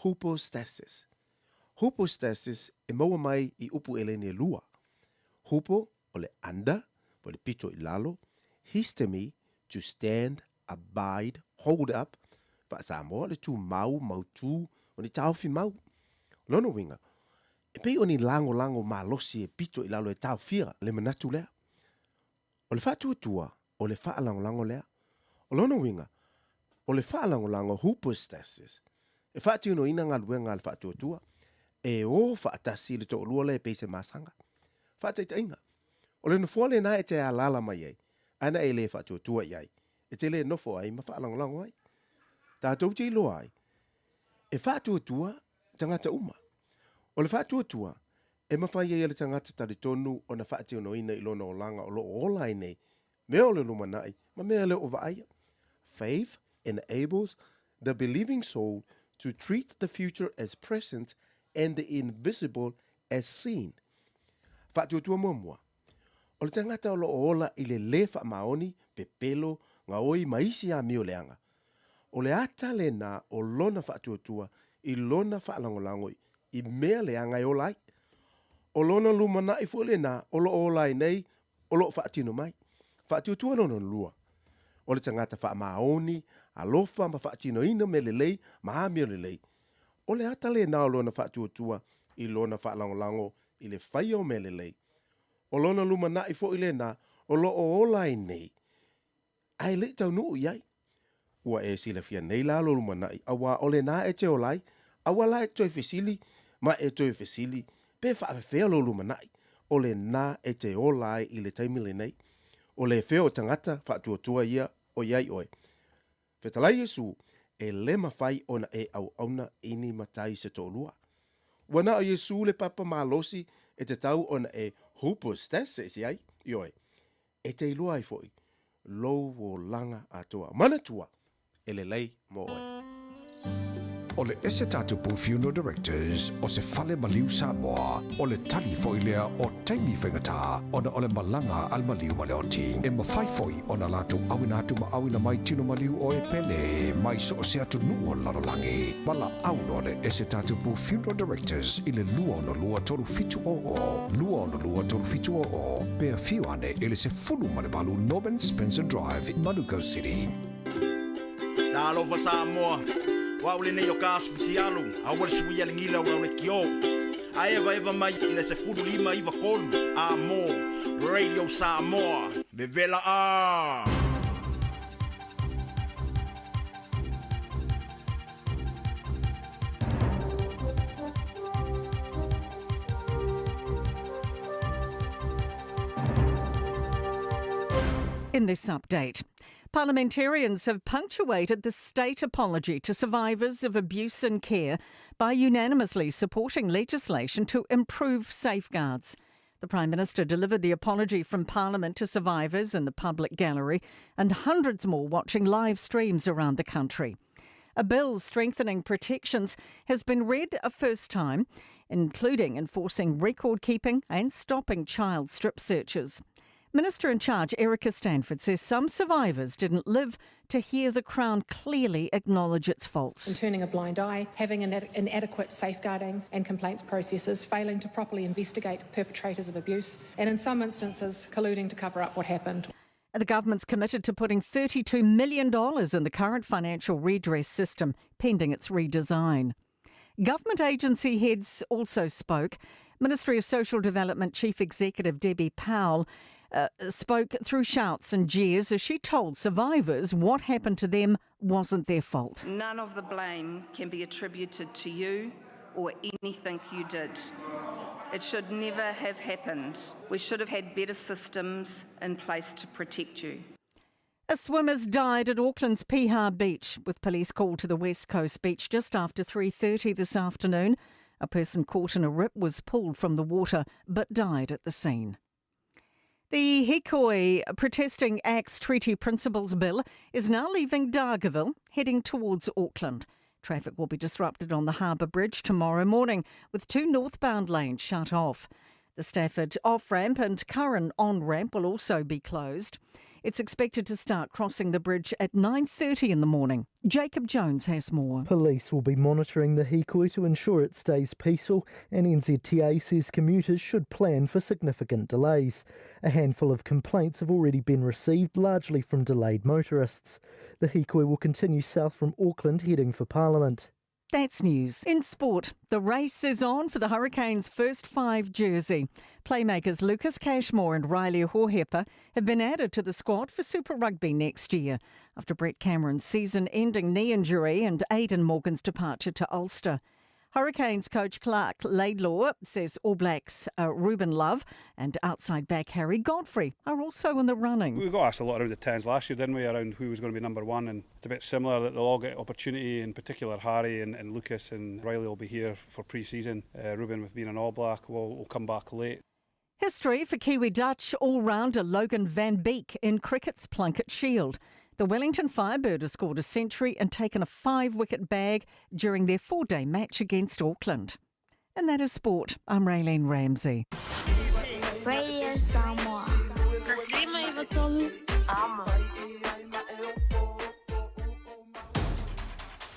hupostasis. Hupostasis e maua mai i upu Eleni e lua. Hupo, o le under, po o le pito i lalo, histemi, to stand, abide, hold up, faa-Samoa, le tumau, mautū, o ni taofi mau. O lona uiga, e pei o ni lagolago malosi e pito i lalo e taofia le manatu lea. O le faatuatua, o le faalagolago lea. O lona uiga, o le faalagolago hupostasis, e faatinoina galuega a le faatuatua, e o faatasi le toalua lea e pei se masaga. Faataitaiga, o le nofoa lena e te alaala mai ai, ae na e le faatuatua i ai, e te le nofo ai ma faalagolago ai. Tatou te iloa ai, e faatuatua tagata uma. O le faatuatua, e mafai ai e le tagata talitonu ona faatinoina i lona olaga o lo o ola ai nei, mea o le lumanai ma mea le o vaaia. Faith enables the believing soul to treat the future as present and the invisible as seen. Faatuatua muamua, O le tagata o lo o ola i le lē faamaoni, pepelo, gaoi ma isi amio leaga. O le ata lena o lona faatuatua i lona faalagolago i mea leaga e ola ai. O lona lumanaʻi foi lena o lo o ola ai nei o lo o faatino mai. Faatuatua lona lua, o le tagata faamaoni, alofa ma faatinoina mea lelei ma amio lelei. O le ata lena o lona faatuatua i lona faalagolago i le faia o mea lelei. O lona lumanaʻi foi lena o lo o ola ai nei, a e le i taunuu i ai. Ua e silafia nei la lou lumanaʻi, auā o lena e te ola ai, aua la e toe fesili ma e toe fesili pe faafefea lou lumanaʻi, o lena e te ola ai i le taimi lenei. O le fea o tagata faatuatua ia o i ai oe? Fetalai Iesu, E le mafai ona e auauna i ni matai se toalua. Ua na o Iesu le papa malosi e tatau ona e hupostasis ai, ioe, e te iloa ai foi lou olaga atoa. Manatua, e lelei mo oe. O le ese tatupu Funeral Directors o se fale maliu Samoa, o le tali foi lea o taimi faigata ona o le malaga a le maliu ma le oti. E mafai foi ona latou auina atu ma auina mai tino maliu o e pele mai so o se atunuu o le lalolagi. Valaau loa le ese tatupu Funeral Directors i le 262 3700, 262 3700, pe afio ane i le 18 Norman Spencer Drive, Manukau City. Talofa Samoa, o au lenei o Kas Fitialu, aua le suia le gila o le kio. A evaeva mai i le 15 93 a mo Radio Samoa. Vevela a! In this update, parliamentarians have punctuated the state apology to survivors of abuse and care by unanimously supporting legislation to improve safeguards. The Prime Minister delivered the apology from Parliament to survivors in the public gallery and hundreds more watching live streams around the country. A bill strengthening protections has been read a first time, including enforcing record keeping and stopping child strip searches. Minister in charge Erica Stanford says some survivors didn't live to hear the Crown clearly acknowledge its faults. And turning a blind eye, having inadequate safeguarding and complaints processes, failing to properly investigate perpetrators of abuse, and in some instances, colluding to cover up what happened. The government's committed to putting $32 million in the current financial redress system, pending its redesign. Government agency heads also spoke. Ministry of Social Development Chief Executive Debbie Powell spoke through shouts and jeers as she told survivors what happened to them wasn't their fault. None of the blame can be attributed to you or anything you did. It should never have happened. We should have had better systems in place to protect you. A swimmer's died at Auckland's Piha Beach, with police called to the West Coast beach just after 3:30 this afternoon. A person caught in a rip was pulled from the water but died at the scene. The Hikoi Protesting Acts Treaty Principles Bill is now leaving Dargaville, heading towards Auckland. Traffic will be disrupted on the Harbour Bridge tomorrow morning, with two northbound lanes shut off. The Stafford off ramp and Curran on ramp will also be closed. It's expected to start crossing the bridge at 9:30 in the morning. Jacob Jones has more. Police will be monitoring the hikoi to ensure it stays peaceful, and NZTA says commuters should plan for significant delays. A handful of complaints have already been received, largely from delayed motorists. The hikoi will continue south from Auckland, heading for Parliament. That's news. In sport, the race is on for the Hurricanes' first five jersey. Playmakers Lucas Cashmore and Riley Hohepa have been added to the squad for Super Rugby next year after Brett Cameron's season ending knee injury and Aidan Morgan's departure to Ulster. Hurricanes coach Clark Laidlaw says All Blacks Ruben Love and outside back Harry Godfrey are also in the running. We got asked a lot around the tens last year, didn't we, around who was going to be number one, and it's a bit similar that they'll all get opportunity, in particular Harry and, and Lucas and Riley will be here for pre-season. Ruben, with being an All Black, will, will come back late. History for Kiwi Dutch all-rounder Logan Van Beek in cricket's Plunket Shield. The Wellington Firebird has scored a century and taken a five-wicket bag during their four-day match against Auckland. And that is sport. I'm Raylene Ramsey. Radio Samoa.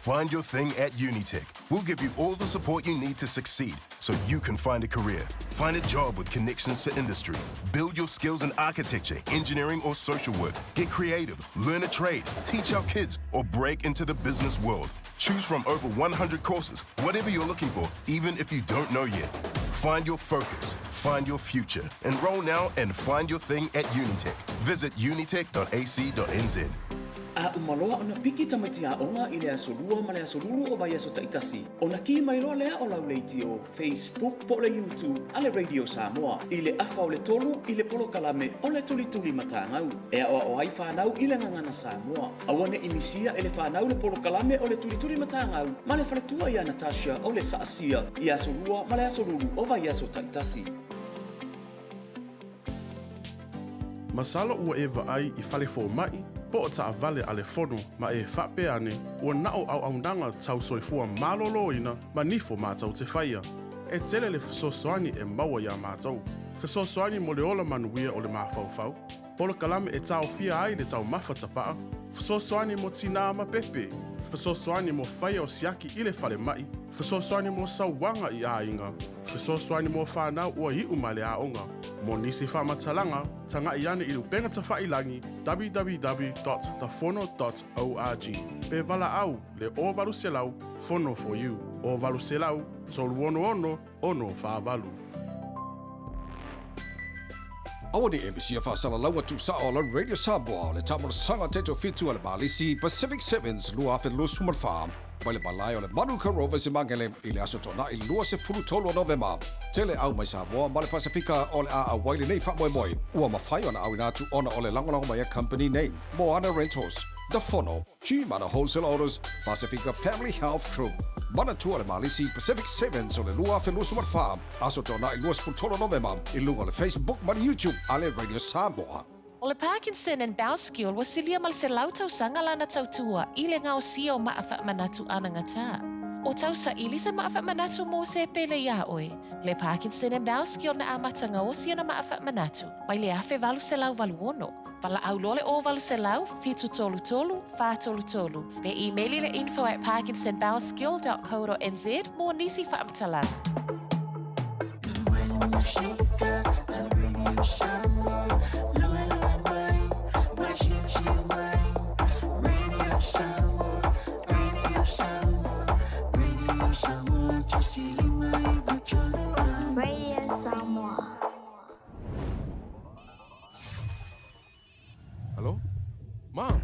Find your thing at Unitec. We'll give you all the support you need to succeed so you can find a career, find a job with connections to industry, build your skills in architecture, engineering, or social work, get creative, learn a trade, teach our kids, or break into the business world. Choose from over 100 courses, whatever you're looking for, even if you don't know yet. Find your focus, find your future. Enroll now and find your thing at Unitec. Visit unitec.ac.nz. A uma loa ona piki tamaiti aoga i le aso Lua ma le aso Lulu o vaiaso taitasi, ona kī mai loa lea o lau leitio, Facebook po o le YouTube a le Radio Samoa i le afa o le tolu i le polokalame o le Tulituli Matagau e aoao ai fanau i le gagana Samoa. Aua ne i misia e le fanau le polokalame o le Tulituli Matagau ma le faletua ia Natasha o le Saasia i aso Lua ma le aso Lulu o vaiaso taitasi. Masalo ua e vaai i fale fomai po o taavale a le fono ma e faapea ane ua na o auaunaga tau soifua maloloina ma nifo matou te faia. E tele le fesoasoani e maua iā matou. Fesoasoani mo le ola manuia o le mafaufau, polokalame e taofia ai le taumafa tapaa, fesoasoani mo tinā ma pepe, fesoasoani mo faia o siaki i le falemai, fesoasoani mo sauaga i aiga, fesoasoani mo fanau ua iu mai le aoga. Mo nisi faamatalaga, tagai ane i le upega tafailagi www.thefono.org pe valaau le 0800 Fono for you, 0800 366 648. Aua ne i e misia faasalalaua tuusao a lau Radio Samoa o le taamolosaga taitofitu a le Malisi Pacific Sevens 2024 mai le malae o le Manuka Rovers i Magele i le Aso Toonai 23 o Novema. Tele au mai Samoa ma le Pasefika o le a auai lenei faamoemoe ua mafai ona auina atu ona o le lagolago mai a company nei, Moana Rentals, The Fono, G-Mana Wholesale Autos, Pasifika Family Health Group, Manatua le Malisi Pacific Sevens o le 2024, Aso Toonai 23 Novema i luga o le Facebook ma le YouTube a le Radio Samoa. O le Parkinson and Bowskill ua silia ma le 100 tausaga lana tautua i le gaosia o maa faamanatu anagatā. O tau saili se maa faamanatu mo se pele iā oe. Le Parkinson and Bowskill na amata gaosi ana maa faamanatu mai le 1886. Valaau loa le 0800 733 433 pe imeli le info at parkinsonbowelskill.co.nz mo nisi faamatalaga. Radio Samoa. Hello? Mom?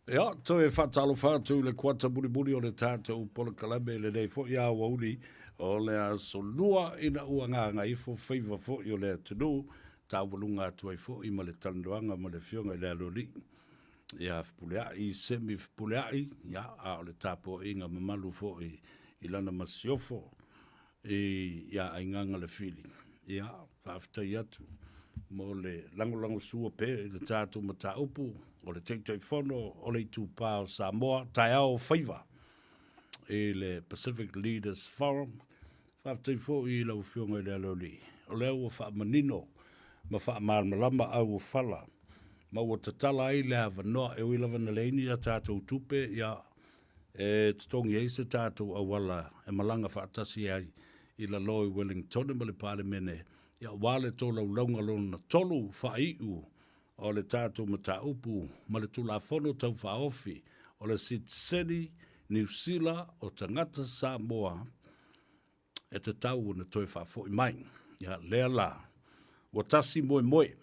Ia, toe faatalofa atu i le kuata mulimuli o le tatou polokalame i lenei foi aoauli o le aso Lua ina ua gagaifo faiva foi o le atunuu, taualuga atu ai foi ma le talanoaga ma le Afioga i le Aloalii ia Fepuleai Semi Fepuleai, ia, a o le tapuaiga mamalu foi i lana masiofo i ia Aigaga Lefili. Ia, faafetai atu mo le lagolagosua pea i le tatou mataupu o le Taitaifono o le Itupa o Samoa, taeao o faiva i le Pacific Leaders Forum. Faafetai foi i lau Afioga i le Aloalii, o lea ua faamanino ma faamalamalama auofala ma ua tatala ai le avanoa e ui lava ina leai ni a tatou tupe, ia, e totogi ai se tatou auala e malaga faatasi ai i lalo i Wellingtone ma le Palemene, ia, aua le tolaulauga lona 3 faaiu o le tatou mataupu ma le Tulafono Tau Faaofi o le Sitiseni Niu Sila o Tagata Samoa e tatau ona toe faafoi mai. Ia, lea la, ua tasi moemoe.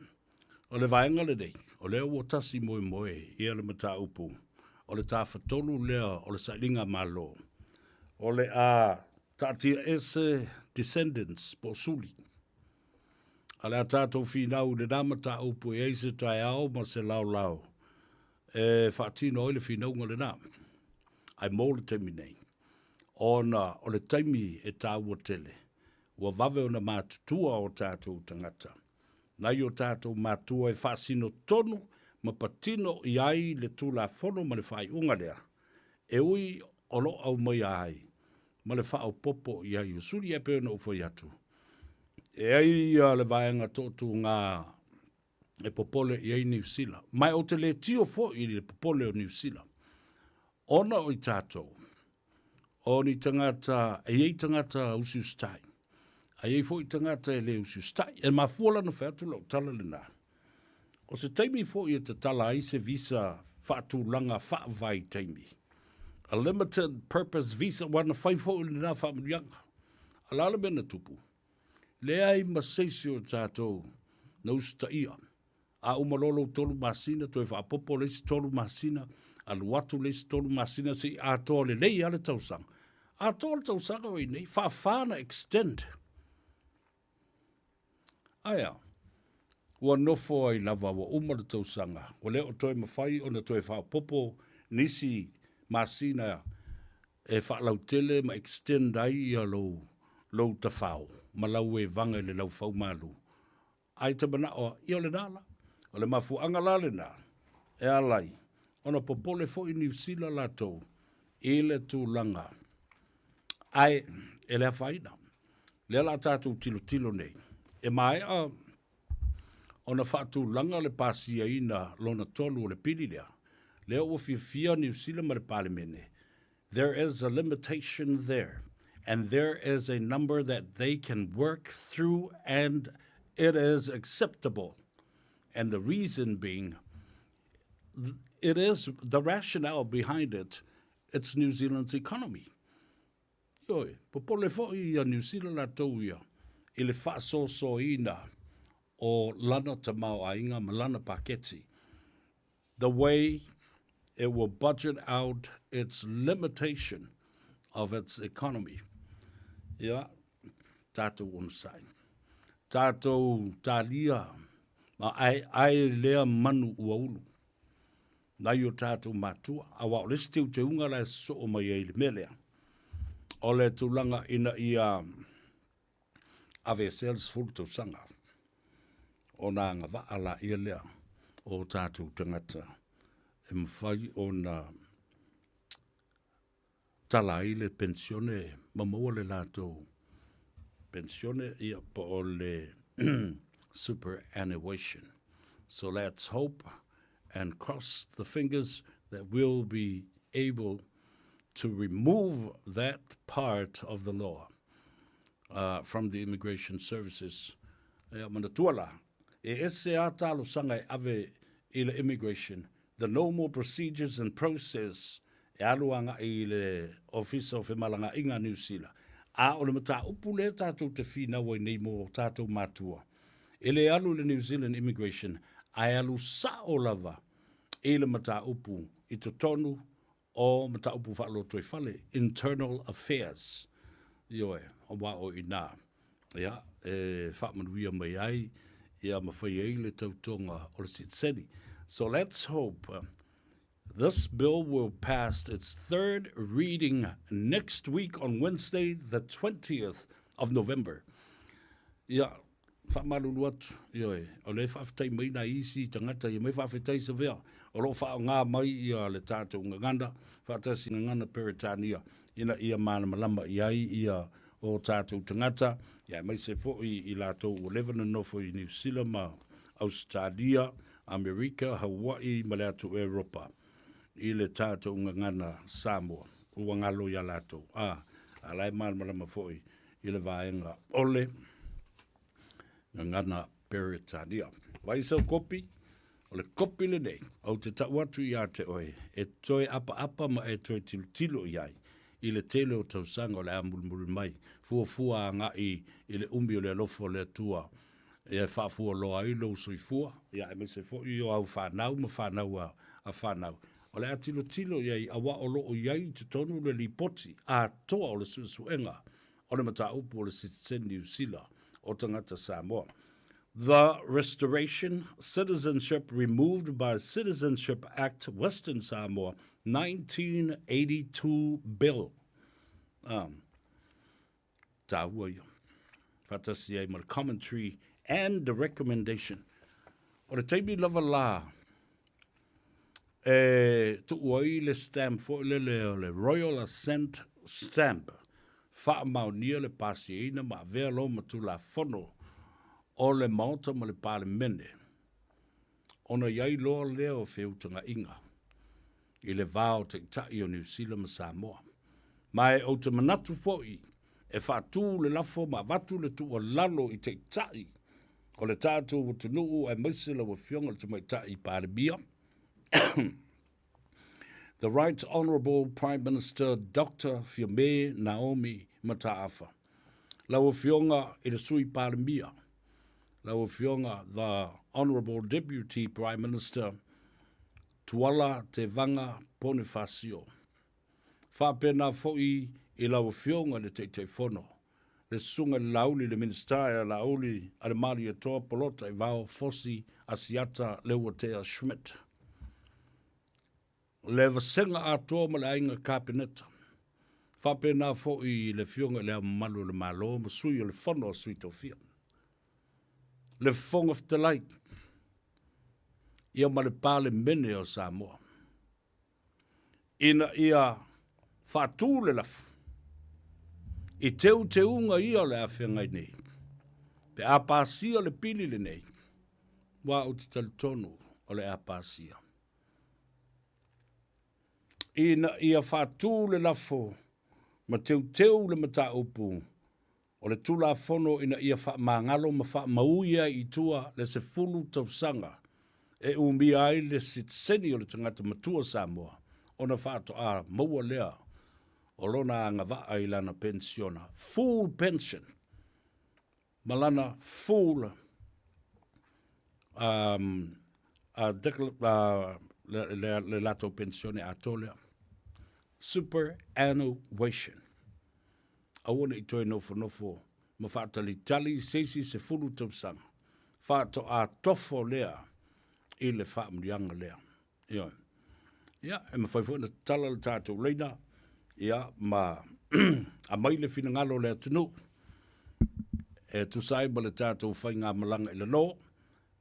O le vaega lenei, o lea ua tasi moemoe ia le mataupu o le tafatolu lea o le sailiga Malo, o le a taatia ese descendants po o suli. A le a tatou finau i lena mataupu e i ai se taeao ma se laolao e faatino ai le finauga lena. Ae mo le taimi nei, ona o le taimi e taua tele, ua vave ona matutua o tatou tagata, nai o tatou matua e faasino tonu ma patino i ai le Tulafono ma le faaiuga lea, e ui o lo o aumaia ai ma le faaopoopo i ai o suli. E pei ona ou fai atu, e ai le vaega toatuga e popole i ai Niu Sila. Ma ou te le tio foi i le popole o Niu Sila, ona o i tatou, o ni tagata, e i ai tagata usiusitai, a i ai foi tagata e le usiusitai. E mafua la ona fai atu lau tala lena, o se taimi foi e tatala ai se visa faatulaga faavaitaimi, a limited purpose visa, ua na fai foi lena faamanuiaga. A o le a le mea na tupu? Leai ma se isi o tatou na usitaia. A uma loa lou 3 masina, toe faaopoopo le isi 3 masina, alu atu le isi 3 masina seia atoa lelei lava le tausaga. Atoa le tausaga o i nei, faafa na extend. Ae a? Ua nofo ai lava ua uma le tausaga, ua le o toe mafai ona toe faaopoopo nisi masina e faalautele ma extend ai ia lou lou tafao ma lau evaga i le laufaumalu, ae e te manao a, ia o lena la. O le mafuaaga la lena e ala ai ona popole foi Niu Sila latou i le tulaga ae e le afaina. Lea la tatou tilotilo nei, e maea ona faatulaga le pasiaina lona 3 o le pili lea, lea ua fiafia Niu Sila ma le Palemene, there is a limitation there and there is a number that they can work through and it is acceptable. And the reason being, it is the rationale behind it, it's New Zealand's economy. Ioe, popole foi ia Niu Sila latou ia i le faasoasoaina o lana tamaoaiga ma lana paketi. The way it will budget out its limitation of its economy. Ia, tatou onosai. Tatou talia ma aeae lea manu ua ulu. Nai o tatou matua, aua o le isi teuteuga la e sosoo mai ai i le mea lea, o le tulaga ina ia aveesea le 10 tausaga ona agavaa laia lea o tatou tagata e mafai ona tala ai le penisione ma maua le latou penisione ia po o le superannuation. So let's hope and cross the fingers that we'll be able to remove that part of the law from the immigration services. Ia manatua la, e ese a talosaga e ave i le immigration the normal procedures and process e alu agai i le Ofisa o Femalagaaiga a Niu Sila, a o le mataupu lea tatou te finau ai nei mo tatou matua, e le alu i le New Zealand Immigration, ae alu sao lava i le mataupu i totonu o mataupu faalotoifale, internal affairs. Ioe, aua o i inā, ia, e faamanuia mai ai, ia ma fai ai le tautoga o le sitiseni. So let's hope this bill will pass its third reading next week on Wednesday the 20th of November. Ia, faamalulu atu, ioe, o lea e faafetai mai nai isi tagata ia mai faafetai Savea, o lo o faaaoga mai ia le tatou gagana, faatasi gagana Peretania, ina ia malamalama i ai ia o tatou tagata, ia aemaise foi i latou ua leva ona nofo i Niu Sila ma Ausetalia, Amerika, Hawaii ma le atu Eropa i le tatou gagana Samoa, ua galo ia latou, a, a la e malamalama foi i le vaega o le gagana Peretania. Vaai sau kopi, o le kopi lenei, ou te tau atu ia te oe, e toe apaapa ma e toe tilotilo i ai, i le tele o tausaga o le a mulimuli mai, fuafua agai i le umi o le alofa o le Atua, e faafualoa ai lou soifua, ia aemaise foi o au fanau ma fanau a fanau. O le a tilotilo i ai aua o lo o i ai i totonu le lipoti atoa o le suesuega o le mataupu o le sitiseni Niu Sila o tagata Samoa. The Restoration Citizenship Removed by Citizenship Act Western Samoa 1982 Bill. Um, tāua ia. Whaatasi ai ma le commentary and the recommendation. O le taimi lava la e tuu ai le stamp foi lele o le Royal Assent Stamp, faamaonia le pasiaina ma avea loa ma Tulafono o le Maota ma le Palemene, ona i ai loa lea o feutagaiga i le va o Taitai o Niu Sila ma Samoa. Ma e ou te manatu foi e faatu le lafo ma avatu le tuualalo i Taitai o le tatou atunuu aemaise lau Afioga i le Tamaitai Palemia, The Right Honourable Prime Minister Doctor Fiame Naomi Mataafa, lau Afioga i le Sui Palemia, lau Afioga The Honourable Deputy Prime Minister Tuala Tevaga Ponifasio, faapena foi i lau Afioga i le Taitaifono, le Susuga i le Laauli, le Minisita ia Laauli a le Malietoa Polota Ivao Fosi Asiata Leuatea Schmidt, le vasega atoa ma le aiga Kapeneta, faapena foi i le Afioga i Le Ao Mamalu o le Malo ma Sui o le Fono a Sui Tofia, le Fofoga Fetalai, ia ma le Palemene o Samoa. Ina ia faatu le lafo i teuteuga ia o le a feagai nei, pe a pasia le pili lenei, aua ou te talitonu o le a pasia. Ina ia faatu le lafo ma teuteu le mataupu o le Tulafono ina ia faamagalo ma faamaui ai i tua le 10 tausaga e umia ai le sitiseni o le tagata matua Samoa ona faatoa maua lea o lona agavaa i lana penisiona, full pension, ma lana full um, le, le, le latou penisione atoa lea, superannuation. Aua ne i toe nofonofo ma faatalitali i se isi 10 tausaga faatoa tofo lea i le faamanuiaga lea. Ioe. Ia, e mafai foi ona tatala le tatou laina, ia, ma aumai le finagalo o le atunuu e tusa ai ma le tatou faigamalaga i lalo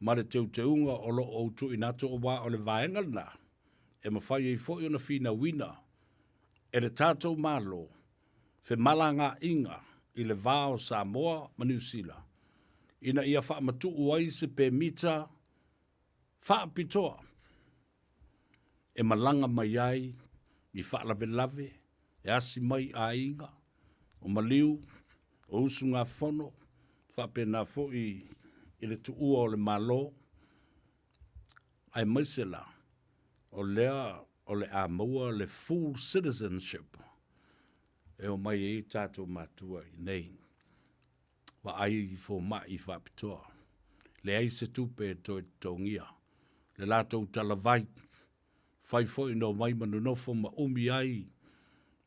ma le teuteuga o lo o tuuina atu aua o le vaega lena e mafai ai foi ona finauina e le tatou Malo femalagaaiga i le va o Samoa ma Niu Sila ina ia faamatuu ai se pemita faapitoa e malaga mai ai i faalavelave e asi mai aiga, o maliu, o usugafono, faapena foi i le tuua o le Malo, aemaise la o lea o le a maua le full citizenship e omai ai tatou matua i inei vaai i fomai faapitoa, leai se tupe e toe totogia le latou talavai. Fai foi na omai ma nonofo ma umi ai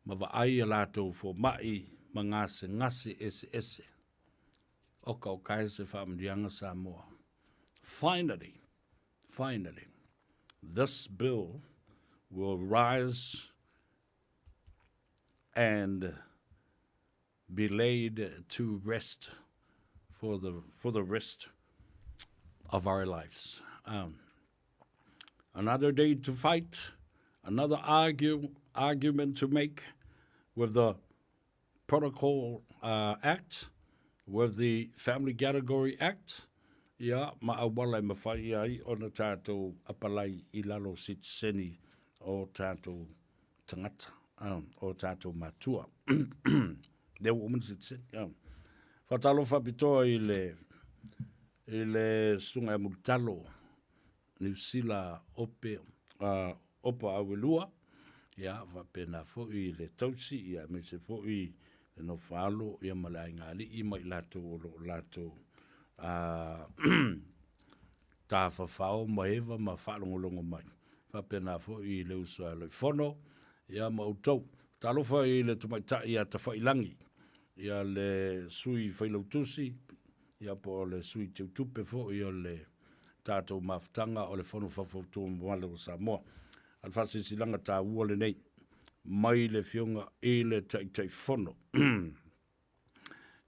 ma vaai a latou fomaʻi ma gasegase eseese. Oka o kae se faamanuiaga Samoa. Finally, finally, this bill will rise and be laid to rest for the, for the rest of our lives. Um, another day to fight, another argue, argument to make with the Protocol uh, Act, with the Family Category Act, ia, ma auala e mawhai ai ona tātou apalai i lalo sitiseni o tātou tagata, um, o tātou matua. Lea ua uma na sitiseni. Um. Whatalofa pitoa i le, i le sunga e mulitalo, Niu Sila Ope, uh, Opa Awelua, ia, faapena foi i le tausi, ia, aemaise foi le nofo-alo, ia, ma le aiga alii ma i latou o lo o latou uh, tafafao ma eva ma faalogologo mai. Faapena foi i le uso a Loifono, ia, ma outou. Talofa i le tamaitai ia Tafailangi, ia le sui failautusi, ia po o le sui teutupe foi o le tatou mafutaga o le Fono Faufautua Mamalu o Samoa. A le faasilasilaga taua lenei mai le Afioga i le Taitaifono.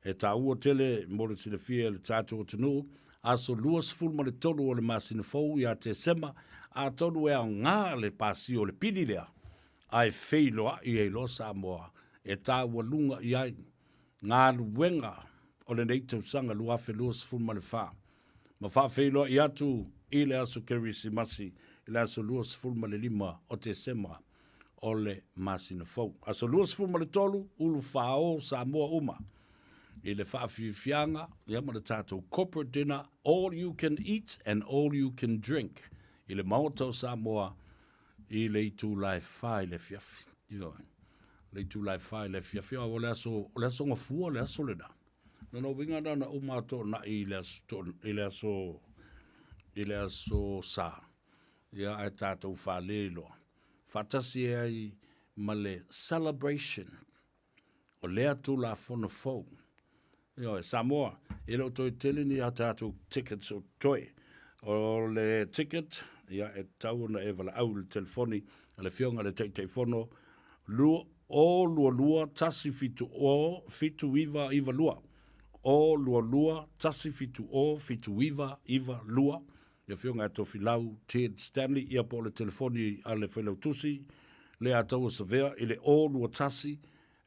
E taua tele mo le silafia e le tatou atunuu, aso 23 o le masina fou ia Tesema, atonu e aoga le pasia o le pili lea, ae feiloai ai loa Samoa e taualuga i ai galuega o lenei tausaga 2024 ma faafeiloai atu i le aso Kerisimasi i le aso 25 o Tesema o le masina fou. Aso 23, ulufāō Samoa uma i le faafiafiaga ia ma le tatou corporate dinner, all you can eat and all you can drink i le Maota o Samoa i le itula e 4 i le afiafi. Ioe. Le itula e 4 i le afiafi, o le aso, o le aso gafua le aso lena. Lona uiga na ona uma toonai i le aso, to, i le aso, i le aso sa. Ia, ae tātou whāle loa. Whaatasi e ai ma le celebration o lea Tulafono fou. Ioe, Samoa, e le o toe tele ni a tātou tickets o toe. O le ticket, ia, e tatau ona e valaau i le telefoni a le Afioga i le Taitaifono, 022 170 7992. 022 170 7992. Le Afioga ia Tofilau Ted Stanley, ia po o le telefoni a le Failautusi, Leataua Savea i le 021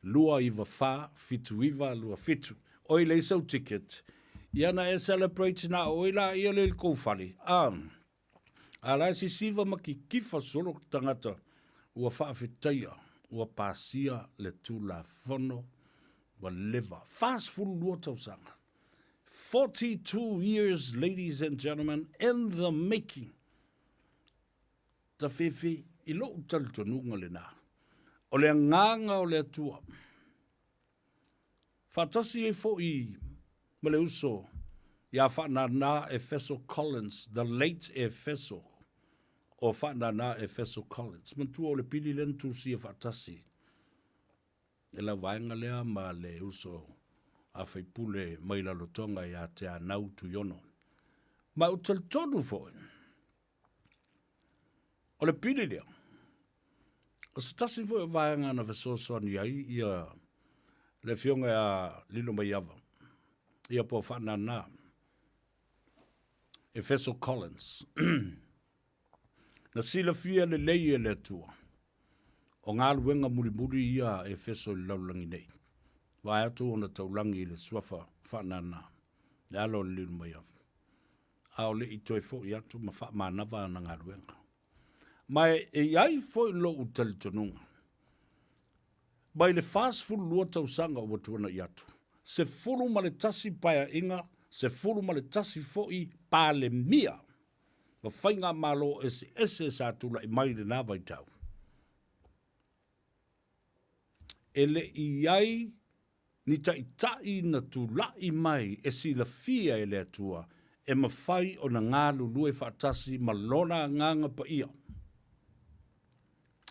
294 7927. Oi lei sau ticket. Ia na e celebrate na o oi la ia le i kou fale. A, a la e sisiva ma kikifa solo tangata ua faafetaia, ua pasia le Tulafono ua leva. 42 tausaga. 42 years, ladies and gentlemen, in the making. Tafefe i lou talitonuga lena. O le agaga o le Atua. Faatasi ai foi ma le uso ia Faanana Efeso Collins, the late Efeso, o Faanana Efeso Collins. Manatua o le pili lea na tusia faatasi e lau vaega lea ma le uso a faipule mai Lalotoga ia Te Anau Tuiono. Ma ou talitonu foi, O le pili lea, o se tasi foi o vaega na fesoasoani ai ia le afioga ia Lilomaiava, ia po o Faanana, Efeso Collins. Na silafia lelei e le Atua, o galuega mulimuli ia a Efeso i le lalolagi nei, vae atu ona taulagi i le suafa Faanana, le alo o le Lilomaiava. a o le i toe foi atu ma faamanava ana galuega. Ma e i ai foi lou talitonuga, mai le 42 tausaga ua tuanai atu, 11 paeaiga, 11 foi Palemia ma faigamalo eseese sa tulai mai i lena vaitau, e le i i ai ni taitai na tulai mai e silafia e le Atua e mafai ona galulue faatasi ma Lona Agaga Paia.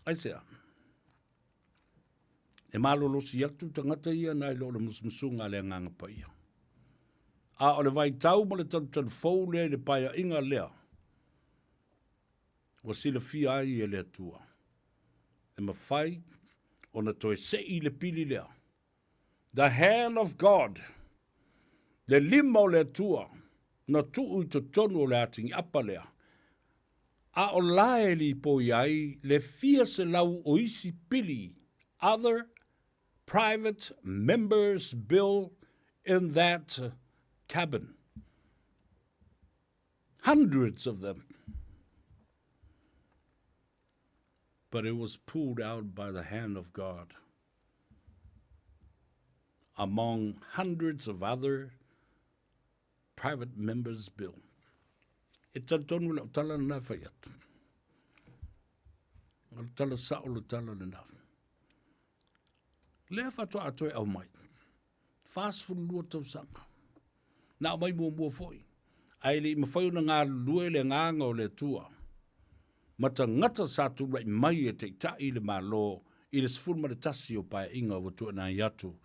Aisea? E malolosi atu tagata ia nai lo le musumusuga a le Agaga Paia. A o le vaitau ma le talutalu fou lea i le paeaiga lea, ua silafia ai e le Atua, e mafai ona toe sei le pili lea. The hand of God, le lima o le Atua, na tuu i totonu o le atigiapa lea, a o la e lipoi ai le fia selau o isi pili, other private members bill in that cabin. Hundreds of them. But it was pulled out by the hand of God among hundreds of other private members bill. E talitonu lau tala lena e fai atu. O le tala sao le tala lena. Lea faatoa toe aumai. 42 tausaga. Na aumai muamua foi. Ae le i mafai ona galulue le agaga o le Atua ma tagata sa tulai mai e taitai i le Malo i le 11 o Paeaiga ua tuanai atu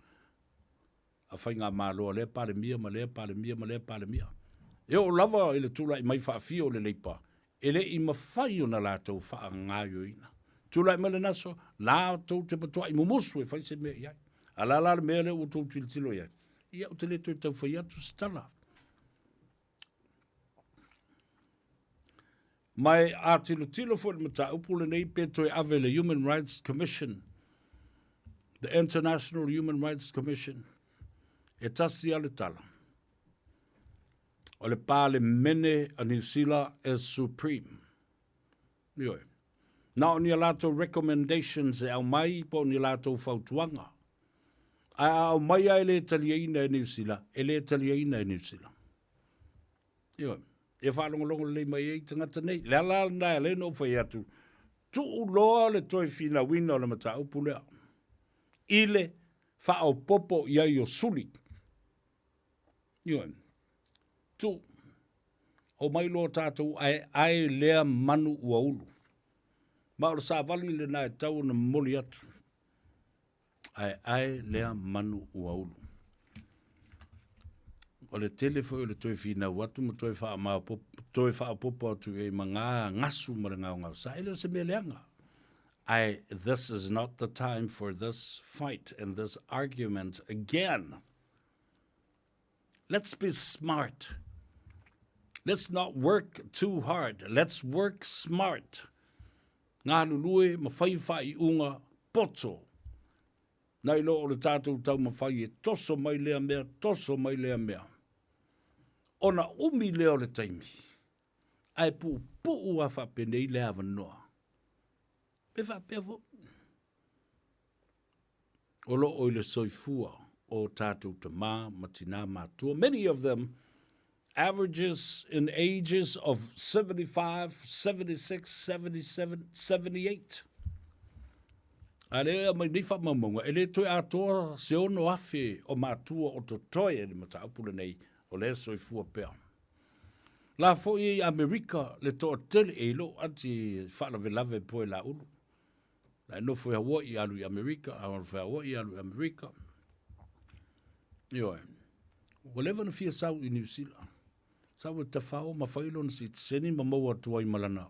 a Faigamalo a lea Palemia ma lea Palemia ma lea Palemia. E oo lava i le tulai mai faafia o le Leipa, e le i mafai ona latou faagaoioiina. Tulai mai lena aso, latou te matuai mumusu e fai se mea i ai. A la la le mea lea ua outou tilotilo i ai? Ia, ou te le toe tau fai atu se tala. Ma e a tilotilo foi i le mataupu lenei pe toe ave i le Human Rights Commission, the International Human Rights Commission, e tasi lava le tala. O le Palemene a Niu Sila is supreme. Ioe. Na o ni a latou recommendations e aumai po o ni a latou fautuaga. Ae a aumai lava e le taliaina e Niu Sila, e le taliaina e Niu Sila. Ioe. Ia faalogologo lelei mai ai tagata nei. Le ala lena e ala ai ona ou fai atu, tuu loa le toe finauina o le mataupu lea i le faaopoopo i ai o suli. Ioe. Tuu. Omai loa tatou aeae lea manu ua ulu. Ma o le savali lena e tau ona momoli atu. Aeae lea manu ua ulu. O le tele foi o le toe finau atu ma toe faamaopoopo, toe faaopoopo atu i ai ma ngā gasu ma le gaogaosa, e le o se mea leaga. Ae this is not the time for this fight and this argument again. Let's be smart. Let's not work too hard. Let's work smart. Galulue ma fai faaiuga poto. Nai lo o le tātou taumafai e toso mai lea mea, toso mai lea mea. Ona umi lea o le taimi, ae puupuu lava faapenei le avanoa. Pe faapea foi, o lo o i le soifua o tātou tamā ma tinā mātua, many of them averages in ages of 75, 76, 77, 78. A lea e aumai nei faamaumauga, e le toe atoa se 6,000 o matua o totoe i le mataupu lenei, o lea e soifua pea. La foi i Amerika le toatele e iloa ati faalavelave poe laulu. La e nofo i Hawaii alu i Amerika, a nofo i Hawaii alu i Amerika. Ioe. Ua leva na fia sau i Niu Sila. Sau e tawhao ma whai lona sitiseni ma maua atu ai ma lana,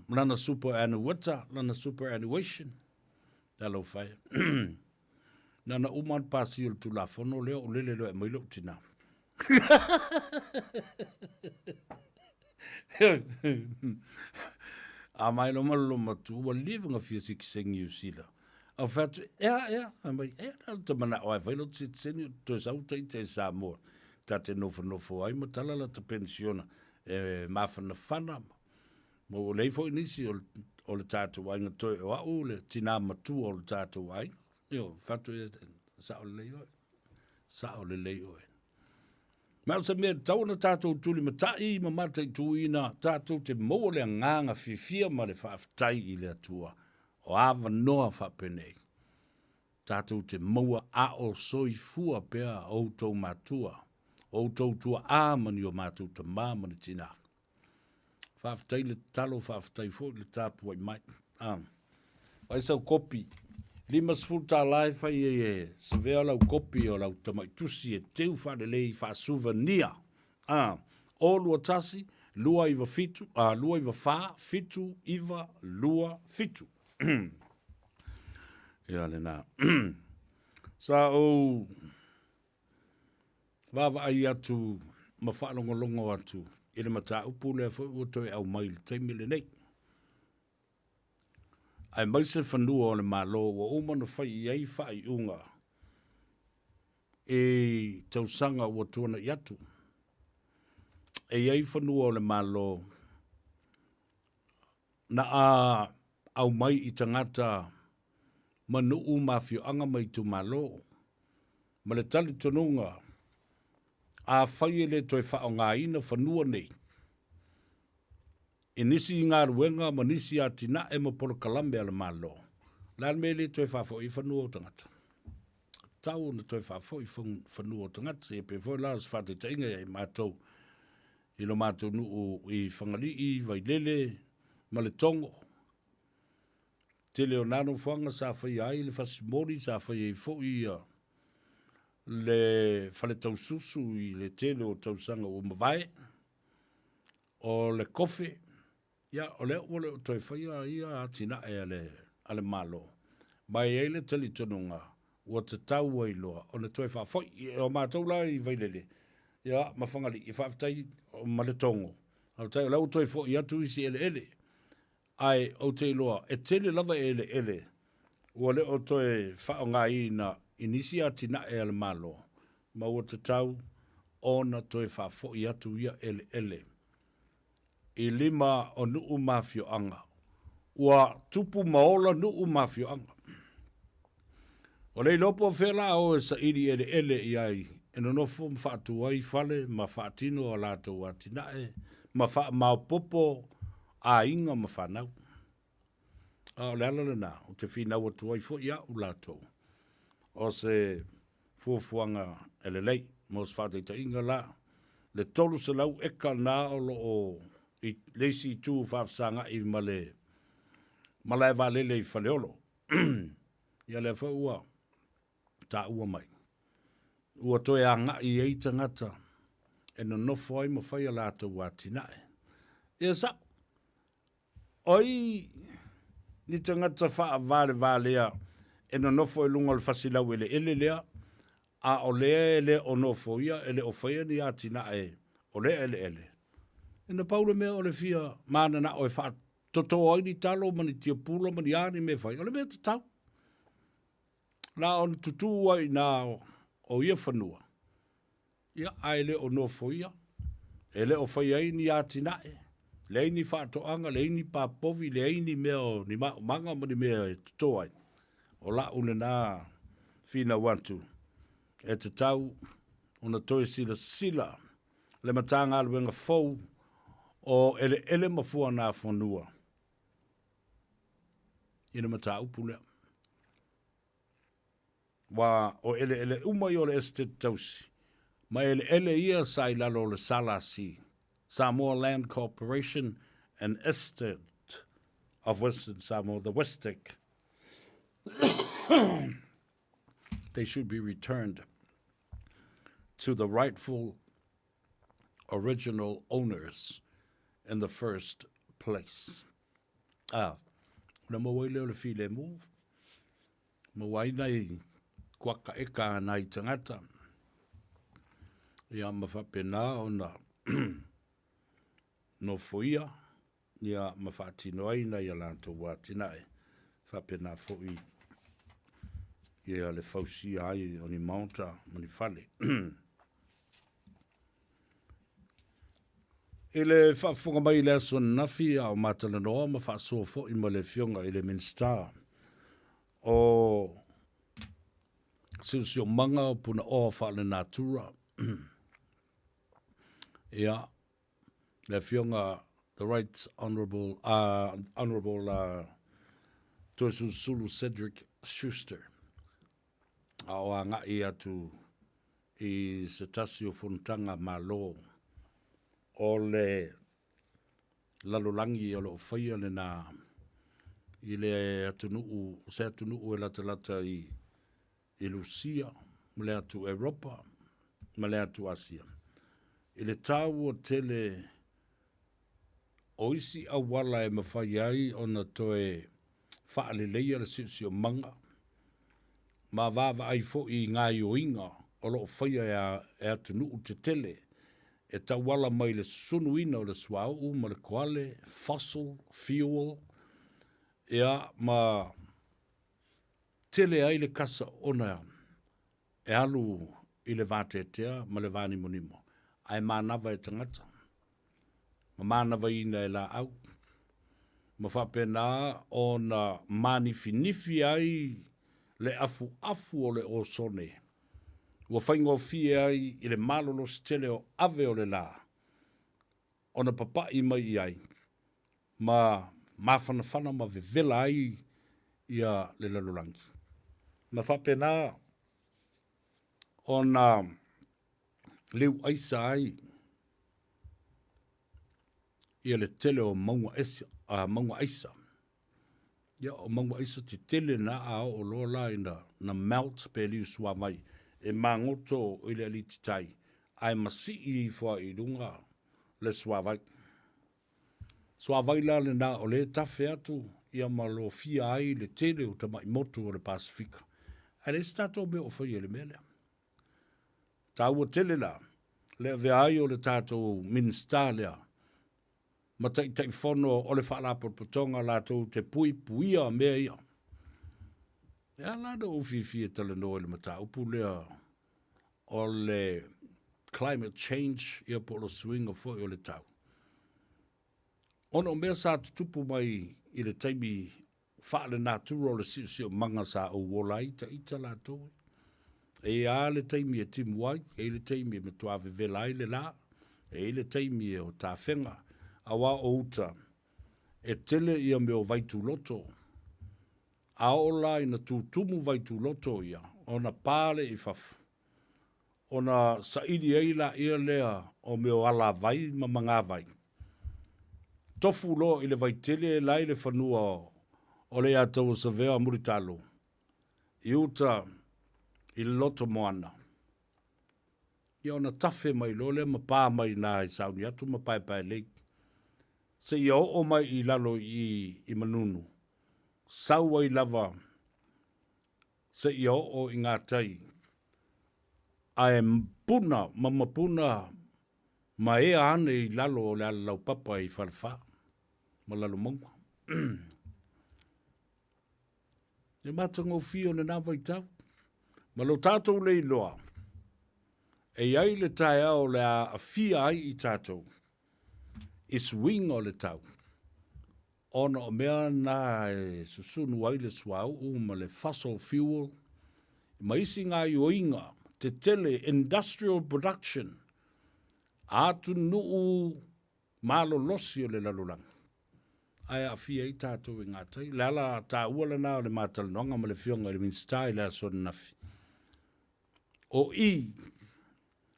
lana superannuita, lana superannuation. Talofa e. Nana uma le pasi o le Tulafono lea o lele loa e aumai lou tina. A mai lo ma lo matu ua leva na fia sitiseni Niu Sila. Au fai atu, ea, ea, fai mai, ea, na te manao ai fai lo sitiseni o toe sau taita i Samoa. Ta te nofonofo ai ma tala la ta penisiona e mafanafana ma Ma ua leai foi nisi o le, o le tatou aiga toe o au le tinā matua o le tatou aiga. Ioe, fai atu e sao lelei oe. Sao lelei oe. Ma o se mea e tatau ona tatou tulimatai ma mataituina tatou te maua le agaga fiafia ma le faafetai i le Atua o avanoa faapenei. Tatou te maua a o soifua pea outou matua, outou tuaa ma ni o matou tama ma ni tinā. Faafetai le tatalo, faafetai foi le tapuai mai. A. Vaai sau kopi. $50 e fai ai e savea lau kopi o lau tamai tusi e teu faalelei faasouvenir. A. O 21 297, a, 294 7 9 2 7. Ia lena. Sa ou vaavaai atu ma faalogologo atu i le mataupu lea foi ua toe aumai i le taimi lenei. Aemaise fanua o le Malo ua uma ona fai i ai faaiuga i tausaga ua tuanai atu. E i ai fanua o le Malo na a aumai i tagata ma nuu ma afioaga ma itumalo, ma le talitonuga afai e le toe faaaogaina fanua nei i nisi galuega ma nisi atinae ma polokalame a le Malo, o le a le mea e le toe faafoi ai fanua o tagata? Tatau ona toe faafoi fanua o tagata. Ia pei foi la o se faataitaiga ia i matou i lo matou nuu i Fagalii, Vailele ma Letogo. Tele o na nofoaga sa faia ai le fasimoli, sa faia ai foi ia le fale taususu i le tele o tausaga ua mavae. O le kofe, ia, o lea ua le o toe faia ia atinae a le, a le Malo, ma e i ai le talitonuga ua tatau ai loa ona toe faafoi. O matou la i Vailele, ia, ma Fagalii, faafetai ma Letogo, faafetai o la ua toe foi atu isi eleele. Ae ou te iloa, e tele lava eleele ua le o toe faaaogaina i nisi atinae a le Malo, ma ua tatau ona toe faafoi atu ia eleele i lima o nuu ma afioaga. Ua tupu ma ola nuu ma afioaga. Ua le iloa po o fea la o e saili eleele i ai e nonofo ma faatu ai fale ma faatino a latou atinae ma faamaopoopo aiga ma fanau. A o le ala lena ou te finau atu ai foi au latou, o se fuafuaga e lelei. Mo se faataitaiga la, le 300 eka na o lo o i le isi itu faafesagai ma le malae vaalele i Faleolo. Ia lea foi ua taua mai, ua toe agai i ai tagata e nonofo ai ma fai a latou atinae. Ia sa'o, O ai ni tagata faavalevalea e nonofo i luga o le fasi laueleele lea, a o lea e le o nofoia, e le o faia ni atinae o lea eleele? Na pau le mea o le fia mananao e faatoto ai ni talo ma ni tiapula ma ni a ni mea e fai, o le mea tatau. Na ona tutū ai i inā o ia fanua, Ia, a e le o nofoia, e le o fai ai ni atinae, leai ni faatoaga, leai ni papovi, leai ni mea o ni maumaga ma ni mea e toto ai, o la'u lena finau atu, e tatau ona toe silasila le Matagaluega fou o Eleele ma Fuanafanua i le mataupu lea. Aua o eleele uma ia o le Esetete Tausi, ma eleele ia sa i lalo o le SLC, Samoa Land Corporation and Estate of Western Samoa, the Westec, they should be returned to the rightful original owners in the first place. Ah, ona maua ai lea o le filemu, Maua ai nai kuaka eka a nai tagata, ia ma faapena ona nofoia ia ma faatino ai nai a latou atinae, faapena foi ia le fausia ai o ni maota ma ni fale. I le faafofoga mai i le aso ananafi a o matalanoa ma faasoa foi ma le Afioga i le Minisita o Siosiomaga o Punaoa Faalenatura, ia, le Afioga The Right Honourable, Honourable Toeolesulusulu Cedric Schuster, a o agai atu i se tasi o fonotaga Malo o le lalolagi o lo o faia lena. i le atunuu, o se atunuu e latalata i i Lusia ma le atu Europa ma le atu Asia. I le taua tele o isi auala e mafai ai ona toe faaleleia le siosiomaga ma vaavaai foi i gaoioiga o lo o faia e atunuu tetele e tauala mai le susunuina o le suauu ma le koale, fossil fuel, ia ma tele ai le kasa ona e alu i le vateatea ma le vanimonimo, ae manava e tagata, ma manavaina e laau, ma faapena ona manifinifi ai le afuafu o le osone, ua faigofie ai i le malolosi tele o ave o le la, ona papa'i mai i ai, ma mafanafana ma vevela ai ia le lalolagi. Ma faapena ona liuaisa ai ia le tele o mauga esa, a mauga aisa. Ia o mauga aisa tetele na a oo loa la ina na melt pe liu suavai e magoto i le alititai ae masii ifo ai i luga le suavai. Suavai la lena o lea e tafe atu ia ma lofia ai le tele o tamai motu o le Pasefika. Ae leai se tatou mea o faia i le mea lea. Taua tele la le avea ai o le tatou Minisita lea ma Taitaifono o le Faalapotopotoga latou te puipuia mea ia. E ala ona ou fiafia e talanoa i le mataupu lea o le climate change ia po o le suiga foi o le tau. Ona o mea sa tutupu mai i le taimi faale-natura o le siosiomaga sa ou ola ai ita latou. E i ai le taimi e timu ai, e i ai le taimi e matua vevela ai le la, e i ai le taimi e o tafega, auā o uta, e tele ia mea o vaituloto. A oo la ina tutumu vaituloto ia, ona pa lea i fafo, ona saili ai laia lea o mea o alavai ma magavai, tofu loa i le vaitele la e i le fanua o le Iatauasavea Mulitalo i uta i le loto moana. Ia ona tafe mai loa lea ma pa mai i ina i Sauniatu ma Paepaelei, seia oo mai i lalo i i Manunu, sau ai lava seia oo i gatai, ae puna ma mapuna ma ea ane i lalo o le alalaupapa i Falefa ma Lalomauga. Le matagofie o lena vaitau, ma lo tatou le iloa, e i ai le taeao o le a aafia ai i tatou i suiga o le tau, ona o mea na e susunu ai le suauu ma le fossil fuel ma isi gaoioiga tetele industrial production a atunuu malolosi o le lalolagi, ae aafia ai tatou i gatai. O le ala taua lena o le ma talanoaga ma le Afioga i le Minisita i le aso ananafi. O i,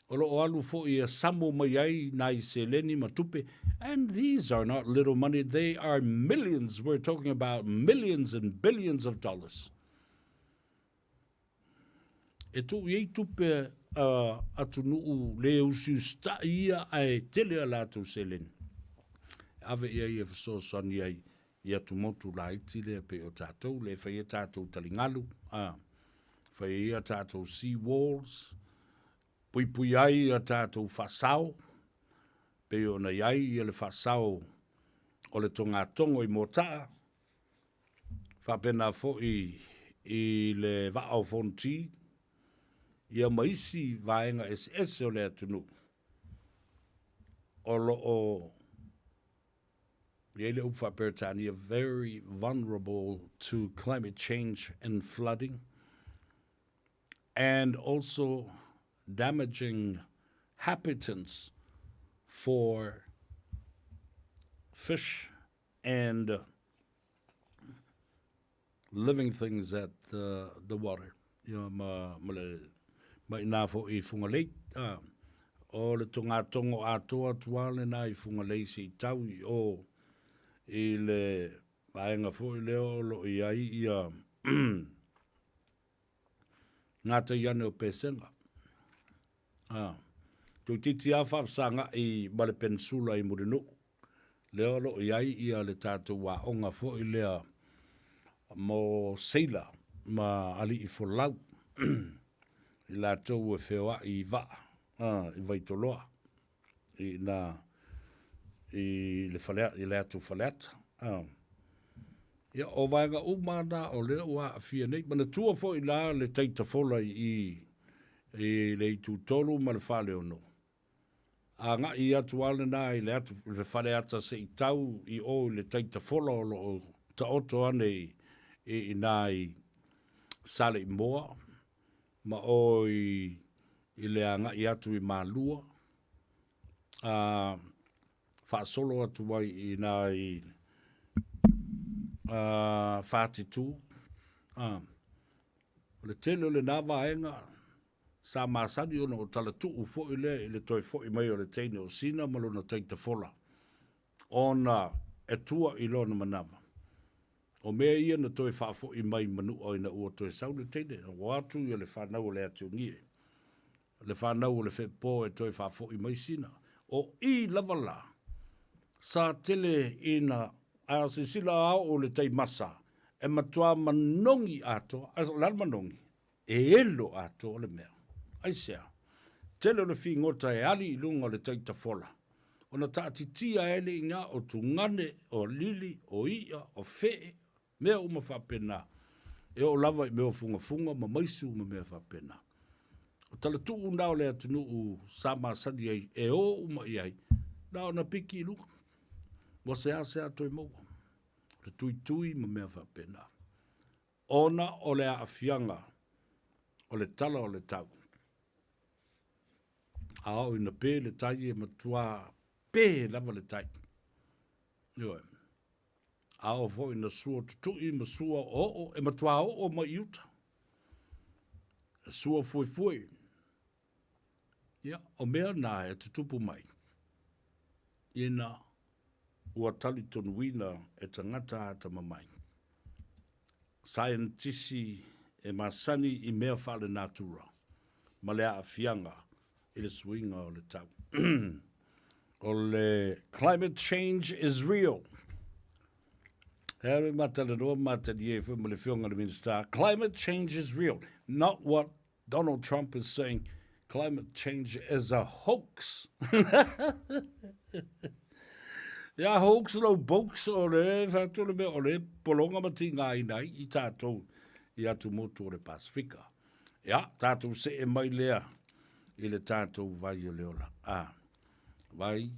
o lo o alu foi e samo mai ai nai seleni ma tupe, and these are not little money, they are millions, we're talking about millions and billions of dollars. E tuu i ai tupe a atunuu le usiusitai ia ae tele a latou seleni. E ave i ai e fesoasoani ai i atumotu laiti lea pei o tatou, lea e fai ai tatou taligalu, a, fai ai a tatou sea walls, puipui ai a tatou faasao, pei ona i ai ia le faasao o le togatogo i Moataa, faapena foi i le Vaa o Fonoti, ia ma isi vaega eseese o le atunuu o lo o i ai le upu faa-Peretania, very vulnerable to climate change and flooding, and also damaging habitats for fish and living things at the, the water. Ia, ma, ma le, ma inā foi i Fugalei. A, o le togatogo atoa atu lava lena i Fugalei se i tau i o i le Vaega foi lea o lo o i ai ia gatai ane o Pesega. A, toeitiiti lava faafesaga'i ma le penisula i Mulinuu, lea o lo o i ai ia le tatou aoga foi lea mo seila ma alii folau i latou e feoai i vaa i Vaitoloa i ina i le fale i le atu Faleata. Ia, o vaega uma na o lea ua aafia nei. Manatua foi la le taitafola i i i le itutolu ma le faleono, agai atu lava lena i le atu i le faleata se i tau i o i le taitafola o lo o taoto ane i ina i Saleimoa ma o i i le agai atu i Malua, a faasolo atu ai i ina i Fatitu, a. O le tele o lena vaega sa masani ona o talatuu foi lea i le toe foi mai o le teine o Sina ma lona taitafola ona e tua i lona manava. O mea ia na toe faafoi mai Manua ina ua toe sau le teine, ua o atu ia le fanau o Leatiogie, le fanau o le Feepo e toe faafoi mai Sina. O i lava la, sa tele ina a silasila a oo i le tai masa, e matua manogi atoa, o le a le manogi? E elo atoa le mea. Aisea? Tele o le figota e ali i luga o le tai tafola, ona taatitia ai le iga o tugane, o lili, o i'a, o fee, mea uma faapena, e oo lava i mea o fugafuga ma maisu ma mea faapena. O talatuu na o le atunuu sa masani ai e o uma i ai, na ona piki i luga, ua seasea toe maua, o le tuitui ma mea faapena, ona o le aafiaga o le tala o le tau. A oo ina pe le tai e matua pe lava le tai. Ioe. A oo foi ina sua tutui ma sua oo, e matua oo mai i uta. E sua fuefue. Ia, o mea na e tutupu mai, ina ua talitonuina e tagata atamamai, saienitisi e masani i mea faalenatura ma le aafiaga i le suiga o le tau. O le climate change is real. He aru matalanoa matalie foi ma le Afioga i le Minisita, climate change is real, not what Donald Trump is saying climate change is a hoax. Ia hoax lau box o le whatu le mea o le polonga ma tīngāina ai i tātou i atu motu o le Pasifika. Ia, tātou see mai lea i le tātou vai o le ola. A, vai,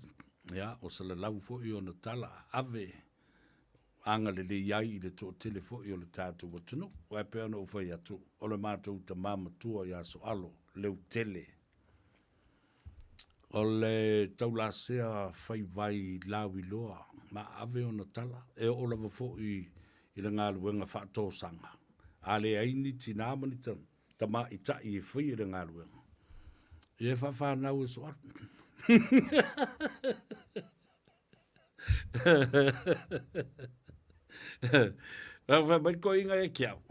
ia, o salalau foi ona tala ave agalelei ai i le toatele foi o le tatou atunuu. Aua e pei ona ou fai atu, o le matou tama matua ia Soalo, Leutele, o le taulasea faivai lauiloa ma ave ona tala, e oo lava foi i le galuega faatosaga. A leai ni tinā ma ni tamaitai e faia le galuega, ia e faafanau e Soalo. Fai mai le toeaina ia te au.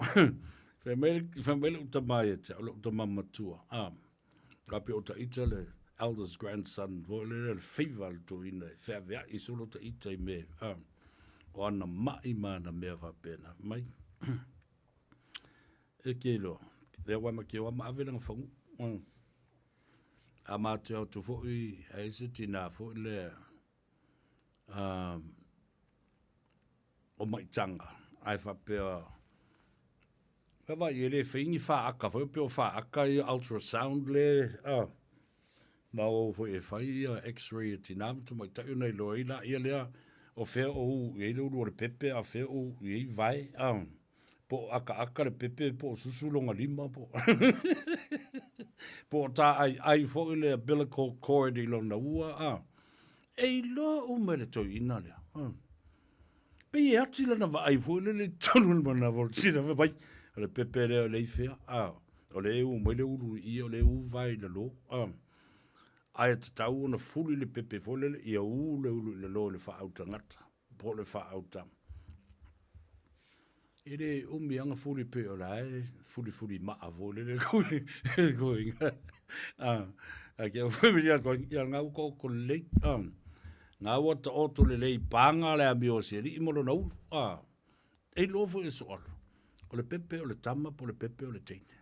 Fai mai, fai mai lou tama ia te au, lou tama matua. Ah, ka pei o taita le eldest grandson foi lele le feiva a le toeaina e feaveai solo taita i mea, ah, o ana mai ma ana mea faapena. Mai, e ke iloa, lea ua ma ke oa ma ave lana fagu'u. A matou atu foi, ai se tina foi lea, o maitaga ae faapea vaavaai e le fai ni faata foi pei o faata ia ultrasound le a ma o foi e fai ia x-ray a tina ma tamaitai ona iloa ai laia lea o fea o u i ai le ulu o le pepe a o fea o u i ai vae a. Po o akaaka le pepe po o susu lona lima po po o tā'ai'ai foi le umbilical cord i lona ua a. E iloa uma e le toeaina lea. Pei e ati lana vaai foi lele i totonu o le manava o le tina fai mai, o le pepe lea o lea i fea a. O lea e u mai le ulu i i o lea e u vae i lalo a. Ae tatau ona fuli le pepe foi lele ia u le ulu i lalo i le faautagata po o le faaauta. E le umi aga fuli pe o la e fulifuli maa foi lele koe koe a a ke au foi ia ko ia ngau ko ko le a ngau ta oto le lei panga le amio se li mo lona ulu a e lo foi e soalo o le pepe o le tama po le pepe o le teine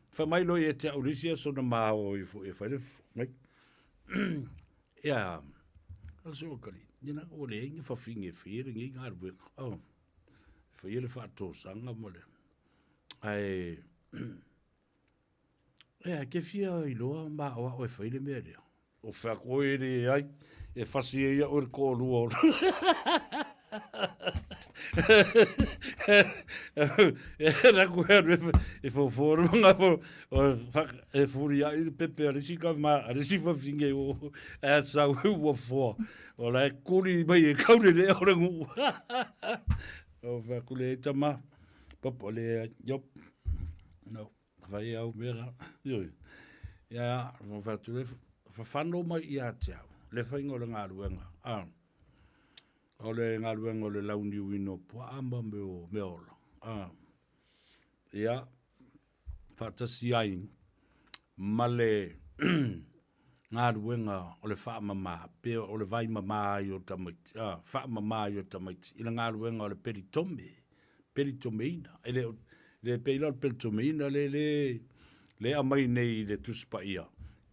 fa mai lo e te au lisi aso na mao i fo e fai le mai ia o so kali ni na o le ngi fa finge fi le ngi ngal we oh faia le faatosaga ma le ae ea ke fia iloa ma o ao e fai le mea lea. O fea koe e le ai, e fasi ai au e le toalua o E raku e alu e fofo le manga e furi ai le pepe a le isi ka ma a le isi fafine o e sau e ua foa. O la e kuli mai e kau le lea o le nuu. O fea kule e tama, papa le iop. No, whai au mea la. Ioi. Ia, o fea tu le whawhano mai i a te au. Le whainga o le ngāruenga. Ah. O le ngāruenga o le launiu ino pua ama me o mea ola. Ah. Ia, faatasi ai ma le galuega o le faamama pe o le vai mama ai o tamaiti, a, faamama ai o tamaiti i le galuega o le pelitome, pelitomeina. E le, le pei la o le pelitomeina le, le, le aumai nei i le Tusi Paia,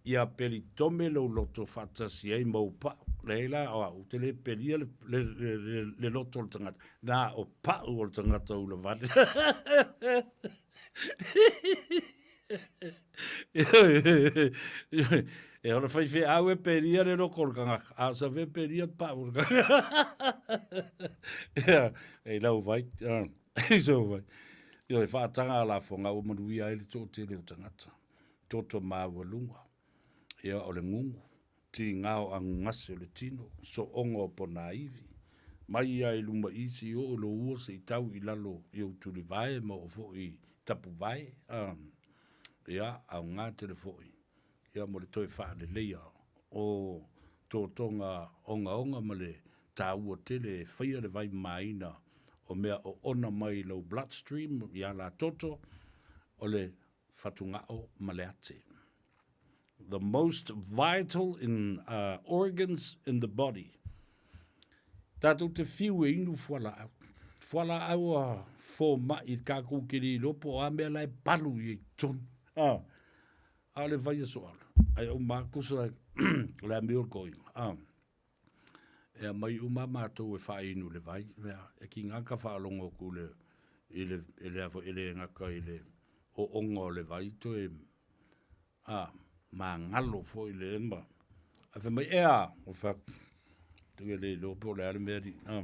ia pelitome lou loto faatasi ai ma ou pau. Leai la, o au, ou te le pelia le, le, le, le, le loto o le tagata, na o pau o le tagata ula vale. E ora whai whe au e peria le roko o le kangaka, a sa whe peria le pau o le kangaka. Ia, e lau vai, e so vai. Ia, e whaatanga a la whanga o manuia ai le toatele o tangata. Toto māualunga, ia o le ngungu, tīngao agugase o le tino, soonga o ponaivi, mai ia i luma isi i oo lo ua se i tau i lalo i ou tulivae ma oo foi i tapuvae, a, ia, aoga tele foi, ia mo le toe faaleleia o totoga ogaoga ma le taua tele e faia le vai mamaina o mea oona mai i lou bloodstream ia la toto, o le fatugao ma le ate. The most vital in uh, organs in the body. Tātou te whiu e inu fualaau. Fualaau a fōma'i i kākou ke li lopo o a mea la e palu i e tonu. Ah, a le vai aso ala. Ai au mākusa o le amio ko inga. Ah. E aumai uma matou e faainu i le vai, mea, e ki gaka faalogo aku le, i le, i le, i le gaka i le ooga o le vai toe, a, magalo foi le ma, ae fai mai, ea, o fai atu, tu e le iloa po o le a le mea alii, a,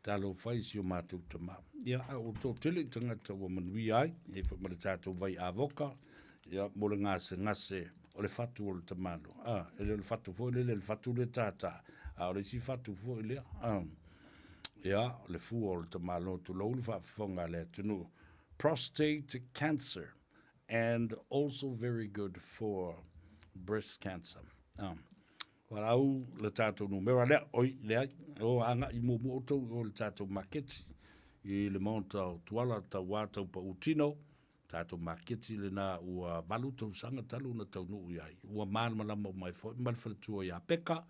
talofa i si o matou tama. Ia, a ua toatele i tagata ua manuia ai, e foi ma le tatou vai avoka, ia, mo le gasegase o le fatu o le tamalo. A, e le o le fatu foi lele, le fatu le tātā, a o le isi fatu foi lea. A, ia, le fua o le tamalo, tulou le faafofoga a le atunuu. Prostate cancer and also very good for breast cancer. A, Valaau le tatou numera lea, oi, leai, o agai muamua outou i o i le tatou maketi i le maota o Tuala, tauā tau pau tino, tatou maketi lena ua valu tausaga talu ona taunuu i ai. Ua malamalama uma ai foi ma le faletua ia Peka,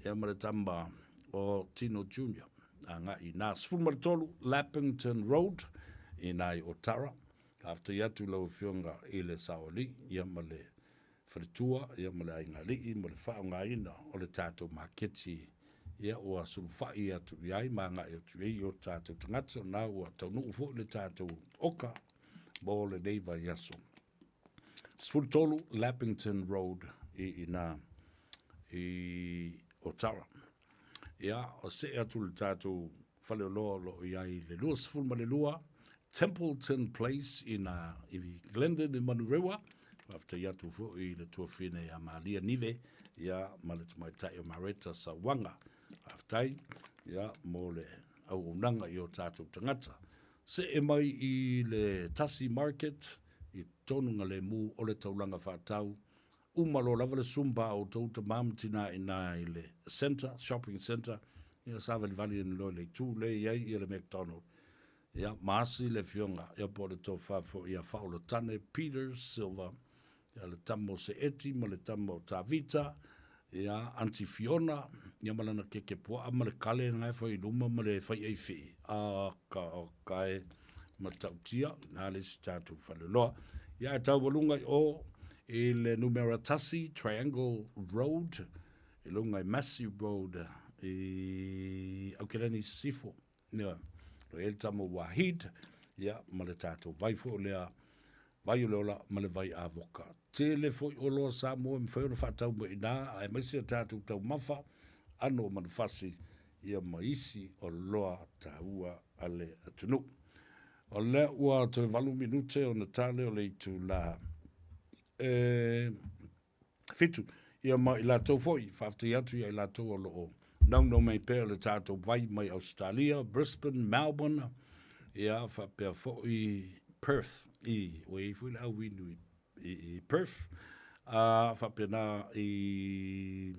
ia ma le tama o Tino Junior. Agai i na 13 Lappington Road i nā i Otara. Faafetai atu lau Afioga i le Saoalii, ia ma le faletua ia ma le aiga alii ma le faaaogaina o le tatou maketi ia ua sulufai atu i ai ma agai atu i ai o tatou tagata na ua taunuu foi le tatou oka mo lenei vaiaso. 13 Lappington Road i ina i Otara. Ia, o see atu le tatou faleoloa o lo o i ai i le 22 Templeton Place i nā i Glendon i Manurewa. Faafetai atu foi i le tuafine ia Malia Nive ia ma le tamaitai o Mareta Sauaga. Faafetai ia mo le auaunaga i o tatou tagata. See mai i le Tasi Market i totonu Ngalemu o le taulaga faatau Uma loa lava le Zumba a outou tama ma tina ina i le centre, shopping centre, ia savalivali ane loa i le itu lea e i ai ia le McDonald. Ia, Maasi le afioga, ia po o le tofa foi ia Faaolotane Peter Silva, ia le tama o Seeti ma le tama o Tavita, ia Aunty Fiona, ia ma lana keke puaa ma le kale na e fai i luma ma le faiai fii. A ka o ka e matautia, na le isi tatou faleoloa. Ia ae taualuga i o i le numera 1 Triangle Road, i luga i Massey Road i Aukelani Sisifo. Ia, lo i ai le tama Wahid, ia, ma le tatou vai foi o lea, vai o le ola ma le vai avoka. Tele foi oloa Samoa e mafai ona faatau mai i ina, aemaise a tatou taumafa, ano o manufasi, ia ma isi oloa taua a le atunuu. O lea ua toe 8 minute ona tale o le itula e 7. Ia ma i latou foi, faafetai atu ia i latou o lo o naunau mai pea le tatou vai mai Ausetalia, Brisbane, Melbourne, ia faapea foi Perth, i, ua i ai foi le au inu i, i, i Perth, a faapena i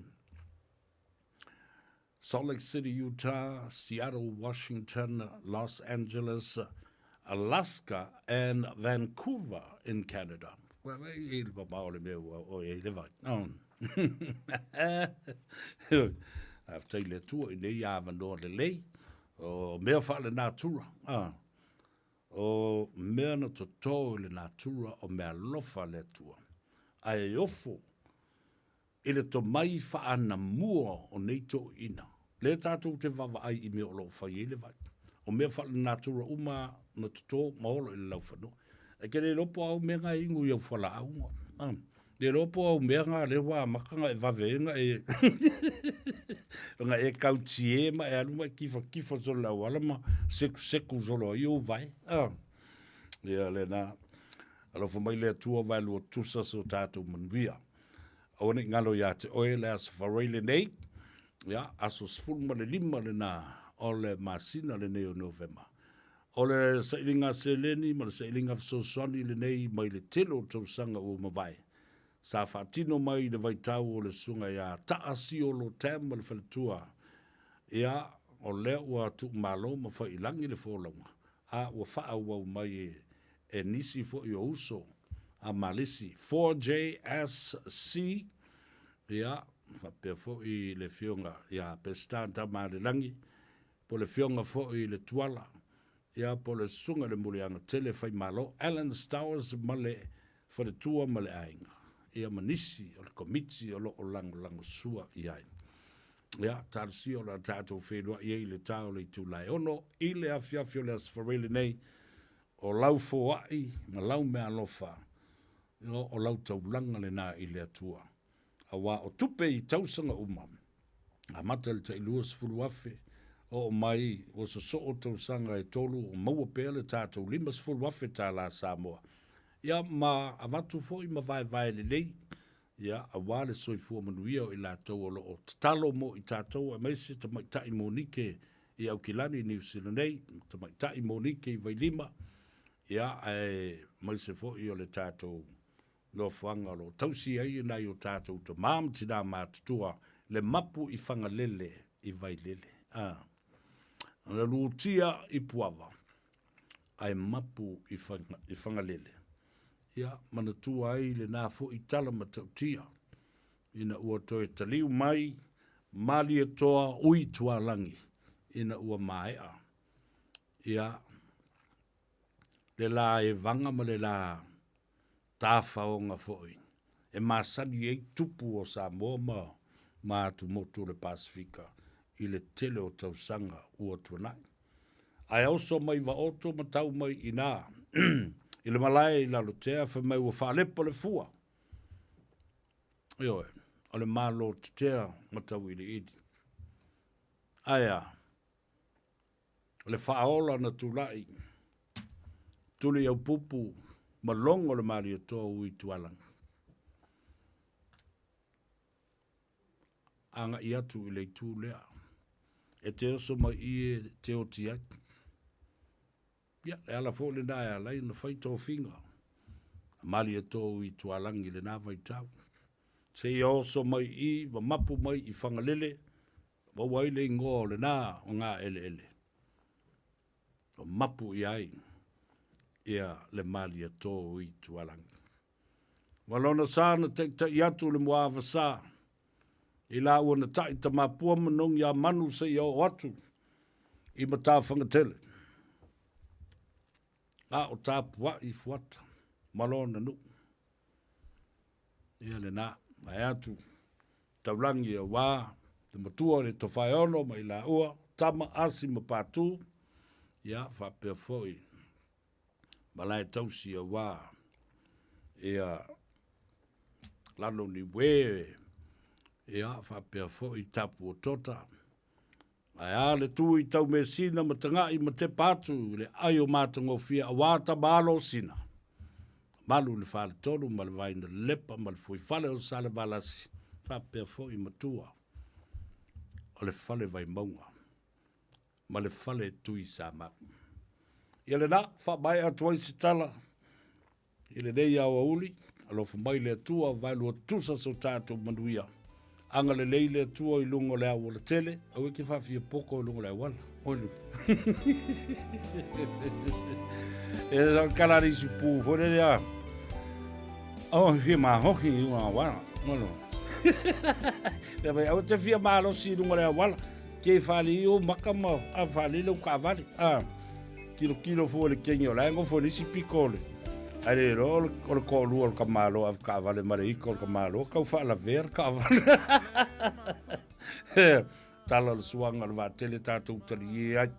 Salt Lake City, Utah, Seattle, Washington, Los Angeles, Alaska and Vancouver in Canada. Ua wei i le mamao le mea ua o i le vai. Oh. Faafetai le Atua i nei avanoa lelei, o mea faale-natura. Ah. O mea na totō i le natura o mea alofa le Atua. Ae ofo i le tomai faanamua o nei toeaiina, lea tatou te vaavaai i mea o lo o fai ai le vai. O mea faalenatura uma na toto ma ola i le laufanua. E te le iloa po o au mea na e inu i au fualaau. Le iloa po o au mea na lea ua amata ona e vave ai ona e ona e tautie ma e alu ma e tifatifa solo i le auala ma sekuseku solo ai ou vae. Ia lena. Alofa mai le Atua vaelua tusa so tatou manuia. Aua ne i galo iā te oe le Aso Faraile lenei, ia, aso 15 lena o le masina lenei o Novema. O le sailiga seleni ma le sailiga fesoasoani lenei mai le tele o tausaga ua mavae, sa faatino mai i le vaitau o le susuga ia Taa Siolo Tam ma le faletua, ia, o lea ua tuumalo ma fai i lagi le folauga, a ua faaauau mai e e nisi foi o uso a Malisi 4JSC, ia, faapea foi le Afioga ia Peseta Tamaalelagi, po o le Afioga foi i le Tuala, ia, po o le Susuga i le Muliagatele Faimalo Alan Stowers ma le faletua ma le aiga, ia ma nisi o le Komiti o lo o lagolagosua i ai. Ia, talosia o le a tatou feiloai ai i le ta o le itula e 6 i le afiafi o le Aso Faraile nei, O lau foai ma lau meaalofa, o lau taulaga lena i le Atua. Aua o tupe i tausaga uma, amata i le tai 20,000, oo mai ua sosoo tausaga e tolu o maua pea le tatou $50,000 tala Samoa. Ia ma avatu foi ma vaevae lelei, ia, aua le soifua manuia o i latou o lo o tatalo mo i tatou aemaise tamaitai monike i Aukilani i Niu Sila nei, tamaitai monike i Vailima, ia, aemaise foi o le tatou nofoaga o lo o tausi ai nai o tatou tama ma tina matutua, le mapu i Fagalele i Vailele. A, na lutia i Puava, ae mapu i, i Fagalele. Ia, manatua ai lena foi tala matautia, ina ua toe taliu mai Malietoa ui Tualagi ina ua maea, ia, le la evaga ma le la tafaoga foi e masani ai tupu o Samoa ma ma atumotu o le Pasefika i le tele o tausaga ua tuanai. Ae oso mai Vaoto ma tau mai i ina i le malae i Lalotea fai mai ua faalepa le fua. Ioe, o le Malo tetea ma tauiliili. Ae a? O le faaola na tulai, Tuliaupupu ma logo le Malietoa ui Tualagi. Agai atu i le itu lea, e te oso mai i e te oti ai. Ia, le ala foi lena e ala ai ona fai tofiga a Malietoa ui Tualagi i lena vaitau. Seia oso mai i ma mapu mai i Fagalele, maua ai le igoa o lena o Gaeleele. Mapu i ai ia le maliatō i Tualagi. Ma lona sa na taʻitaʻi atu le muaava-sa, i la ua na taʻi tamapua ma nongi a manu seia oo atu i Matafagatele. A o tapuaʻi i Fuata ma lona nuu. Ia lena, ae atu taulagi auā te matua o le Tofaeono ma i laua, tama, Asi ma Patu, ia faapea foi malae tausi auā ia Lalo Niue, ia faapea foi Tapu o Tota, Ae a le tū i Taumesina ma Taga'i ma tepa atu i le ai o Matagofie auā tama alo o Sina. Malu i le faletolu ma le vaina lepa ma le fuifale o Salevalasi faapea foi matua o le fale Vaimauga ma le fale Tuisamau. Ia lena, faamaea atu ai se tala I lenei aoauli, alofa mai le Atua, vaelua tusa so tatou manuia. Agalelei le Atua i luga o le auala tele, aua e te faafia poto i luga o le auala. Onu. E sa kala le isi pū foi lele a. Oh, fia mahoki i luga o le auala. Ono. Ia vai, aua te fia malosi i luga o le auala. Ke whale i o maka ma a whale lau kaavale. Ah. Tilotilo fua i le kegi o la e nofo i le isi piko o le ae le iloa o le toalua o le tamaloa ave taavale ma le ika o le tamaloa tau faalavea le taavale. Tala o le suaga o le vaatele tatou talie ai.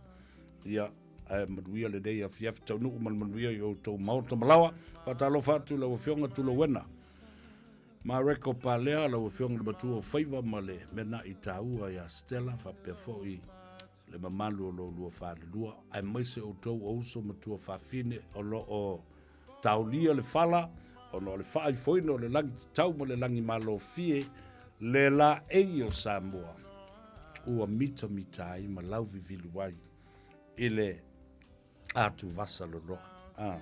Ia, ae manuia lenei afiafi taunuu ma le manuia i outou maota malaoa. Faatalofa atu i lau Afioga Tulauena. Mareko Palea, lau Afioga i le Matua o Faiva ma le meana'i taua ia Stella, faapea foi le mamalu o lo lua falelua, aemaise outou o uso ma tuafafine o lo o taolia le fala ona o le faaifoina o le lagi tatau ma le lagi malofie le laei o Samoa ua mitamita ai ma lauvivilu ai i le atuvasa loloa. Ah,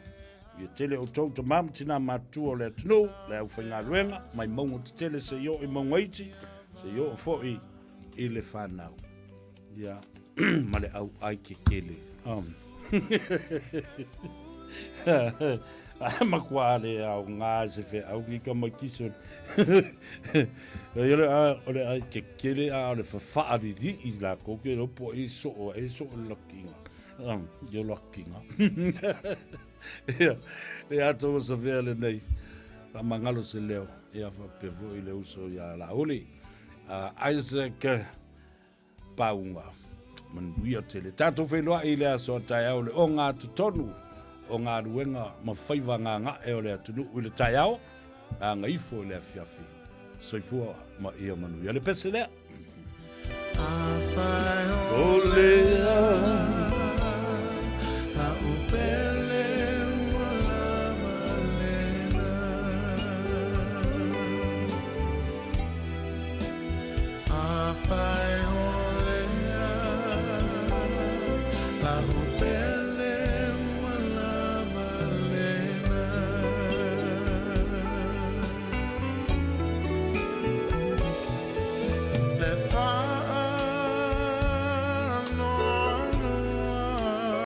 ia tele outou tamā ma tinā matutua o le atunuu, le aufaigaluega, mai mauga tetele seia oo i mauga iti, seia oo foi i le whanau. Ia, ma le au ai kekele. Ai makua le au ngā se fe au ki ka mai kiso. Ia le a o le ai kekele a o le whawhaa riri i la kouke lo po e so o e so o lakinga. Ia lakinga. Ia, le ato o sa vea le nei. Whamangalo se leo. Ia whapea foi le uso ia la uli. Isaac Paunga. Manuia tele. Tātou whenua i le aso a taeao le o ngā tutonu o ngā ruenga ma whaiwa ngā ngae o le atunu i le taeao, a ngā ifo i le afiafi. Soifua ma ia manuia. Le pese lea. O lea.